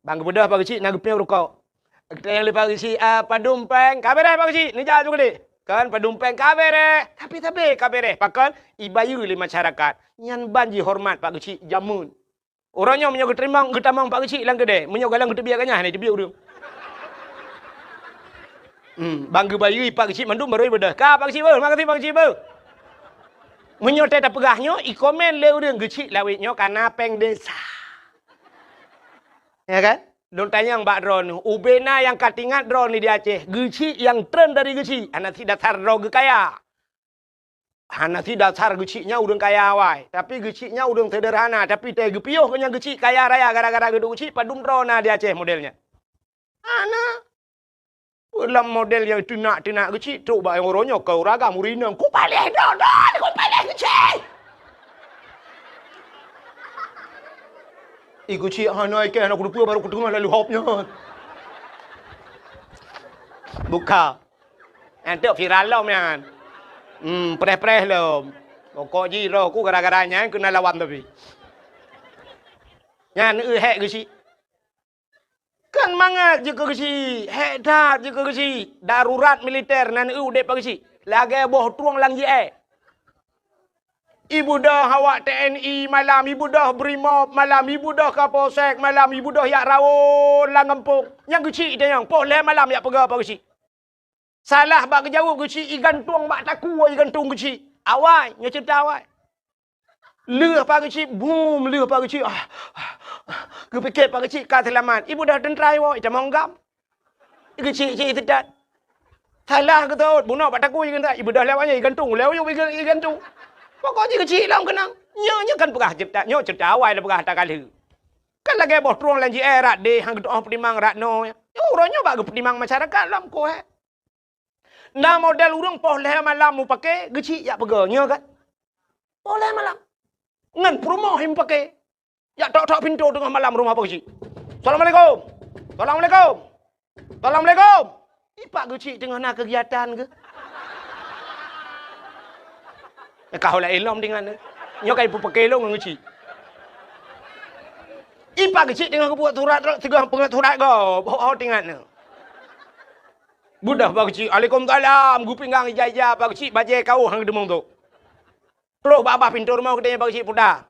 Ban geubeudôh Pak Geuchik na geupiôh rukok. Geutanyong lé Pak Geuchik, "Ah, padum péng?" "Ka bèrèh Pak Geuchik, neujak ju keudéh." "Kon padum péng?" "Ka bèrèh." "Tapi sabé ka bèrèh?" Pakon? Ibayeue lé masyarakat. Nyan ban jihoreumat Pak Geuchik jameun. Uroe nyoe meunyoe geuteurimong, geutamong Pak Geuchik lam keudè, meunyoe galeng geuteubiet ganyah, hana iteubiet ureueng. Hmm, ban geubayeue Pak Geuchik mandum barô ibeudôh. "Ka Pak Geuchik beuh, makasih Pak Geuchik beuh." Meunyoe teuh tapeugah nyoe, ikomén lé ureueng, "Geuchik lawét nyoe ka na péng desa." Ya kan? Lôn tanyong bak droeneuh, ubé na nyang ka teuingat droeneuh di Aceh, geuchik nyang treun dari geuchik, hana sit dasar droe geukaya. Hana sit dasar geuchik nyan ureueng kaya awai, tapi geuchik nyan ureueng seuderhana, tapi teuh geupiôh keu nyan geuchik kaya raya gara-gara geuduek geuchik, padum droe na di Aceh model nyan. Hana. Lam model nyang teunak-teunak geuchik, trok bak nyang uroe nyoe keu uragam ureueng inong, "Kupaléh droe, droe, kupaléh geuchik!" Ih, geuchik hana ikeh, hana kuteupeu, barô kuteungoh lalu hop nyan. Buka. Nyan teuk viral lom nyan. Hmm, preh-preh lom. Pokok jih roh ku gara-gara nyan keunan lawan tapi. Nyan eu hék geuchik. Kan mangat jeuet keu geuchik, hék that jeuet keu geuchik. Darurat militer nan eu udép Pak Geuchik. Lagèe boh trueng lam J I. Ibeudôh awak T N I malam, ibeudôh Brimob malam, ibeudôh Kapolsek malam, ibeudôh jak rawon lam gampông. Nyang geuchik tanyong, poh lhèe malam jak peugah bak geuchik. Salah bak geujaweueb geuchik, igantung bak takue, igantung geuchik. Awai, nyoe ceurita awai. Lheueh bak geuchik, bum, lheueh bak geuchik. Ah, ah, ah. Geupike bak geuchik ka seulamat. Ibeudôh teuntra iwoe, itamong gam. Geuchik-chik teutat. Salah geutot, bunoe bak takue igantung. Ibeudôh lewat nyan, igantung, lewat nyan, igantung. Pokok jih geuchik lom keunong. Nyoe, nyoe kan peugah ceurita, nyoe ceurita awai lôn peugah ata ka lheueh. Kan lagèe boh trueng lam J R, rot deh, han geutu'oh peutimang rot noe. Nyoe uroe nyoe bak geupeutimang masyarakat lom koh, eh. Na model ureueng poh lhèe malam mupake, geuchik jak peugah, nyoe kan? Poh lhèe malam. Ngon peurumoh nyang mupake. Jak tok-tok pintoe teungoh malam rumoh bak geuchik. "Assalamualaikum. Assalamualaikum. Assalamualaikum." Ipak geuchik teungoh na keugiatan geuh. Ka hola ilom tingan. Nyoe ka ipupake lom ngon geuchik. Ipak geuchik teungoh geubuet surat, teungoh peungeut surat gob. Ho, ho tingan. Beudôh bak geuchik, "Waalaikumsalam." Geupinggang ija-ija bak geuchik, bajèe kawöh han geudeumeung tu. Troh bak babah pintoe rumoh geutanyoe bak geuchik, "Puta,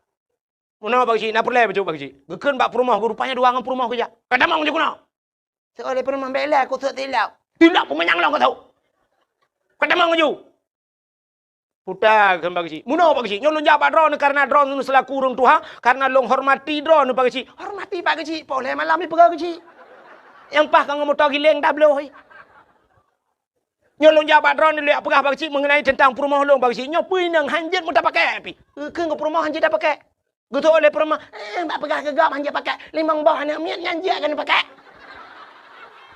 meunoe bak geuchik, na peureulèe bacut bak geuchik?" Geukheun bak peurumoh geuh, rupanya dua ngon peurumoh geujak. "Ka tamong ju keunoe." Seuôt lé peurumoh, "Bèk lé, kuteuek tilok." "Tilok peumanyang lôn kuteuek. Ka tamong ju." "Puta," geukheun bak geuchik. "Meunoe bak geuchik. Nyoe lôn jak bak droeneuh kareuna droeneuh seulaku ureueng tuha, kareuna lôn hormati droeneuh bak geuchik." Hormati bak geuchik, poh lhèe malam ipeugah geuchik. Nyang paih ka ngon moto gileng tabloh. Nyoe lôn jak bak droeneuh lôn jak peugah bak geuchik mengenai teuntang peurumoh lôn bak geuchik. Nyoe peue inong han jeuet meutapakèk pih. Geukheun keu peurumoh han jeuet tapakèk. Geutôh lé peurumoh, "Eh, bak peugah keu gob han jeuet pakèk. Limong boh aneuk miet nyan jeuet keuneuk pakèk."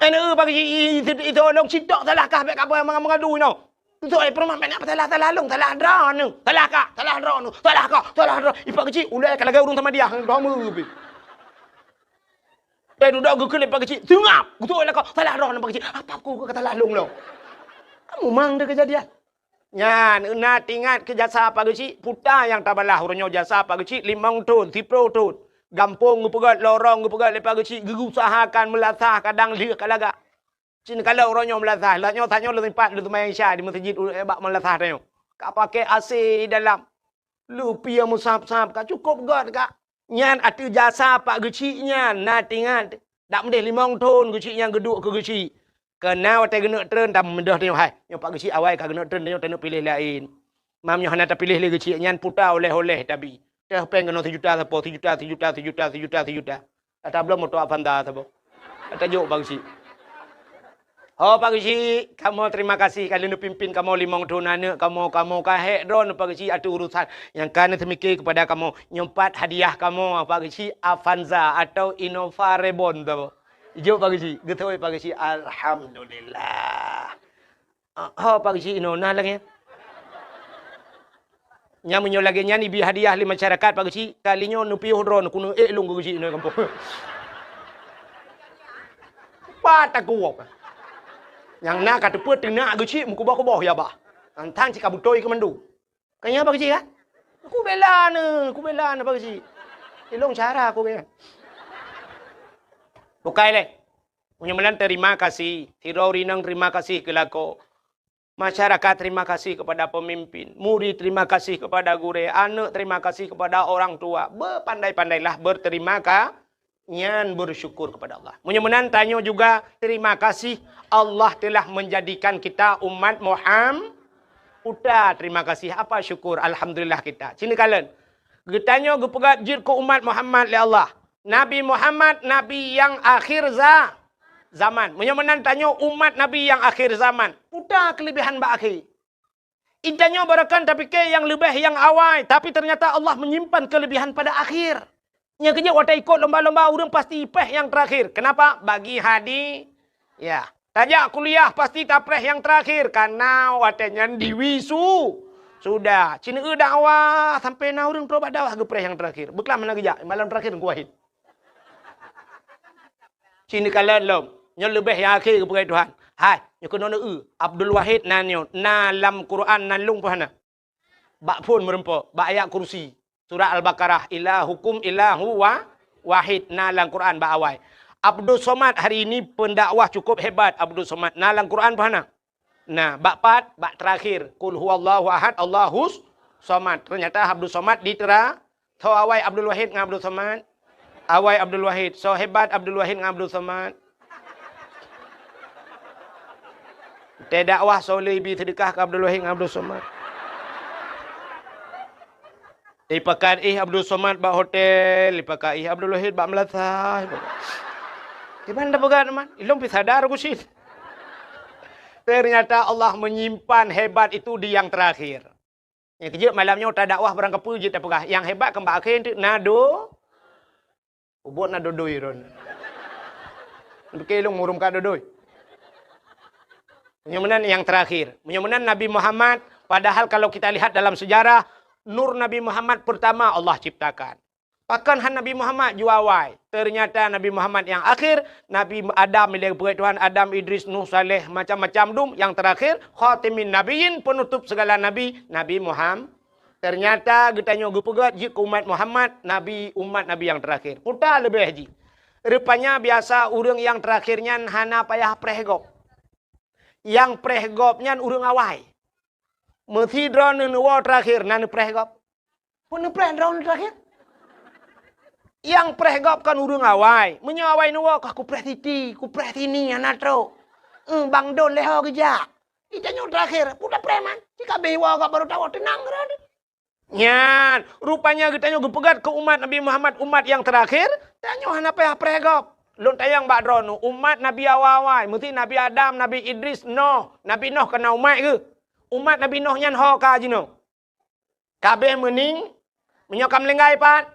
Aneuk bak geuchik, "Ih, ih, ih, lôn sitok salah kah bèk kaboh meungadu inoe." Geutôh lé peurumoh, "Bèk na peusalah-salah lôn, salah droeneuh. Salah kah, salah droeneuh, salah kah, salah droeneuh." Ipak geuchik, ulèe ka lagèe ureueng Samadiyah, droeneuh pih. Teuduek geukheun lé pak geuchik, "Seungab!" Geutôh lé lakoe, "Salah droeneuh pak geuchik." "Apa ku ka salah lôn lom?" Kamoe mang deuh keujadian. Nyan, na teuingat keu jasa pak geuchik, puta nyang tabalah uroe nyoe jasa pak geuchik limong thon, siplôh thon. Gampông geupeugöt, lorong geupeugöt lé pak geuchik, geuusahakan meulasah kadang lheueh ka lagak. Cit neukalon uroe nyoe meulasah, lheueh nyoe tanyoe lôn sempat lôn seumayang Isya di meuseujid u-, bak meulasah tanyoe. Ka pakai A C dalam. Lupie meusab-sab ka cukôp göt ka. Nyan ateueh jasa pak geuchik nyan na teuingat. Dak meudeh limong thon geuchik nyan geuduek keu geuchik. Keu na watèe geuneuk treun tameudeh tanyoe, "Hai, nyoe pak geuchik awai ka geuneuk treun, tanyoe taneuk piléh laén." Mam nyoe hana tapiléh lé geuchik nyan puta oleh-oleh tabi. Teuh péng keunoe sijuta sapo, sijuta, sijuta, sijuta, sijuta, sijuta. Ata bloe moto Avanza saboh. Ata jok pak geuchik. Ho pak geuchik, kamoe terima kasih ka lheueh neupimpin kamoe limong thon aneuk kamoe, kamoe ka hék droeneuh pak geuchik ateueh urusan nyang ka neuseumiké keupada kamoe. Nyoe pat hadiah kamoe pak geuchik Avanza atau Innova Reborn saboh. Ijok pak geuchik, geutôi pak geuchik, alhamdulillah. Ah, ho, pak geuchik inoe na lagèe nyan. Nyan meunyoe lagèe nyan ibi hadiah lé masyarakat pak geuchik, kali nyoe neupiôh droeneuh keuneuk ék lôn keu geuchik inoe gampông. Pat takuwok. Nyang na ka teupeu teunak geuchik meukuboh-kuboh ya bah. Tantang cit ka beutôi keu mandum. Ka nyan pak geuchik kan? Kubela neuh, kubela neuh pak geuchik. Ilong cara kubela. Bukai lé. Meunyoe meunan terima kasih, sidroe ureueng inong terima kasih keu lakoe. Masyarakat terima kasih kepada pemimpin, murid terima kasih kepada gurèe, aneuk terima kasih kepada orang tua. Bepandai-pandailah berterima ka-, nyan bersyukur kepada Allah. Meunyoe meunan tanyoe juga terima kasih Allah telah menjadikan kita umat Muham-, puta terima kasih, apa syukur, alhamdulillah kita. Sini kalen. Geutanyoe geupeugah jeuet keu umat Muhammad lé Allah. Nabi Muhammad, nabi nyang akhir za-, zaman. Meunyoe meunan tanyoe umat nabi nyang akhir zaman, puta keulebihan bak akhé. Geutanyoe barokon tapike nyang leubeh nyang awai, tapi ternyata Allah menyimpan kelebihan pada akhir. Nyang keujeuet watèe ikot lomba-lomba ureueng pasti ipréh nyang terakhir. Kenapa? Bagi hadi-, ya. Tajak kuliah pasti tapreh nyang terakhir, karena watèe nyan diwisu-, sudah. Cit neueu dakwah, sampai na ureueng trok bak dakwah geupreh nyang terakhir. Beuklam hana geujak, malam terakhir Teungku Wahid. Cit neukalon lom, nyoe leubeh nyang akhé geupeugah Tuhan. Hai, nyoe keunoe neueu, Abdul Wahid na nyoe, na lam Quran nan lôn pih hana. Bak phon meureumpok, bak ayat kursi. Surat Al-Baqarah, "Ilahukum ilahu wa-, wahid," na lam Quran bak awai. Abdus Somad hari ini pendakwah cukup hebat, Abdus Somad, na lam Quran pih hana. Nah, bak pat, bak terakhir, "Qul huwallahu ahad, Allahus Somad. Ternyata Abdul Somad ditera, soe awai Abdul Wahid ngon Abdul Somad? Awai Abdul Wahid. Soe hebat Abdul Wahid ngon Abdul Somad? Teudakwah soe le ibi seudeukah keu Abdul Wahid ngon Abdul Somad? Ipakat ih Abdul Somad bak hotel, ipakat ih Abdul Wahid bak meulasah. Iban dah peugah teman, ilong pi sadar ku sit. Ternyata Allah menyimpan hebat itu di yang terakhir. Nyang keujeuet malam nyoe tadakwah barang kapeue jeuet tapeugah, nyang hebat keu bak akhé teuk na do-, ubot na dodoi ron. Oke, lôn murum ka dodoi. Meunyoe meunan nyang terakhir. Meunyoe meunan Nabi Muhammad, padahal kalau kita lihat dalam sejarah, nur Nabi Muhammad pertama Allah ciptakan. Pakon han Nabi Muhammad jua awai. Ternyata Nabi Muhammad nyang akhir, Nabi Adam ilée geupeugét Tuhan, Adam, Idris, Nuh, Saleh, macam-macam dum. Nyang terakhir, khatimin nabiyyin, penutup segala nabi, Nabi Muhammad. Ternyata geutanyoe geupeugét jeuet keu umat Muhammad, nabi, umat nabi nyang terakhir. Peue leubeh jih. Rupanya biasa ureuëng nyang terakhir nyan hana payah preh gob. Nyang preh gob nyan ureuëng awai. Meusidroe neuwoe terakhir na neupreh gob. Peue neupreh droeneuh terakhir? Nyang preh gob kan ureuëng awai. Meunyoe awai neuwoe, kah kupreh siti, kupreh sini, hana trok. Eh, bang don lé ho geujak. Itanyoe terakhir, peue tapreh man? Cikabeh iwoe gob barô tawoe, teunang droeneuh. Nyan, rupanya geutanyoe geupeugét keu umat Nabi Muhammad, umat nyang terakhir, tanyoe hana payah preh gob. Lôn tanyong bak droeneuh, umat Nabi awai-awai, meusti Nabi Adam, Nabi Idris, Noh. Nabi Noh ka na umat geuh. Umat Nabi Noh nyan ho ka jinoe. Kabeh meuning, meunyoe ka meulinggai pat,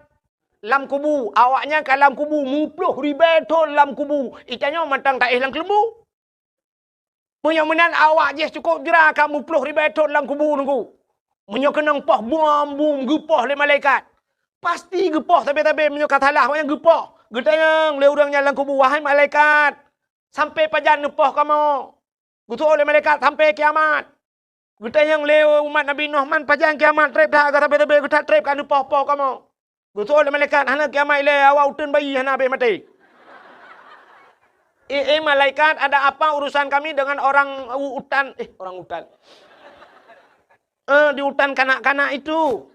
lam kubu, awaknyan ka lam kubu, muploh ribée thon lam kubu, itanyoe mantong taéh lam keuleumbu. Meunyoe meunan awak jih cukôp jra ka muploh ribée thon lam kubu nunggu. Meunyoe keunong poh bom-bom geupoh lé malaikat, pasti geupoh sabe-sabe meunyoe ka salah awaknyan geupoh. Geutanyong lé ureuëng nyan lam kubu, "Wahai malaikat, sampai pajan neupoh kamoe?" Geutanyong lé malaikat, "Sampai kiamat." Geutanyong lé umat Nabi Nuh, "Man pajan kiamat treb that, ka sabe-sabe geutat treb ka neupoh-poh kamoe?" Geutanyong lé malaikat, "Hana kiamat ilée, awak uteuen bayi hana habéh maté." "Eh, eh, malaikat, ada apa urusan kami dengan orang u-, utan, eh, orang utan? Eh, di utan kanak-kanak itu."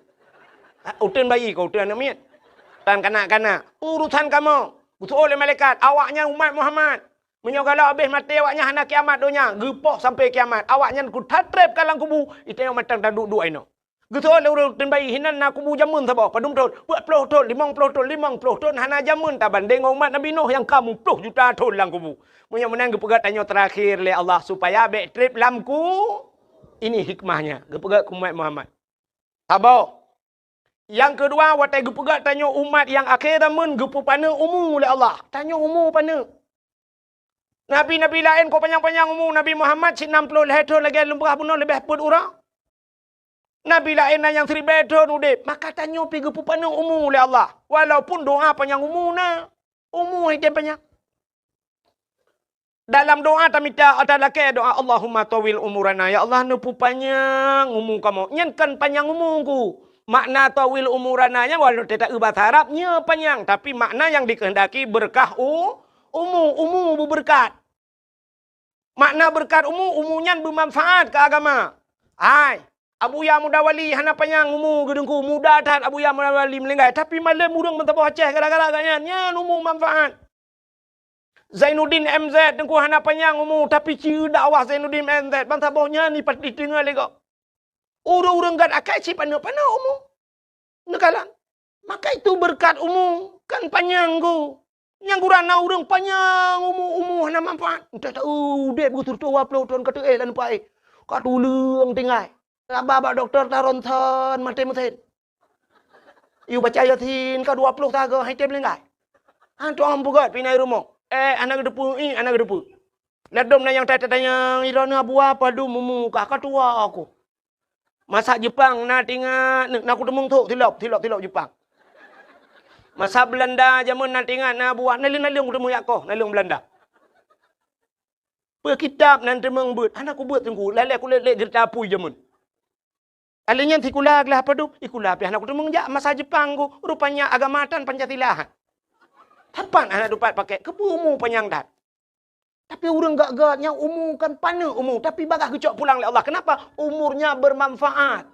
"Ah, uteuen bayi kah, uteuen aneuk miet?" "Utan kanak-kanak." "Urusan kamoe." Geutanyong lé malaikat, "Awaknyan umat Muhammad. Meunyoe galak habéh maté awaknyan hana kiamat donya, geupoh sampai kiamat. Awaknyan keutat treb ka lam kubu, itanyoe mantong taduek-duek inoe." Geutanyong lé ureuëng uteuen bayi, "Hinan na kubu jameun saboh, padum thon?" "Peuet ploh thon, limong ploh thon." "Limong ploh thon hana jameun tabandeng ngon umat Nabi Nuh nyang ka muploh juta thon lam kubu." Meunyoe meunan geupeugét tanyoe terakhir lé Allah supaya bék treb lam ku-, ini hikmahnya, geupeugét keu umat Muhammad. Saboh. Nyang keudua, watée geupeugét tanyoe umat nyang akhé zaman geupeupaneuk umu lé Allah. Tanyoe umu paneuk. Nabi-nabi laén kok panyang-panyang umu, Nabi Muhammad cit nam ploh lhée thon lagée lôn peugah bunoe leubeh peuet uroe. Nabi laén na nyang siribée thon udeb, maka tanyoe pih geupeupaneuk umu lé Allah. Walaupun doa panyang umu na, umu hana tem panyang. Dalam doa tamita, talakée doa, "Allahumma tawwil umurana." Ya Allah, neupeupanyang umu kamoe. Nyan kon panyang umu ku. Makna tawwil umurana nyan walaupun teuta basa Arab, nyoe panyang, tapi makna nyang dikehendaki beureukat u-, umu, umu beubeureukat. Makna beureukat umu, umu nyan beumanfaat keu agama. Hai, Abuya Muda Wali hana panyang umu geuteungku, muda that Abuya Muda Wali meulinggai, tapi malem ureuëng meusaboh Aceh gara-gara gobnyan, nyan umu manfaat. Zainuddin M Z teungku hana panyang umu, tapi ci dakwah Zainuddin M Z, ban saboh nyan ipat-, iteungoh lé gob. Ureuëng-ureuëng gét akai cit paneuk-paneuk umu. Neukalon. Maka itu beureukat umu, kon panyang ku. Nyang gura na ureuëng panyang umu, umu hana manfaat. Entah tahu udeb geuh sireutoh dua ploh thon ka teuéh lam paih. Ka tuleueng tinggai. Raba bak dokto ta ronsen maté meusen. Yue baca Yasin ka dua ploh sagoe hana tem linggai. Han tuang peugét pih na i rumoh. Eh, hana geuteupeue, ih, hana geuteupeue. Ladom na nyang tatanyong, "Droeneuh Abuya padum umu kah?" "Ka tuha ku." Masa Jepang na tingat, na kuteumeung thok, tilop, tilop, tilop Jepang. Masa Beulanda jameun na tingat, na buah, naleueng-naleueng kuteumeung jak koh, naleueng Beulanda. Peue kitab nan teumeung beuet, hana kubeuet teungku, lalée kulét-lét jeurita apui jameun. Kali nyan sikula glah padub, sikula pih hana kuteumeung jak masa Jepang ku, rupanya agama tan Pancasila. Sapat hana dupat pakai, keupeue umu panyang that. Tapi ureuëng gét-gét nyang umu kan paneuk umu, tapi bagah geucok pulang lé Allah. Kenapa? Umurnya bermanfaat.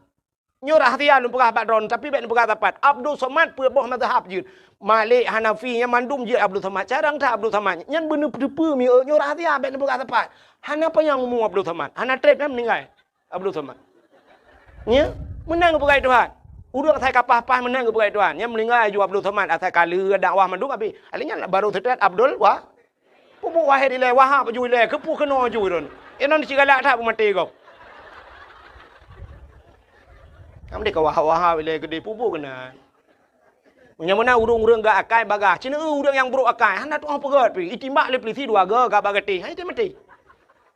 Nyoe rahsia lôn peugah bak droeneuh, tapi bèk neupeugah sapat. Abdul Somad peuet boh mazhab jeuet. Malik, Hanafi, nyan mandum jeuet Abdul Somad. Carông that Abdul Somad. Nyan beuneuteupeu mieu, nyoe rahsia bèk neupeugah sapat. Hana panyang umu Abdul Somad. Hana trép nyan meuninggai Abdul Somad. Nya, meunan geupeugah Tuhan. Ureueng asai ka paih-paih meunan geupeugah Tuhan. Nyan meuninggai ju Abdul Somad asai ka lheueh dakwah mandum abéh. Alèh nyan baru seutôt Abdul Wa-, Peubuet Wahid ilèe, Wahab ju ilèe, keupeue keunoe ju droen. Inong sigalak that peumaté gob. Am deh ka Wahab-Wahab ilèe keudéh peubuet keunan. Meunyoe meunan ureueng-ureueng gak akai bagah, cina ureueng nyang brok akai, hana tu'oh peugèt pih, itimbak lé peulisi dua goe gak bak gatéh, hai maté.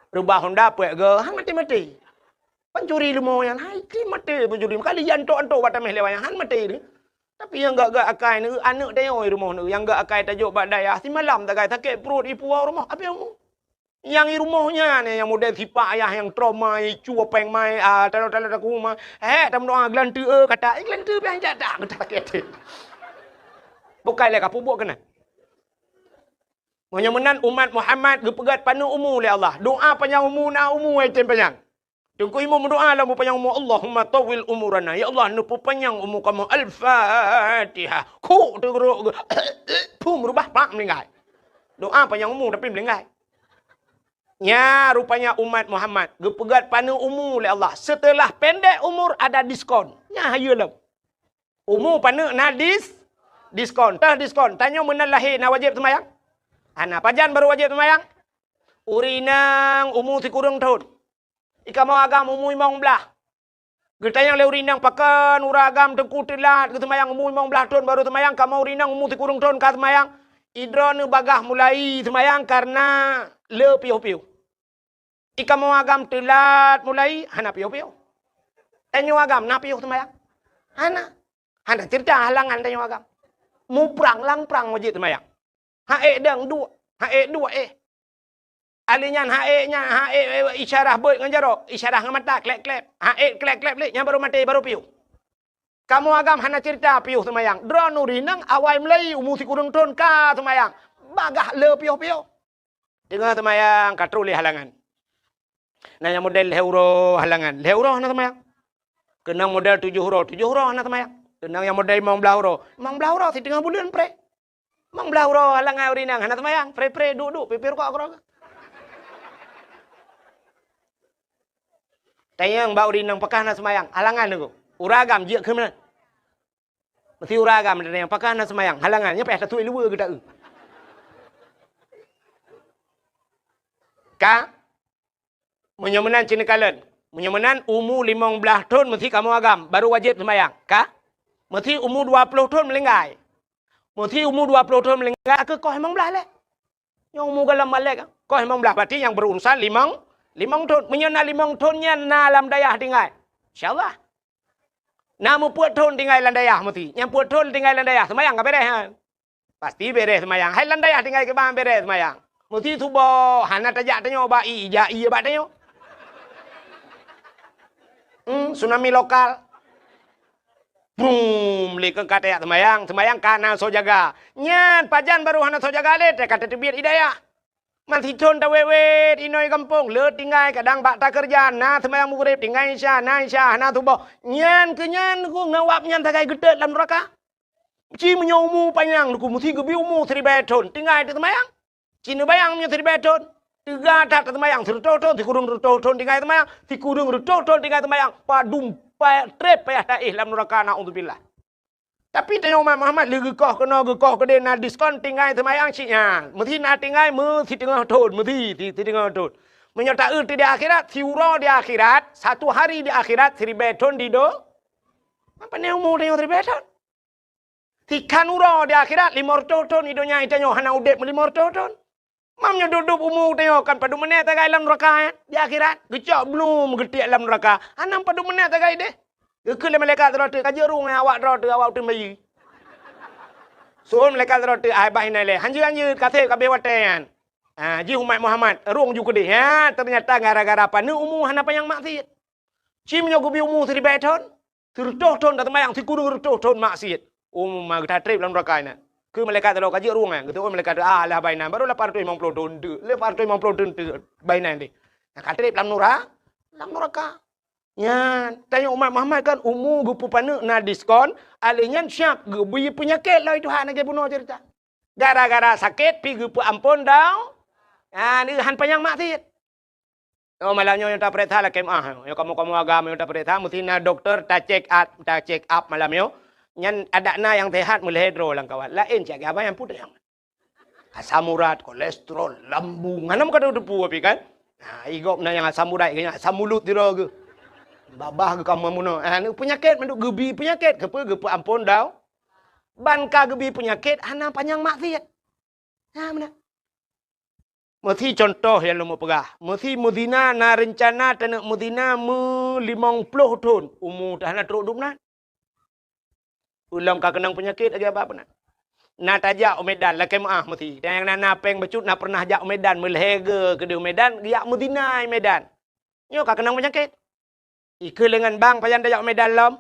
Reubah honda peuet goe, han maté-maté. Pancuri leumo nyan, hai maté pancuri. Kali jiantok-antok bak taméh lé wayang, han maté deh. Tapi nyang gak-gak akai neu, aneuk tanyoe rumoh neu, nyang gak akai tajok bak dayah, simalam tagai sakét pruet ipuwoe rumoh, abéh umu. Nyang i rumoh nyan, nyang model sipak ayah nyang trauma, icu péng mai, ah, talo-talo taku ma. Hek, tameudoa geulanteue, eh, kata, eh, geulanteue pian jak dak, kata sakét até. Bukai lé ka peubuet keunan. Meunyoe meunan umat Muhammad geupeugèt paneuk umu lé Allah. Doa panyang umu na umu ai tem panyang. Teungku Imum meudoa lam peupanyang umu, "Allahumma tawwil umurana." Ya Allah, neupeupanyang umu kamoe. Al-Fatihah. Kuk teugrok geu-, phum reubah pak meuninggai. Doa panyang umu tapi meuninggai. Nya rupanya umat Muhammad geupeugèt paneuk umu lé Allah. Setelah pendek umur ada diskon. Nya hayeue lom. Umu paneuk na dis-, diskon. Teuh diskon. Tanyoe meunan lahé na wajéb seumayang? Hana. Pajan baru wajéb seumayang? Ureueng inong umu sikureueng thon. I kamoe agam umu limong blaih. Geutanyong lé ureueng inong, "Pakon ureueng agam teungku teulat geuseumayang umu limong blaih thon baru seumayang, kamoe ureueng inong umu sikureueng thon ka seumayang?" I droeneuh bagah mulai seumayang kareuna le piôh-piôh. I kamoe agam teulat mulai hana piôh-piôh. Tanyoe agam na piôh seumayang? Hana. Hana ceurita halangan tanyoe agam. Muprang lam prang wajéb seumayang. Ha'ék dang duek, ha'ék duek éh. Alèh nyan ha'ék nyan, ha'ék, eh, isyarah beuet ngon jaroe, isyarah ngon mata, klep-klep. Ha'ék klep-klep lé, nyan baru maté, baru piôh. Kamoe agam hana ceurita piôh seumayang. Droeneuh ureueng inong awai mulai umu sikureueng thon ka seumayang. Bagah le piôh-piôh. Teungoh seumayang ka trôh lé halangan. Na nyang model lhèe uroe halangan. Lhèe uroe hana seumayang. Keunong model tujoh uroe, tujoh uroe hana seumayang. Keunong nyang model limong blaih uroe, limong blaih uroe siteungoh buleuen pré. Limong blaih uroe halangan ureueng inong hana seumayang, pré-pré duek-duek pipir kok keudroe. Tanyong bak ureueng inong pakon hana seumayang, halangan teungku. Ureueng agam jeuet keu meunan. Meusti ureueng agam tanyong pakon hana seumayang, halangan nyan payah tatuek luweue geuta-eu. Ka? Meunyoe meunan cit neukalon. Meunyoe meunan umu limong blaih thon meusti kamoe agam, baru wajéb seumayang. Ka? Meusti umu dua ploh thon meuninggai. Meusti umu dua ploh thon meuninggai, keu koh limong blaih lé. Nyoe umu gohlom balek, koh limong blaih, berarti nyang berurusan limong, limong thon. Meunyoe na limong thon nyan na lam dayah tinggai. Insya Allah. Na meupeuet thon tinggai lam dayah meusti. Nyang peuet thon tinggai lam dayah, seumayang ka bereh nyan. Pasti bereh seumayang. Hai lam dayah tinggai kiban bereh seumayang. Meusti suboh, hana tajak tanyoe bak ie, jak ie bak tanyoe. Hmm, tsunami lokal. Brum, lé keu ka tajak seumayang, seumayang ka na soe jaga. Nyan, pajan baru hana soe jaga lé, teuka tateubiet ie dayah. Meusti thon tawét-wét inoe gampông, le tinggai kadang bak takeureuja, na seumayang Maghrib, tinggai Isya, na Isya, hana suboh. Nyan keu nyan ku ngon wab nyan sagai geutot lam nuraka. Ci meunyoe umu panyang teungku, meusti geubri umu siribèe thon, tinggai teuseumayang. Ci neubayang meunyoe siribèe thon, teuga that teuseumayang, sireutôh thon, sikureueng reutôh thon tinggai seumayang, sikureueng reutôh thon tinggai seumayang, padum pa-, trép payah taéh lam nuraka, naudzubillah. Tapi tanyoe umat Muhammad lé geukoh keunoe geukoh keudéh na diskon tinggai seumayang cit nyan. Meusti na tinggai meusiteungoh thon, meusti si-, siteungoh thon. Meunyoe taeu di akhirat, siuroe di akhirat, satu hari di akhirat, siribèe thon di do-, apa ni umu tanyoe siribèe thon? Sikhan uroe di akhirat, limong reutôh thon, di donya tanyoe hana udép limong reutôh thon. Mam nyoe dub-dub umu tanyoe kan padum meuneuk tagai lam nuraka, eh? Di akhirat, geucok blum geutiek lam nuraka. Hana padum meuneuk tagai deh. Geukheun lé malaikat sidroe teuk, "Ka jeuet rhueng awak droe teuh, awak uteuen bayeue." Seuôn malaikat sidroe teuk, "Ai bah inan lé, hanjeuet-hanjeuet ka sép ka abéh watèe nyan." Ha, jih umat Muhammad, rhueng ju keudeh. Ha, teunyata gara-gara paneuk umu hana panyang maksiet. Ci meunyoe geubri umu siribèe thon, sireutôh thon taseumayang, sikureueng reutôh thon maksiet. Umu ma geuta trép lam nuraka inan. Keu malaikat sidroe ka jeuet rhueng nyan. Geuteu'oh malaikat, "Ah, lah bah inan, baru lapan reutôh limong ploh thon teuk. Lapan reutôh limong ploh thon teuk bah inan deh." Nah, ka trép lam nura-, lam nuraka. Nyan, tanyoe umat Muhammad kan umu geupeupaneuk na diskon, alèh nyan siap geubri peunyakét lom Tuhan lagèe bunoe ceurita. Gara-gara sakét pih geupeuamphon dau-, nyan han panyang maksiet. Oh, malam nyoe nyang tapeuriksa lakèe meu'ah. Nyoe kamoe-kamoe agam nyang tapeuriksa, meusti na dokto ta-check up, ta-check up malam nyoe. Nyan adak na nyang sehat meulhèe droe lam kawan. Laén cit abang nyang putéh. Asam urat, kolesterol, lambung. Hana meukateupeu tapi kan? Ha, i gob na nyang asam urat, nyang asam mulut sidroe geuh. Babah geuh ka meunoe. Ha, ni peunyakét mandum geubri peunyakét. Keupeue geupeuamphon dau-, ban ka geubri peunyakét hana panyang maksiet. Ha, meunan. Meusi contoh nyang lôn peugah. Meusi meuzina na reuncana taneuk meuzina meu limong ploh thon. Umu teuh hana trok dum nan. Ulôn ka keunong peunyakét lagèe abah peunan. Na tajak u Medan, lakèe meu'ah meusi. Dan nyang na, na péng bacut na pernah jak u Medan, meulhèe geuh keudéh u Medan, geujak meuzina i Medan. Nyoe ka keunong peunyakét. Ikeu leungan bang pajan tajak u Medan lom.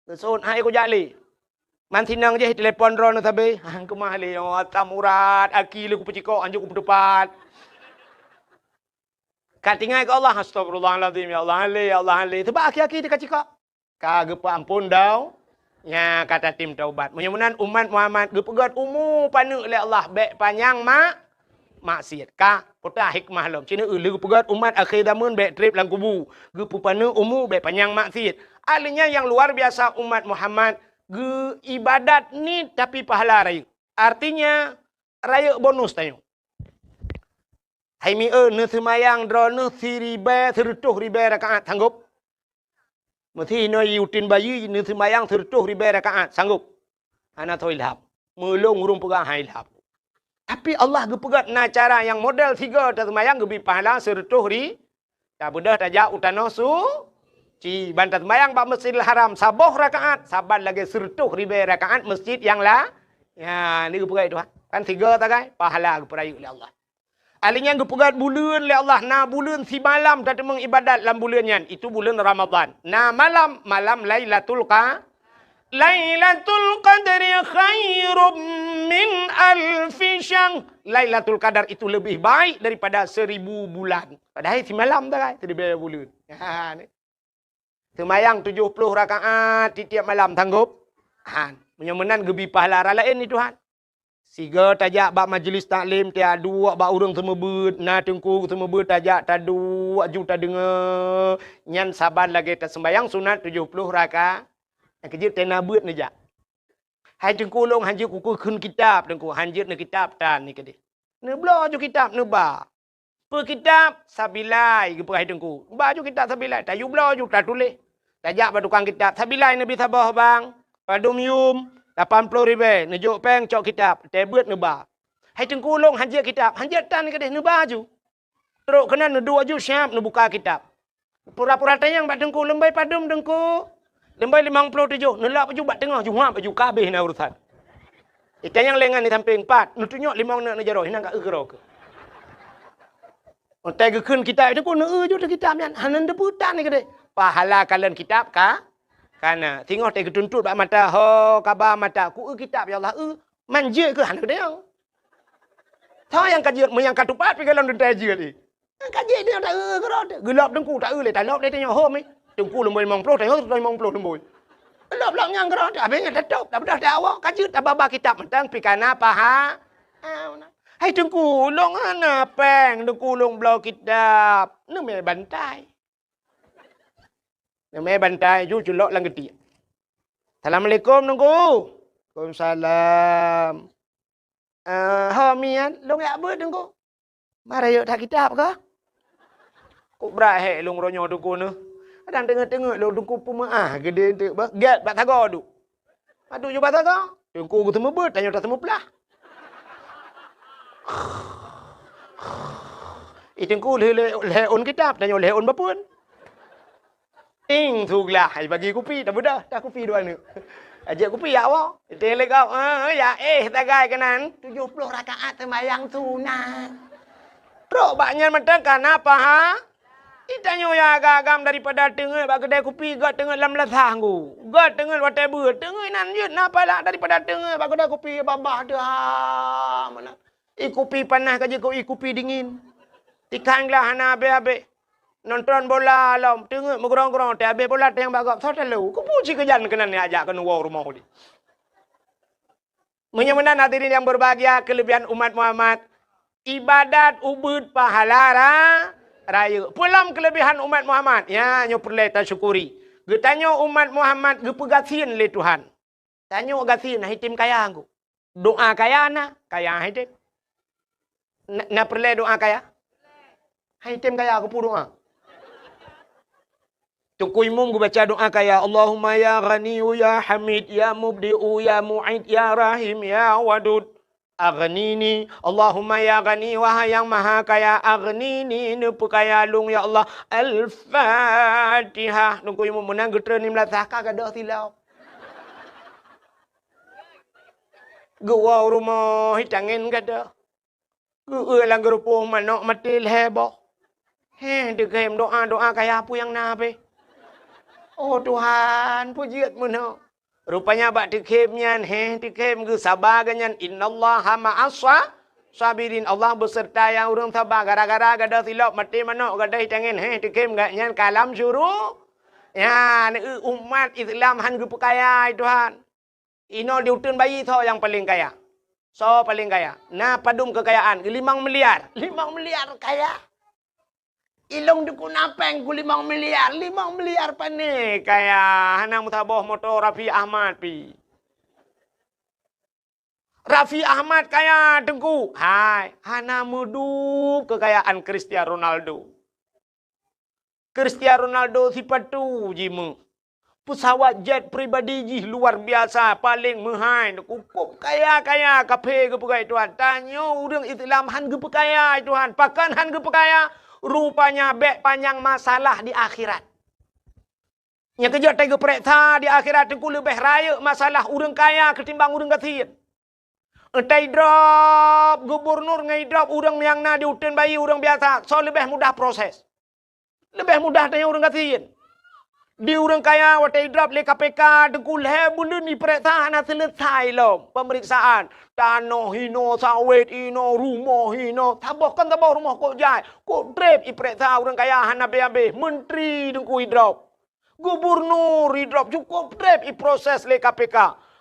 Geuseuôt hai kujak lé. Man sinong jih telepon droeneuh sabe. Han keumah lé, oh, asam urat, aki lé kupeucikok, anjok kupeuteupat. Ka tinggai keu Allah, astagfirullahalazim, ya Allah, han lé, ya Allah, han lé. Teubak aki-aki teuka cikok. Ka geupeuamphon dau-, nya ka tatem taubat. Meunyoe meunan umat Muhammad geupeugöt umu paneuk lé Allah, bèk panyang mak-, maksiet. Ka, peue hikmah lom. Cit neu lheueh geupeugöt umat akhé zameun bèk trép lam kubu. Geupeupaneuk umu bèk panyang maksiet. Ahli nyan nyang luar biasa umat Muhammad geu-, ibadat nit tapi pahala rayeuk. Artinya, rayeuk bonus tanyoe. Hai mieu, neuseumayang droeneuh siribèe, sireutoh ribèe rakaat, sanggob? Meusi inoe i uteuen bayeue neuseumayang sireutoh ribèe rakaat, sanggob? Hana soe ilham. Meulôn ureueng peugah han ilham. Tapi Allah geupeugah na cara nyang model sigoe taseumayang geubri pahala sireutoh ri-, tabeudôh tajak u tanoh suci. Ban taseumayang bak Masjidil Haram saboh rakaat, saban lagèe sireutoh ribèe rakaat masjid nyang la-, ya, ni geupeugah Tuhan. Kan sigoe sagai, pahala geupeurayeuk lé Allah. Ahli nyan geupeugah buleuen lé Allah, na buleuen simalam tateumeung ibadat lam buleuen nyan, itu buleuen Ramadhan. Na malam, malam Lailatul Qa-, Lailatul Qadri khairum min alfi syahr. Lailatul Qadar itu lebih baik daripada seribu bulan. Padahai simalam sagai, siribèe buleuen. Ha, ni. Seumayang tujoh ploh rakaat tiep-tiep malam, sanggob? Han. Meunyoe meunan geubri pahala raya laén ni Tuhan. Sigoe tajak bak majlis taklim, tajak duek bak ureueng seumeubeuet, na teungku seumeubeuet tajak taduek ju tadeungoe. Nyan saban lagèe taseumayang sunat tujoh ploh rakaat. Nyang keujeuet tena beuet neujak. Hai teungku, lôn hanjeuet kukheun kitab, teungku, hanjeuet neukitab tan ni keudeh. Neubloe ju kitab neuba. Peue kitab? Sabilai, geupeugah hai teungku. Ba ju kitab Sabilai, tayue bloe ju tatuléh. Tajak bak tukang kitab, Sabilai neubi saboh bang, padum yum, lapan ploh ribèe, neujok péng cok kitab, teuh beuet neuba. Hai teungku, lôn hanjeuet kitab, hanjeuet tan keudeh, neuba ju. Trok keunan neuduek ju siab neubuka kitab. Pura-pura tanyong bak teungku, "Lôn bri padum teungku?" "Lôn bri limong ploh tujoh." Neulok ju bak teungoh, ju huab ju, ka habéh na urusan. Itanyong lé ngon di sampéng, "Pat?" Neutunyok limong neuk neujaroe, hinan ka eu keudroe keuh. Watèe geukheun kitab teungku, neueu ju teuh kitab nyan, hana neuteupeue tan keudeh. Pahala kalon kitab ka, ka na. Singoh teuh geutuntot bak mata, ho, kaba mata, "Ku eu kitab, ya Allah, eu." Man jeuet keuh hana geutanyong. Soe nyang ka jeuet, meunyo nyang ka tupat pih gohlom teuntèe jeuet, eh. Ka jeuet nyoe taeu keudroe teuh. Geulop teungku taeu lé, talop lé tanyoe hom, eh. Teungku lôn bri limong ploh, tanyoe limong ploh lôn bri. Geulop-lop nyang keudroe teuh, abéh nyan tatôb, dak beudôh teuh awak, ka jeuet tababa kitab mantong pih ka na paha-, ah, hai teungku, lôn hana péng, teungku lôn bloe kitab. Neumè bantai. Neumè bantai ju culok lam geutiek. "Assalamualaikum, Teungku." "Waalaikumsalam." "Eh, ho miet, lôn jak beuet, Teungku." "Ma rayeuk that kitab kah?" "Kok brat hék lôn uroe nyoe, Teungku, neuh. Kadang teungeut-teungeut lôn, Teungku, peumeu'ah geudeh teuk bah. Gèt bak sagoe duek." Padub ju bak sagoe. Teungku geuseumeubeuet, tanyoe taseumeuplah. Ih, Teungku lheueh lhèe ôn kitab, tanyoe lhèe ôn bapeuen. Ting, su glah, ai bagi kupi, tabeudôh, tah kupi dua neuk. Ajak kupi jak woe. Teuh lé gob, eh, jak éh sagai keunan. Tujoh ploh rakaat seumayang sunat. Trok bak nyan mantong ka na paha-, Itanyoe nyang agam-agam daripada teungeut bak keudè kupi, göt teungeut lam lasah nggu. Göt teungeut watèe beuet, teungeut nan jeuet na pahala daripada teungeut bak keudè kupi babah teuh, ha, meunan. Ie kupi panas ka jeuet keu ie kupi dingin. Tikang glah hana habéh-habéh. Nonton bola lom, teungeut meugrong-grong, teuhabéh bola teunyang bak gob, soe talo. Keupeue sikeujan keunan jak keunoe woe rumoh di. Meunyoe meunan hadirin yang berbahagia, kelebihan umat Muhammad, ibadat ubeuet pahala ra-, rayeuk. Peue lom kelebihan umat Muhammad? Ya, nyoe peureulée tasyukuri. Geutanyoe umat Muhammad geupeugasien lé Tuhan. Tanyoe gasien, han item kaya anggô. Doa kaya na, kaya han item. Na, na peureulée doa kaya? Han item kaya, keupeue doa? Teungku Imum geubaca doa kaya, "Allahumma ya Ghaniyyu ya Hamid, ya Mubdi'u ya Mu'id, ya Rahim ya Wadud, aghnini." Allahumma ya Ghani, wahai nyang maha kaya, aghnini, neupeukaya lôn ya Allah. Al-Fatihah. Teungku Imum meunan geutreun lim lasah ka gadôh silop. Geuwoe u rumoh, hi tangen gadôh. Geueu lam geurupoh manok maté lhée boh. Heh, teukhem doa-doa kaya peue nyang na pih. Oh Tuhan, peue jeuet meunoe. Rupanya bak teukhem nyan, heh, teukhem geusaba geuh nyan, "Innallaha ma'as sa-, sabirin." Allah beuseurta nyang ureuëng saba. Gara-gara gadôh silop maté manok gadôh hi tangen, heh, teukhem geuh nyan ka lam syuru-, ya, neu umat Islam han geupeukaya, hai Tuhan. Inoe di uteuen bayi soe nyang paleng kaya? Soe paleng kaya? Na padum keukayaan? Limong miliar. Limong miliar kaya. Ilong dukun apeng ku limong miliar. Limong miliar pane kaya. Hana meusaboh moto Raffi Ahmad pi. Raffi Ahmad kaya teungku. Hai, hana meudub keukayaan Cristiano Ronaldo. Cristiano Ronaldo sipatu jimeuh. Peusawat jet pribadi jih luar biasa, paleng meuhai, cukup kaya-kaya, kaphé geupeugah Tuhan. Tanyoe ureuëng Islam han geupeukaya Tuhan. Pakon han geupeukaya? Rupanya bék panyang masalah di akhirat. Nyang keujeuet teugeupeureksa di akhirat teungku leubeh rayeuk masalah ureuëng kaya keutimbang ureuëng gasien. Teuh idrop gubernur ngon idrop ureuëng nyang na di uteuen bayi ureuëng biasa, soe leubeh mudah proses? Leubeh mudah tanyoe ureuëng gasien. Di ureuëng kaya watée idrop lé K P K teungku lhée buleuen ipereksa hana seuleusai lom peumeriksaan. Tanoh hinoe, sawét hinoe, rumoh hinoe, saboh kon saboh rumoh kok jai, kok treb ipereksa ureuëng kaya hana habéh-habéh. Menteri teungku idrop. Gubernur idrop cukup treb iproses lé K P K.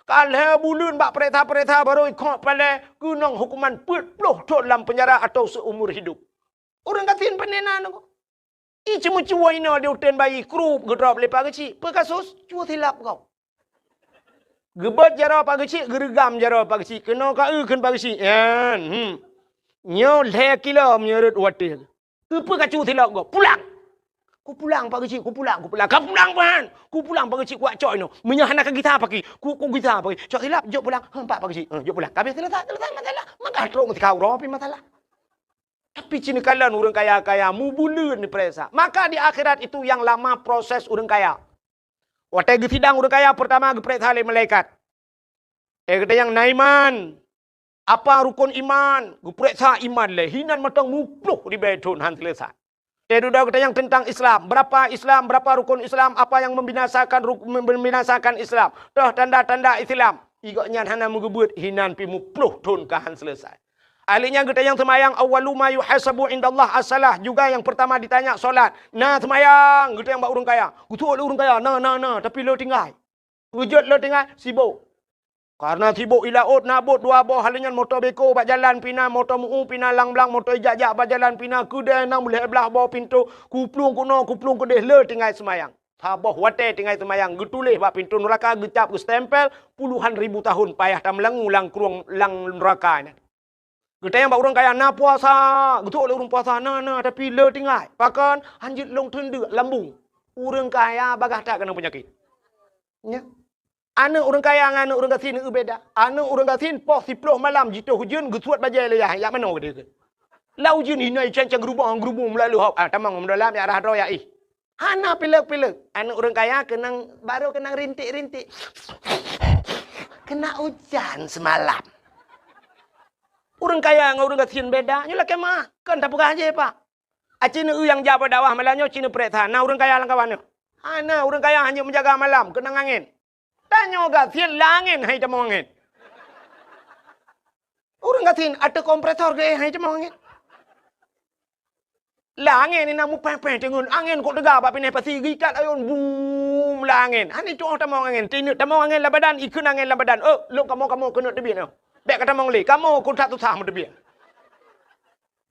Ka lhée buleuen bak peurintah-peurintah barô ikhok palée keunong hukuman peuet ploh thon lam penjara atau seumur hidup. Ureuëng gasien pane na nyoe. Iceumeucue inoe di uteuen bayi krup geudrop lé Pak Geuchik. Peue kasus? Cue silap gob. Geubeuet jaroe Pak Geuchik, geureugam jaroe Pak Geuchik. Keunoe ka eu kheun Pak Geuchik. Nyan, hmm. Nyoe lhée kilo meunyoe rot watée. Keupeue kacu silop gob? Pulang! Kupulang Pak Geuchik, kupulang, kupulang. Ka pulang ban! Kupulang Pak Geuchik, kuwak cok inoe. Meunyoe hana kagisa paki, ku, kugisa paki. Cok silap, jok pulang. Heuh, Pak, Pak Geuchik. Heuh, jok pulang. Ka habéh seuleusai, seuleusai masalah. Maka trok meutika uroe pih masalah. Tapi cit neukalon ureuëng kaya-kaya mubuleuen neupeuriksa. Maka di akhirat itu yang lama proses ureuëng kaya. Watée geusidang ureuëng kaya peurtama geupeuriksa lé malaikat. Eh, geutanyoe na iman. Apa rukon iman? Geupeuriksa iman lé. Hinan mantong muploh ribée thon han seuleusai. Teuh dudoe geutanyoe teuntang Islam. Berapa Islam? Berapa rukon Islam? Apa yang membinasakan ruk-, membinasakan Islam? Toh tanda-tanda Islam. Igok nyan hana meugeubeuet hinan pih muploh thon ka han seuleusai. Ahli nyan geutanyoe seumayang, awwalu ma yuhasabu indallah as-salah. Juga yang pertama ditanya solat. Na seumayang geutanyoe bak ureuëng kaya. Geutuek lé ureuëng kaya. Na, na, na. Tapi le tinggai. Geujeuet le tinggai sibok. Karena sibok i laôt na bot dua boh, hal nyan moto beko bak jalan pih na, moto meu pih na, lang-lang moto ijak-jak bak jalan pih na, keudée na meulhée blaih boh pintoe, kuplueng keunoe, kuplueng keudeh le tinggai seumayang. Saboh watée tinggai seumayang, geutuléh bak pintoe nuraka geucab geustempel, puluhan ribu tahun payah tameulangue lam krueng lam nuraka nyan. Geutanyoe bak ureuëng kaya na puasa, geutuek lé ureuëng puasa na, na, tapi le tinggai. Pakon? Hanjeuet lôn teundeuk lambung. Ureuëng kaya bagaih that keunong peunyakét. Nya. Aneuëk ureuëng kaya ngon aneuëk ureuëng gasien neu beda. Aneuëk ureuëng gasien poh siploh malam jitoh ujeuen geusuet bajée lé yah, jak manoe geude keu. Lam ujeuen hinoe cang-cang geurubong-geurubong meulalu hok, ah, tamong meudalam jak rhah droe jak ih. Hana pilek-pilek. Aneuëk ureuëng kaya keunong, barô keunong rintik-rintik. Keuna ujan seumalam. Ureuëng kaya ngon ureuëng gasien beda, nyoe lakée meuah. Kon tapeugah jih, Pak. Aci neu nyang jak bak dakwah malam nyoe, ci neupeuriksa, na ureuëng kaya lam kawan nyoe? Hana, ureuëng kaya hana meujaga malam, keunong angén. Tanyoe gasien lam angén hai tamong angén. Ureuëng gasien ateueh kompresor geuéh hai tamong angén. Lam angén inan mupéh-péh teungeut, angén kok teuga bak binéh pasi geuikat ayôn, bum, lam angén. Hana itôh tamong angén, tineuk tamong angén lam badan, ikheun angén lam badan. "Oh, lôn kamoe-kamoe keuneuk teubiet nyoe. Bèk ka tamong lé, kamoe kok that susah meuteubiet."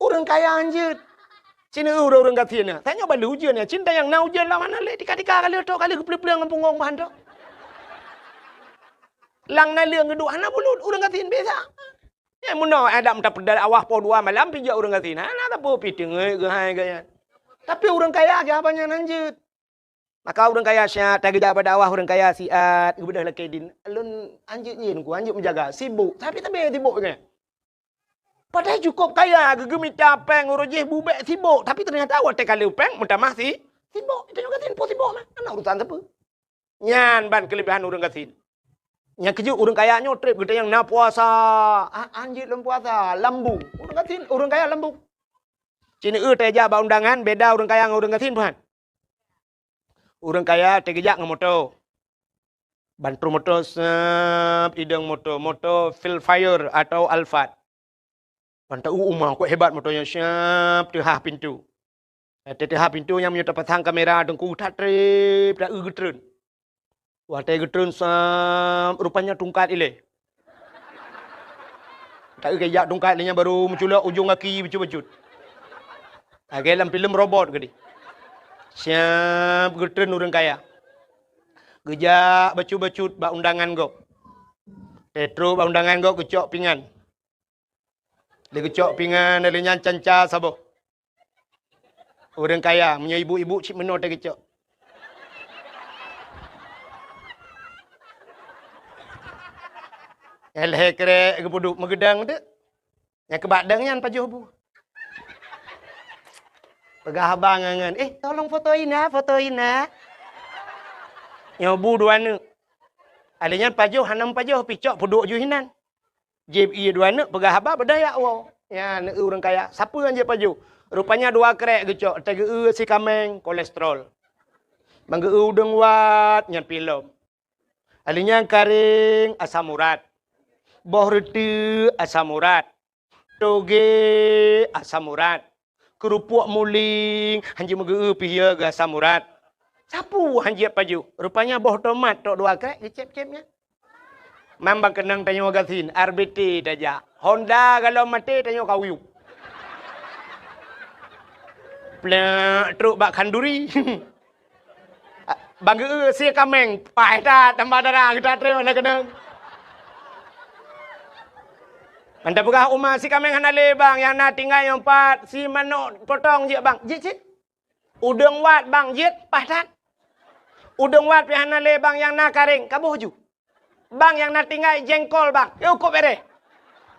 Ureueng kaya hanjeuet. Cit ureueng-ureueng gasien nyan. Tanyoe ban lheueh ujeuen nyan, cit nyang na ujeuen lam hana lé, tika-tika ka lheueh trôk, ka lheueh geupeuleueng-peuleueng ngon punggong meuhan trôk. Lam naleueng geuduek hana bulut, ureueng gasien biasa. Nyan meunoe adak meuta peudeuh awah poh dua malam pih jak ureueng gasien. Hana sapeue pih teungeut geuhai gaya. Tapi ureueng kaya geuh haba nyan hanjeuet. Maka ureueng kaya siat, tageujak bak dakwah ureueng kaya siat, geubeudôh lakée dien. Lôn hanjeuet nyan ku, hanjeuet meujaga, sibok. Tapi sabe sibok nyan. Padahai cukôp kaya, geugeumita péng uroe jih bubèk sibok. Tapi teunyata watèe ka lheueh péng, meutamah si, sibok. Tanyoe gasien po sibok mah. Hana urusan sapeue. Nyan ban keuleubehan ureueng gasien. Nyang keujeuet ureueng kaya nyoe trép geutanyoe na puasa. Ah, hanjeuet lom puasa, lambung. Ureueng gasien, ureueng kaya lambung. Cit eu tajak bak undangan, beda ureueng kaya ngon ureueng gasien, bukan? Ureueng kaya teujak ngon moto. Ban trôk moto seup idong moto, moto Vellfire atau Alphard. Ban ta-u uma kok hebat moto nyan, seup teuhah pintoe. Teuhah pintoe nyan meunyoe tapasang kamera teungku that trép, ta-eu geutreun. Watèe geutreun seup, rupanya tungkat ilèe. Ta-eu geujak tungkat lé nyan baru meuculok ujong gaki bacut-bacut. Lagèe lam filem robot keudéh. Seup geutreun ureueng kaya. Geujak bacut-bacut bak undangan gob. Trép trôk bak undangan gob geucok pingan. Lé geucok pingan lé nyan canca saboh. Ureueng kaya, meunyoe ibu-ibu cit meunoe teuh geucok. Nyang lhèe krek geupeuduek meugeudang teuk. Nyang keubak dang nyan pajoh bu. Peugah abang ngon, "Eh, tolong foto Ina, foto Ina." Nyoe bu dua neuk. Alèh nyan pajoh hana meupajoh pih cok peuduek ju hinan. Jieb ie dua neuk peugah haba beudaya woe. Nyan ureueng kaya, sapeue nyang jieb pajoh? Rupanya dua krek geucok, teugeue si kaméng kolesterol. Ban geue udeueng wat nyan pih lom. Alèh nyan karéng asam urat. Boh reuteuek asam urat. Togé asam urat. Keurupuk muling, hanjeuet meugeue pih ya geuh asam urat. Sapeue hanjeuet pajoh? Rupanya boh tomat trok dua krek geucép-cép nyan. Mam ban keunong tanyoe gasien, R B T tajak. Honda galom maté tanyoe kaweueb. Plek trok bak khanduri. Ban geue sie kaméng, paih that tambah dara geutanyoe na keunong. Ban tapeugah uma si kaméng hana lé bang, nyang na tinggai nyoe pat si manok potong jeuet bang, jeuet cit. Udeueng wat bang, jeuet paih that. Udeueng wat pih hana lé bang, nyang na karéng, kaboh ju. Bang nyang na tinggai jengkol bang, yôh kôb éréh.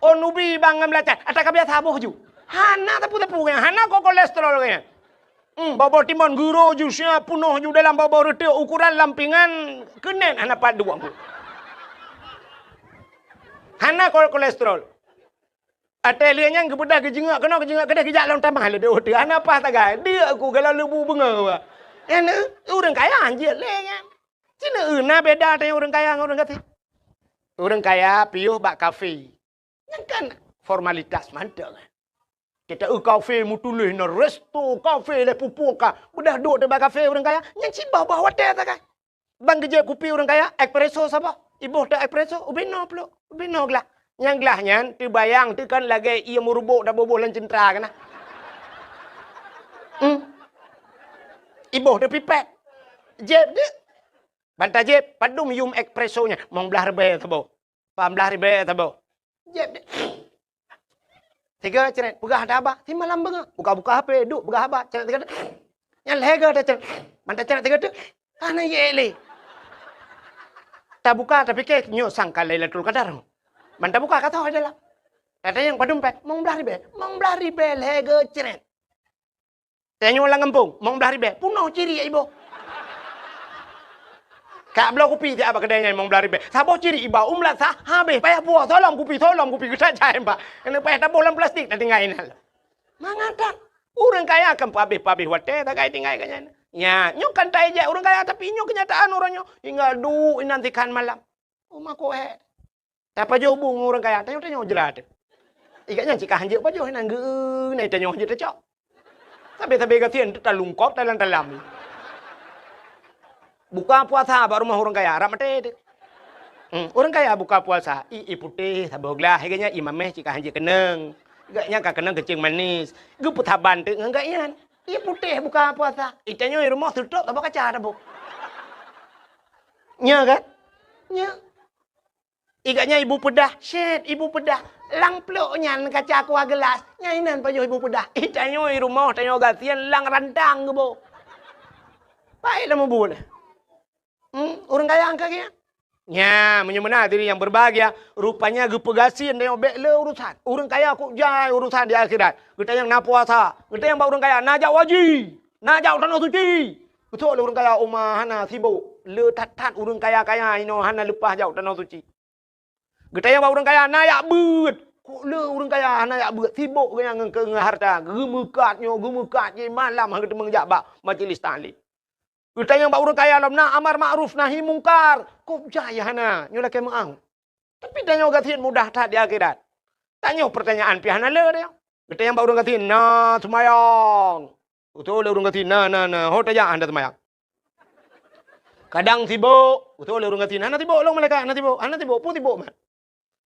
Oh nubi bang ngon beulacan, ata ka biasa boh ju. Hana teupeu-teupeu nyan, hana ko kolesterol nyan. Hmm, boh-boh timon geuro ju sia peunoh ju dalam boh-boh reuteuek ukuran lam pingan keunen hana pat duek. Hana ko kolesterol. Até lheueh nyan geubeudah geujeungok keunoe geujeungok keudeh geujak lom tamah lé deuh teuh hana paih tagai. Deuk ku galak leubu beungoh. Nyan ureueng kaya hanjeuet lé nyan. Cina na beda teuh ureueng kaya ngon ureueng gasien. Ureueng kaya piôh bak kafe. Nyan kan formalitas mantong. Kita eu kafe meutuléh na resto kafe lé pupu ka. Beudah duek teuh bak kafe ureueng kaya. Nyan cit bah-bah watèe tagai. Ban geujép kupi ureueng kaya, espresso saboh. Iboh teuh espresso, ubé noe plôk, ubé noe glah. Nyang glah nyan teubayang teuh kan lagèe ié meurubok taboh-boh lam ceuntra keunan. Hmm. Iboh teuh pipet. Jép deuh. Ban tajép, padum yum espresso nyan, limong blah ribèe saboh. Lapan blah ribèe saboh. Jép deh. Tiga cret, peugah ata haba. Simalam beungoh. Buka-buka H P, duek peugah haba. Cret tiga. Nyan lhèe goe tacret. Ban tacret tiga teuk. Hana jeuet lé. Tabuka, tapike, nyoe sangka Lailatul Qadar. Ban tabuka, ka toh dalam. Tatanyong padum pèng. Limong blah ribèe. Limong blah ribèe lhèe goe cret. Tanyoe lam gampông, limong blah ribèe, peunoh ciri iboh. Ka bloe kupi siat bak keudè nyan limong blah ribèe. Saboh ciri iba u meulat sah, habéh payah puwoe, soe lom kupi, soe lom kupi, geutat jai bak. Keuneuk payah taboh lam plastik, tatinggai inan. Mangat that, ureueng kaya kan peuhabéh-peuhabéh watèe, tagai tinggai keu nyan. Nya, nyoe kan taijak ureueng kaya, tapi nyoe keunyataan uroe nyoe. Hingga duek inan sikhan malam. Uma koh hèk. Tapajoh bu ngon ureueng kaya, tanyoe-tanyoe jrat. Ikat nyan cit ka hanjeuet pajoh, nyan geu-, na tanyoe hanjeuet tacok. Sabe-sabe gasien teutalungkop talam-talam. Buka puasa bak rumoh ureuëng kaya, rab maté teuh. Hmm, ureuëng kaya buka puasa, ie putéh saboh glah, lagée nyan ie maméh cit ka hanjeuet keunong. Gobnyan ka keunong keuceung manis. Geupeusaban teuk ngon gobnyan. Ie putéh buka puasa. Itanyoe rumoh seutôt saboh kaca taboh. Nya kan? Nya. Ie gobnyan ibu peudah, syét ibu peudah. Lam plôk nyan kaca kuah geulas, nyan inan pajoh ibu peudah. Itanyoe rumoh tanyoe gasien lam rantang geuboh. Baik lam mubuet. Hmm, ureuëng kaya angka geuh. Nya, meunyoe meunan diri nyang berbahagia, rupanya geupeugasien tanyoe bék le urusan. Ureuëng kaya kok jai urusan di akhirat. Geutanyong na puasa, geutanyong bak ureuëng kaya na jak haji, na jak tanoh suci. Geutanyong lé ureuëng kaya uma hana sibok, le that-that ureuëng kaya-kaya inoe hana leupah jak tanoh suci. Geutanyong bak ureuëng kaya na jak beuet, kok le ureuëng kaya hana jak beuet, sibok geuhnyan ngon, ngon hareuta, geumeukat nyoe, geumeukat jih malam hana geuteumeung jak bak majeulis taklim. Geutanyong bak ureuëng kaya lom na amar makruf nahi mungkar, kok jai hana, nyoe lakée meuáh. Tapi tanyoe gasien mudah that di akhirat. Tanyoe peurtanyaan pih hana le tanyoe. Geutanyong bak ureuëng gasien na seumayang. Geutanyong lé ureuëng gasien na, na, na, ho tajak hana seumayang. Kadang sibok, geutanyong lé ureuëng gasien hana sibok lôn malaikat, hana sibok, hana sibok, peue sibok mat.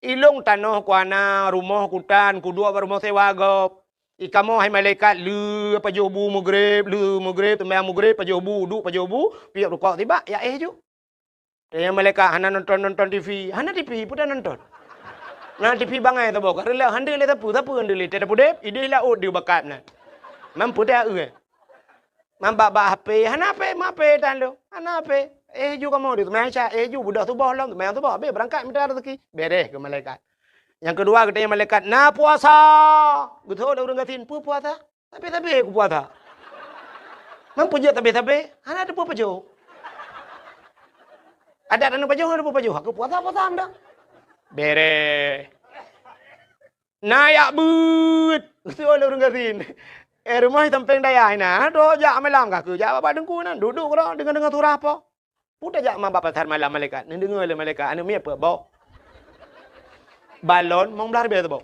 Ilôn tanoh kuhana, rumoh kutan, kuduek bak rumoh sewa gob. Ikamoe hai malaikat le pajoh bu mugreb, le mugreb, seumayang mugreb, pajoh bu, duek pajoh bu, piep rukok sibak, ya éh ju. Tanyong malaikat hana nonton-nonton TV, hana TV peue tanonton. Na TV bangai saboh ka reulah, hana lé sapeue, sapeue hana lé, teuh tapudeb, ideh laôt di bakat nan. Mampu teuh, eh. Mambak-bak HP, hana HP, ma HP tan lôn, hana HP. Éh ju kamoe di teumai Isya, éh ju beudôh suboh lom, teumai suboh, habéh beurangkat mita rezeki. Beres keu malaikat. Nyang keudua geutanyong malaikat, na puasa. Geutanyong lé ureuëng gasien, peue puasa? Sabe-sabe kupuasa. Mampu jeuet sabe-sabe, hana teupeue pajoh. Adat hana pajoh, hana teupeue pajoh. Aku puasa-puasa meudah. Beres. Na jak beuet. Geutanyong lé ureuëng gasien. Eh, rumoh sampéng dayah inan. Droe jak malam ka keu jak bak teungku nan. Dudoe keudroe deungoe-deungoe surah po. Peue tajak ma bak pasar malam malaikat. Neudeungoe lé malaikat. Aneuk miet peuet boh. Balon mong blaih ribée saboh.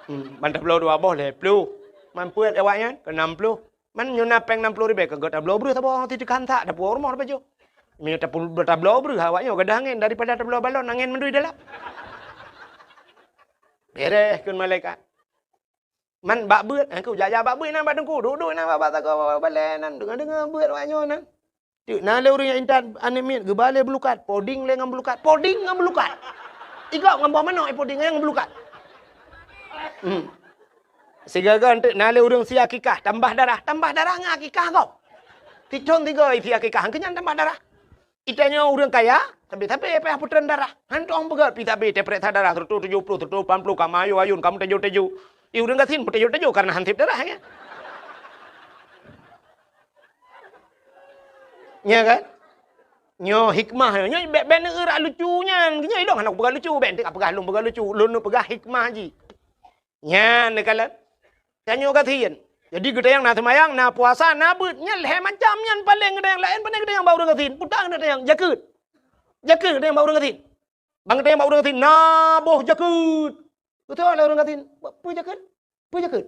Hmm, ban tabloe dua boh lhée ploh. Man peuet awaknyan keu nam ploh. Man nyoe na péng nam ploh ribée ka gét tabloe breueh saboh, ti teukantak tapuwoe rumoh tapajoh. Meunyoe tapu-, tabloe breueh awaknyoe gadôh angén daripada tabloe balon angén mandum dalam. Beres kheun malaikat. Man bak beuet, aku jak-jak bak beuet nan bak teungku, duek-duek nan bak, bak sagoe balée nan, deungoe-deungoe beuet awaknyoe nan. Teuk na lé ureuëng nyang intat aneuk miet geuba lé beulukat, poding lé ngon beulukat, poding ngon beulukat. Igop ngon boh manok, eh, poding ngon beulukat. Hmm. Sigaga teuk na lé ureuëng si akikah tambah darah, tambah darah ngon akikah gob. Sithon sigoe si akikah, keu nyan tambah darah. Itanyoe ureuëng kaya, sabe-sabe payah peutreun darah. Han tueng peugét pih sabe teupeuriksa darah, seratus tujuh puluh, seratus lapan puluh, ka meuayôn-ayôn, ka meuteujô-teujô. I ureuëng gasien meuteujô-teujô karena han sép darah, ya kan? Nya kan? Nyoe hikmah nyoe, nyoe bék, bék neueu rak lucu nyan. Nyoe ilong hana kupeugah lucu, bék neupeugah lôn peugah lucu, lôn neupeugah hikmah jih. Nyan neukalon. Tanyoe gasien. Jadi geutanyong na seumayang, na puasa, na beuet, nyan lhée macam nyan paleng geutanyong, laén pane geutanyong bak ureuëng gasien. Peue ta geutanyong, jakeuet. Jakeuet geutanyong bak ureuëng gasien. Ban geutanyong bak ureuëng gasien, na boh jakeuet. Geutanyong lé ureuëng gasien, peue jakeuet? Peue jakeuet?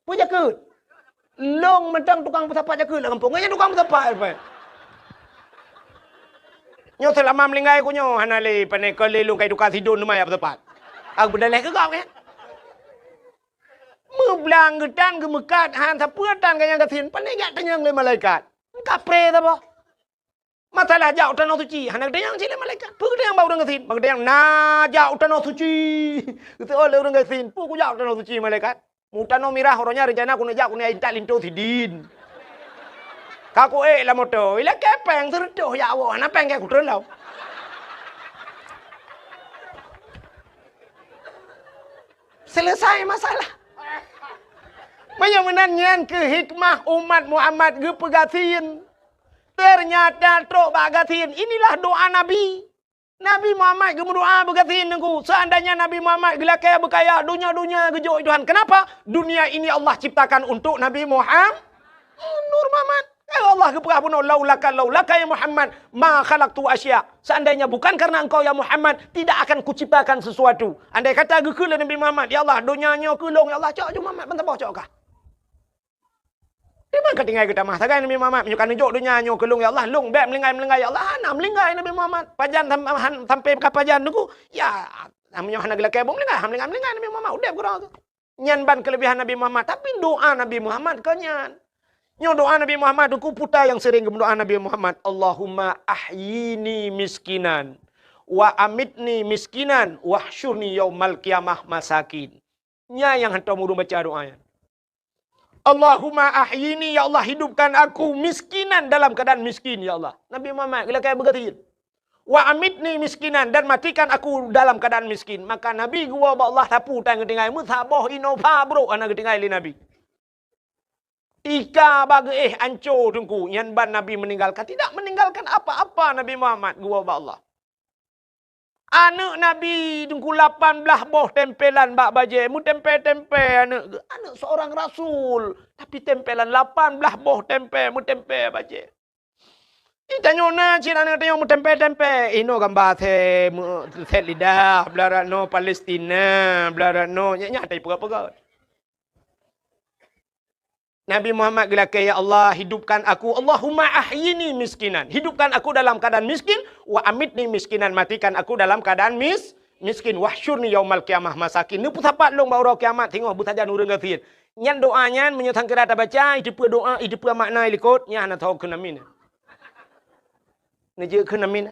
Peue jakeuet? Lôn mantong tukang peusapat jakeuet lam gampông. Nyan tukang peusapat, Pak. Nyoe seulama meuninggai ku nyoe hana lé pane keu lé lôn kai tukang sidon teuma jak peusapat. Aku beudaleh keu gob, kan? Meublang geutan geumeukat han sapeue tan gaya gasien, pane jak tanyong lé malaikat. Kapré saboh. Masalah jak u tanoh suci, hana geutanyong cit lé malaikat. Peue geutanyong bak ureuëng gasien? Bak geutanyong na jak u tanoh suci. Geutanyong lé ureuëng gasien, peue kujak u tanoh suci malaikat? Mu tanoh mirah uroe nyan reuncana keuneuk jak keuneuk intat linto sidin. Ka kuék lam moto, ilakée péng seureutôh jak woe, hana péng keu kutreun lom. Selesai masalah. Meunyoe meunan nyan keuh hikmah umat Muhammad geupeugasien. Teunyata trok bak gasien, inilah doa Nabi. Nabi Muhammad geumeudoa beugasien teungku, seandainya Nabi Muhammad geulakée beukaya, donya-donya geujok Tuhan. Kenapa? Dunia ini Allah ciptakan untuk Nabi Muhammad. Nur Muhammad. Ya Allah geupeugah bunoe, "Laulaka, laulaka ya Muhammad, ma khalaqtu asya." Seandainya bukan karena engkau ya Muhammad, tidak akan kuciptakan sesuatu. Andai kata geukheun lé Nabi Muhammad, "Ya Allah, donya nyoe keu lôn, ya Allah, cok ju Muhammad ban saboh cok kah." Teuma ka tinggai geutamah sagai Nabi Muhammad, meunyoe ka neujok donya nyoe keu lôn ya Allah, lôn bék meulinggai-meulinggai ya Allah. Hana meulinggai Nabi Muhammad. Pajan sam-, han-, sampai ka pajan Teungku. Ya, meunyoe hana geulakée buet meulinggai, han meulinggai-meulinggai Nabi Muhammad. Udeb keudroe tu. Nyan ban keuleubihan Nabi Muhammad, tapi doa Nabi Muhammad kon nyan. Nyoe doa Nabi Muhammad, Teungku, peue nyang sering geumeudoa Nabi Muhammad, "Allahumma ahyini miskinan, wa amitni miskinan, wahsyurni yaumal qiyamah masakin." Nyan nyang hantom ureuëng baca doa nyan. "Allahumma ahyini, ya Allah, hidupkan aku miskinan dalam keadaan miskin, ya Allah." Nabi Muhammad geulakée beugeutin. "Wa amitni miskinan, dan matikan aku dalam keadaan miskin." Maka Nabi geuwoe bak Allah sapeue tan geutinggai, meusaboh Innova brok hana geutinggai lé Nabi. Tika bageuéh anco Teungku, nyan ban Nabi meninggalkan, tidak meninggalkan apa-apa Nabi Muhammad geuwoe bak Allah. Aneuëk Nabi Teungku lapan blaih boh tempelan bak bajée, meutempé-tempé aneuëk, aneuëk seorang rasul, tapi tempelan lapan blaih boh tempé, meutempé bajée. Di tanyoe na cit aneuëk tanyoe meutempé-tempé, inoe gamba sét, meu-, sét lidah, blarat noe Palestina, blarat noe, nyan, nyan tai peugah-peugah. Nabi Muhammad geulakée, "Ya Allah, hidupkan aku, Allahumma ahyini miskinan." Hidupkan aku dalam keadaan miskin, "wa amitni miskinan," matikan aku dalam keadaan mis-, miskin, "wahsyurni yaumal qiyamah masakin." Neupeusapat lôn bak uroe kiamat singoh beusajan ureuëng gasien. Nyan doa nyan meunyoe sangkira tabaca, iteupeue doa, iteupeue makna ilikot, nyan hana tho keunamin. Neujeuet keunamin.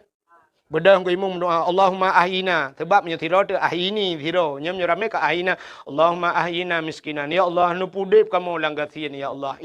Beudôh keu imum doa, "Allahumma ahyina." Sebab meunyoe sidroe teuh ahyini sidroe, nyoe meunyoe ramé ka ahyina, "Allahumma ahyina miskinan." Ya Allah, neupeudeb kamoe lam gasien, ya Allah.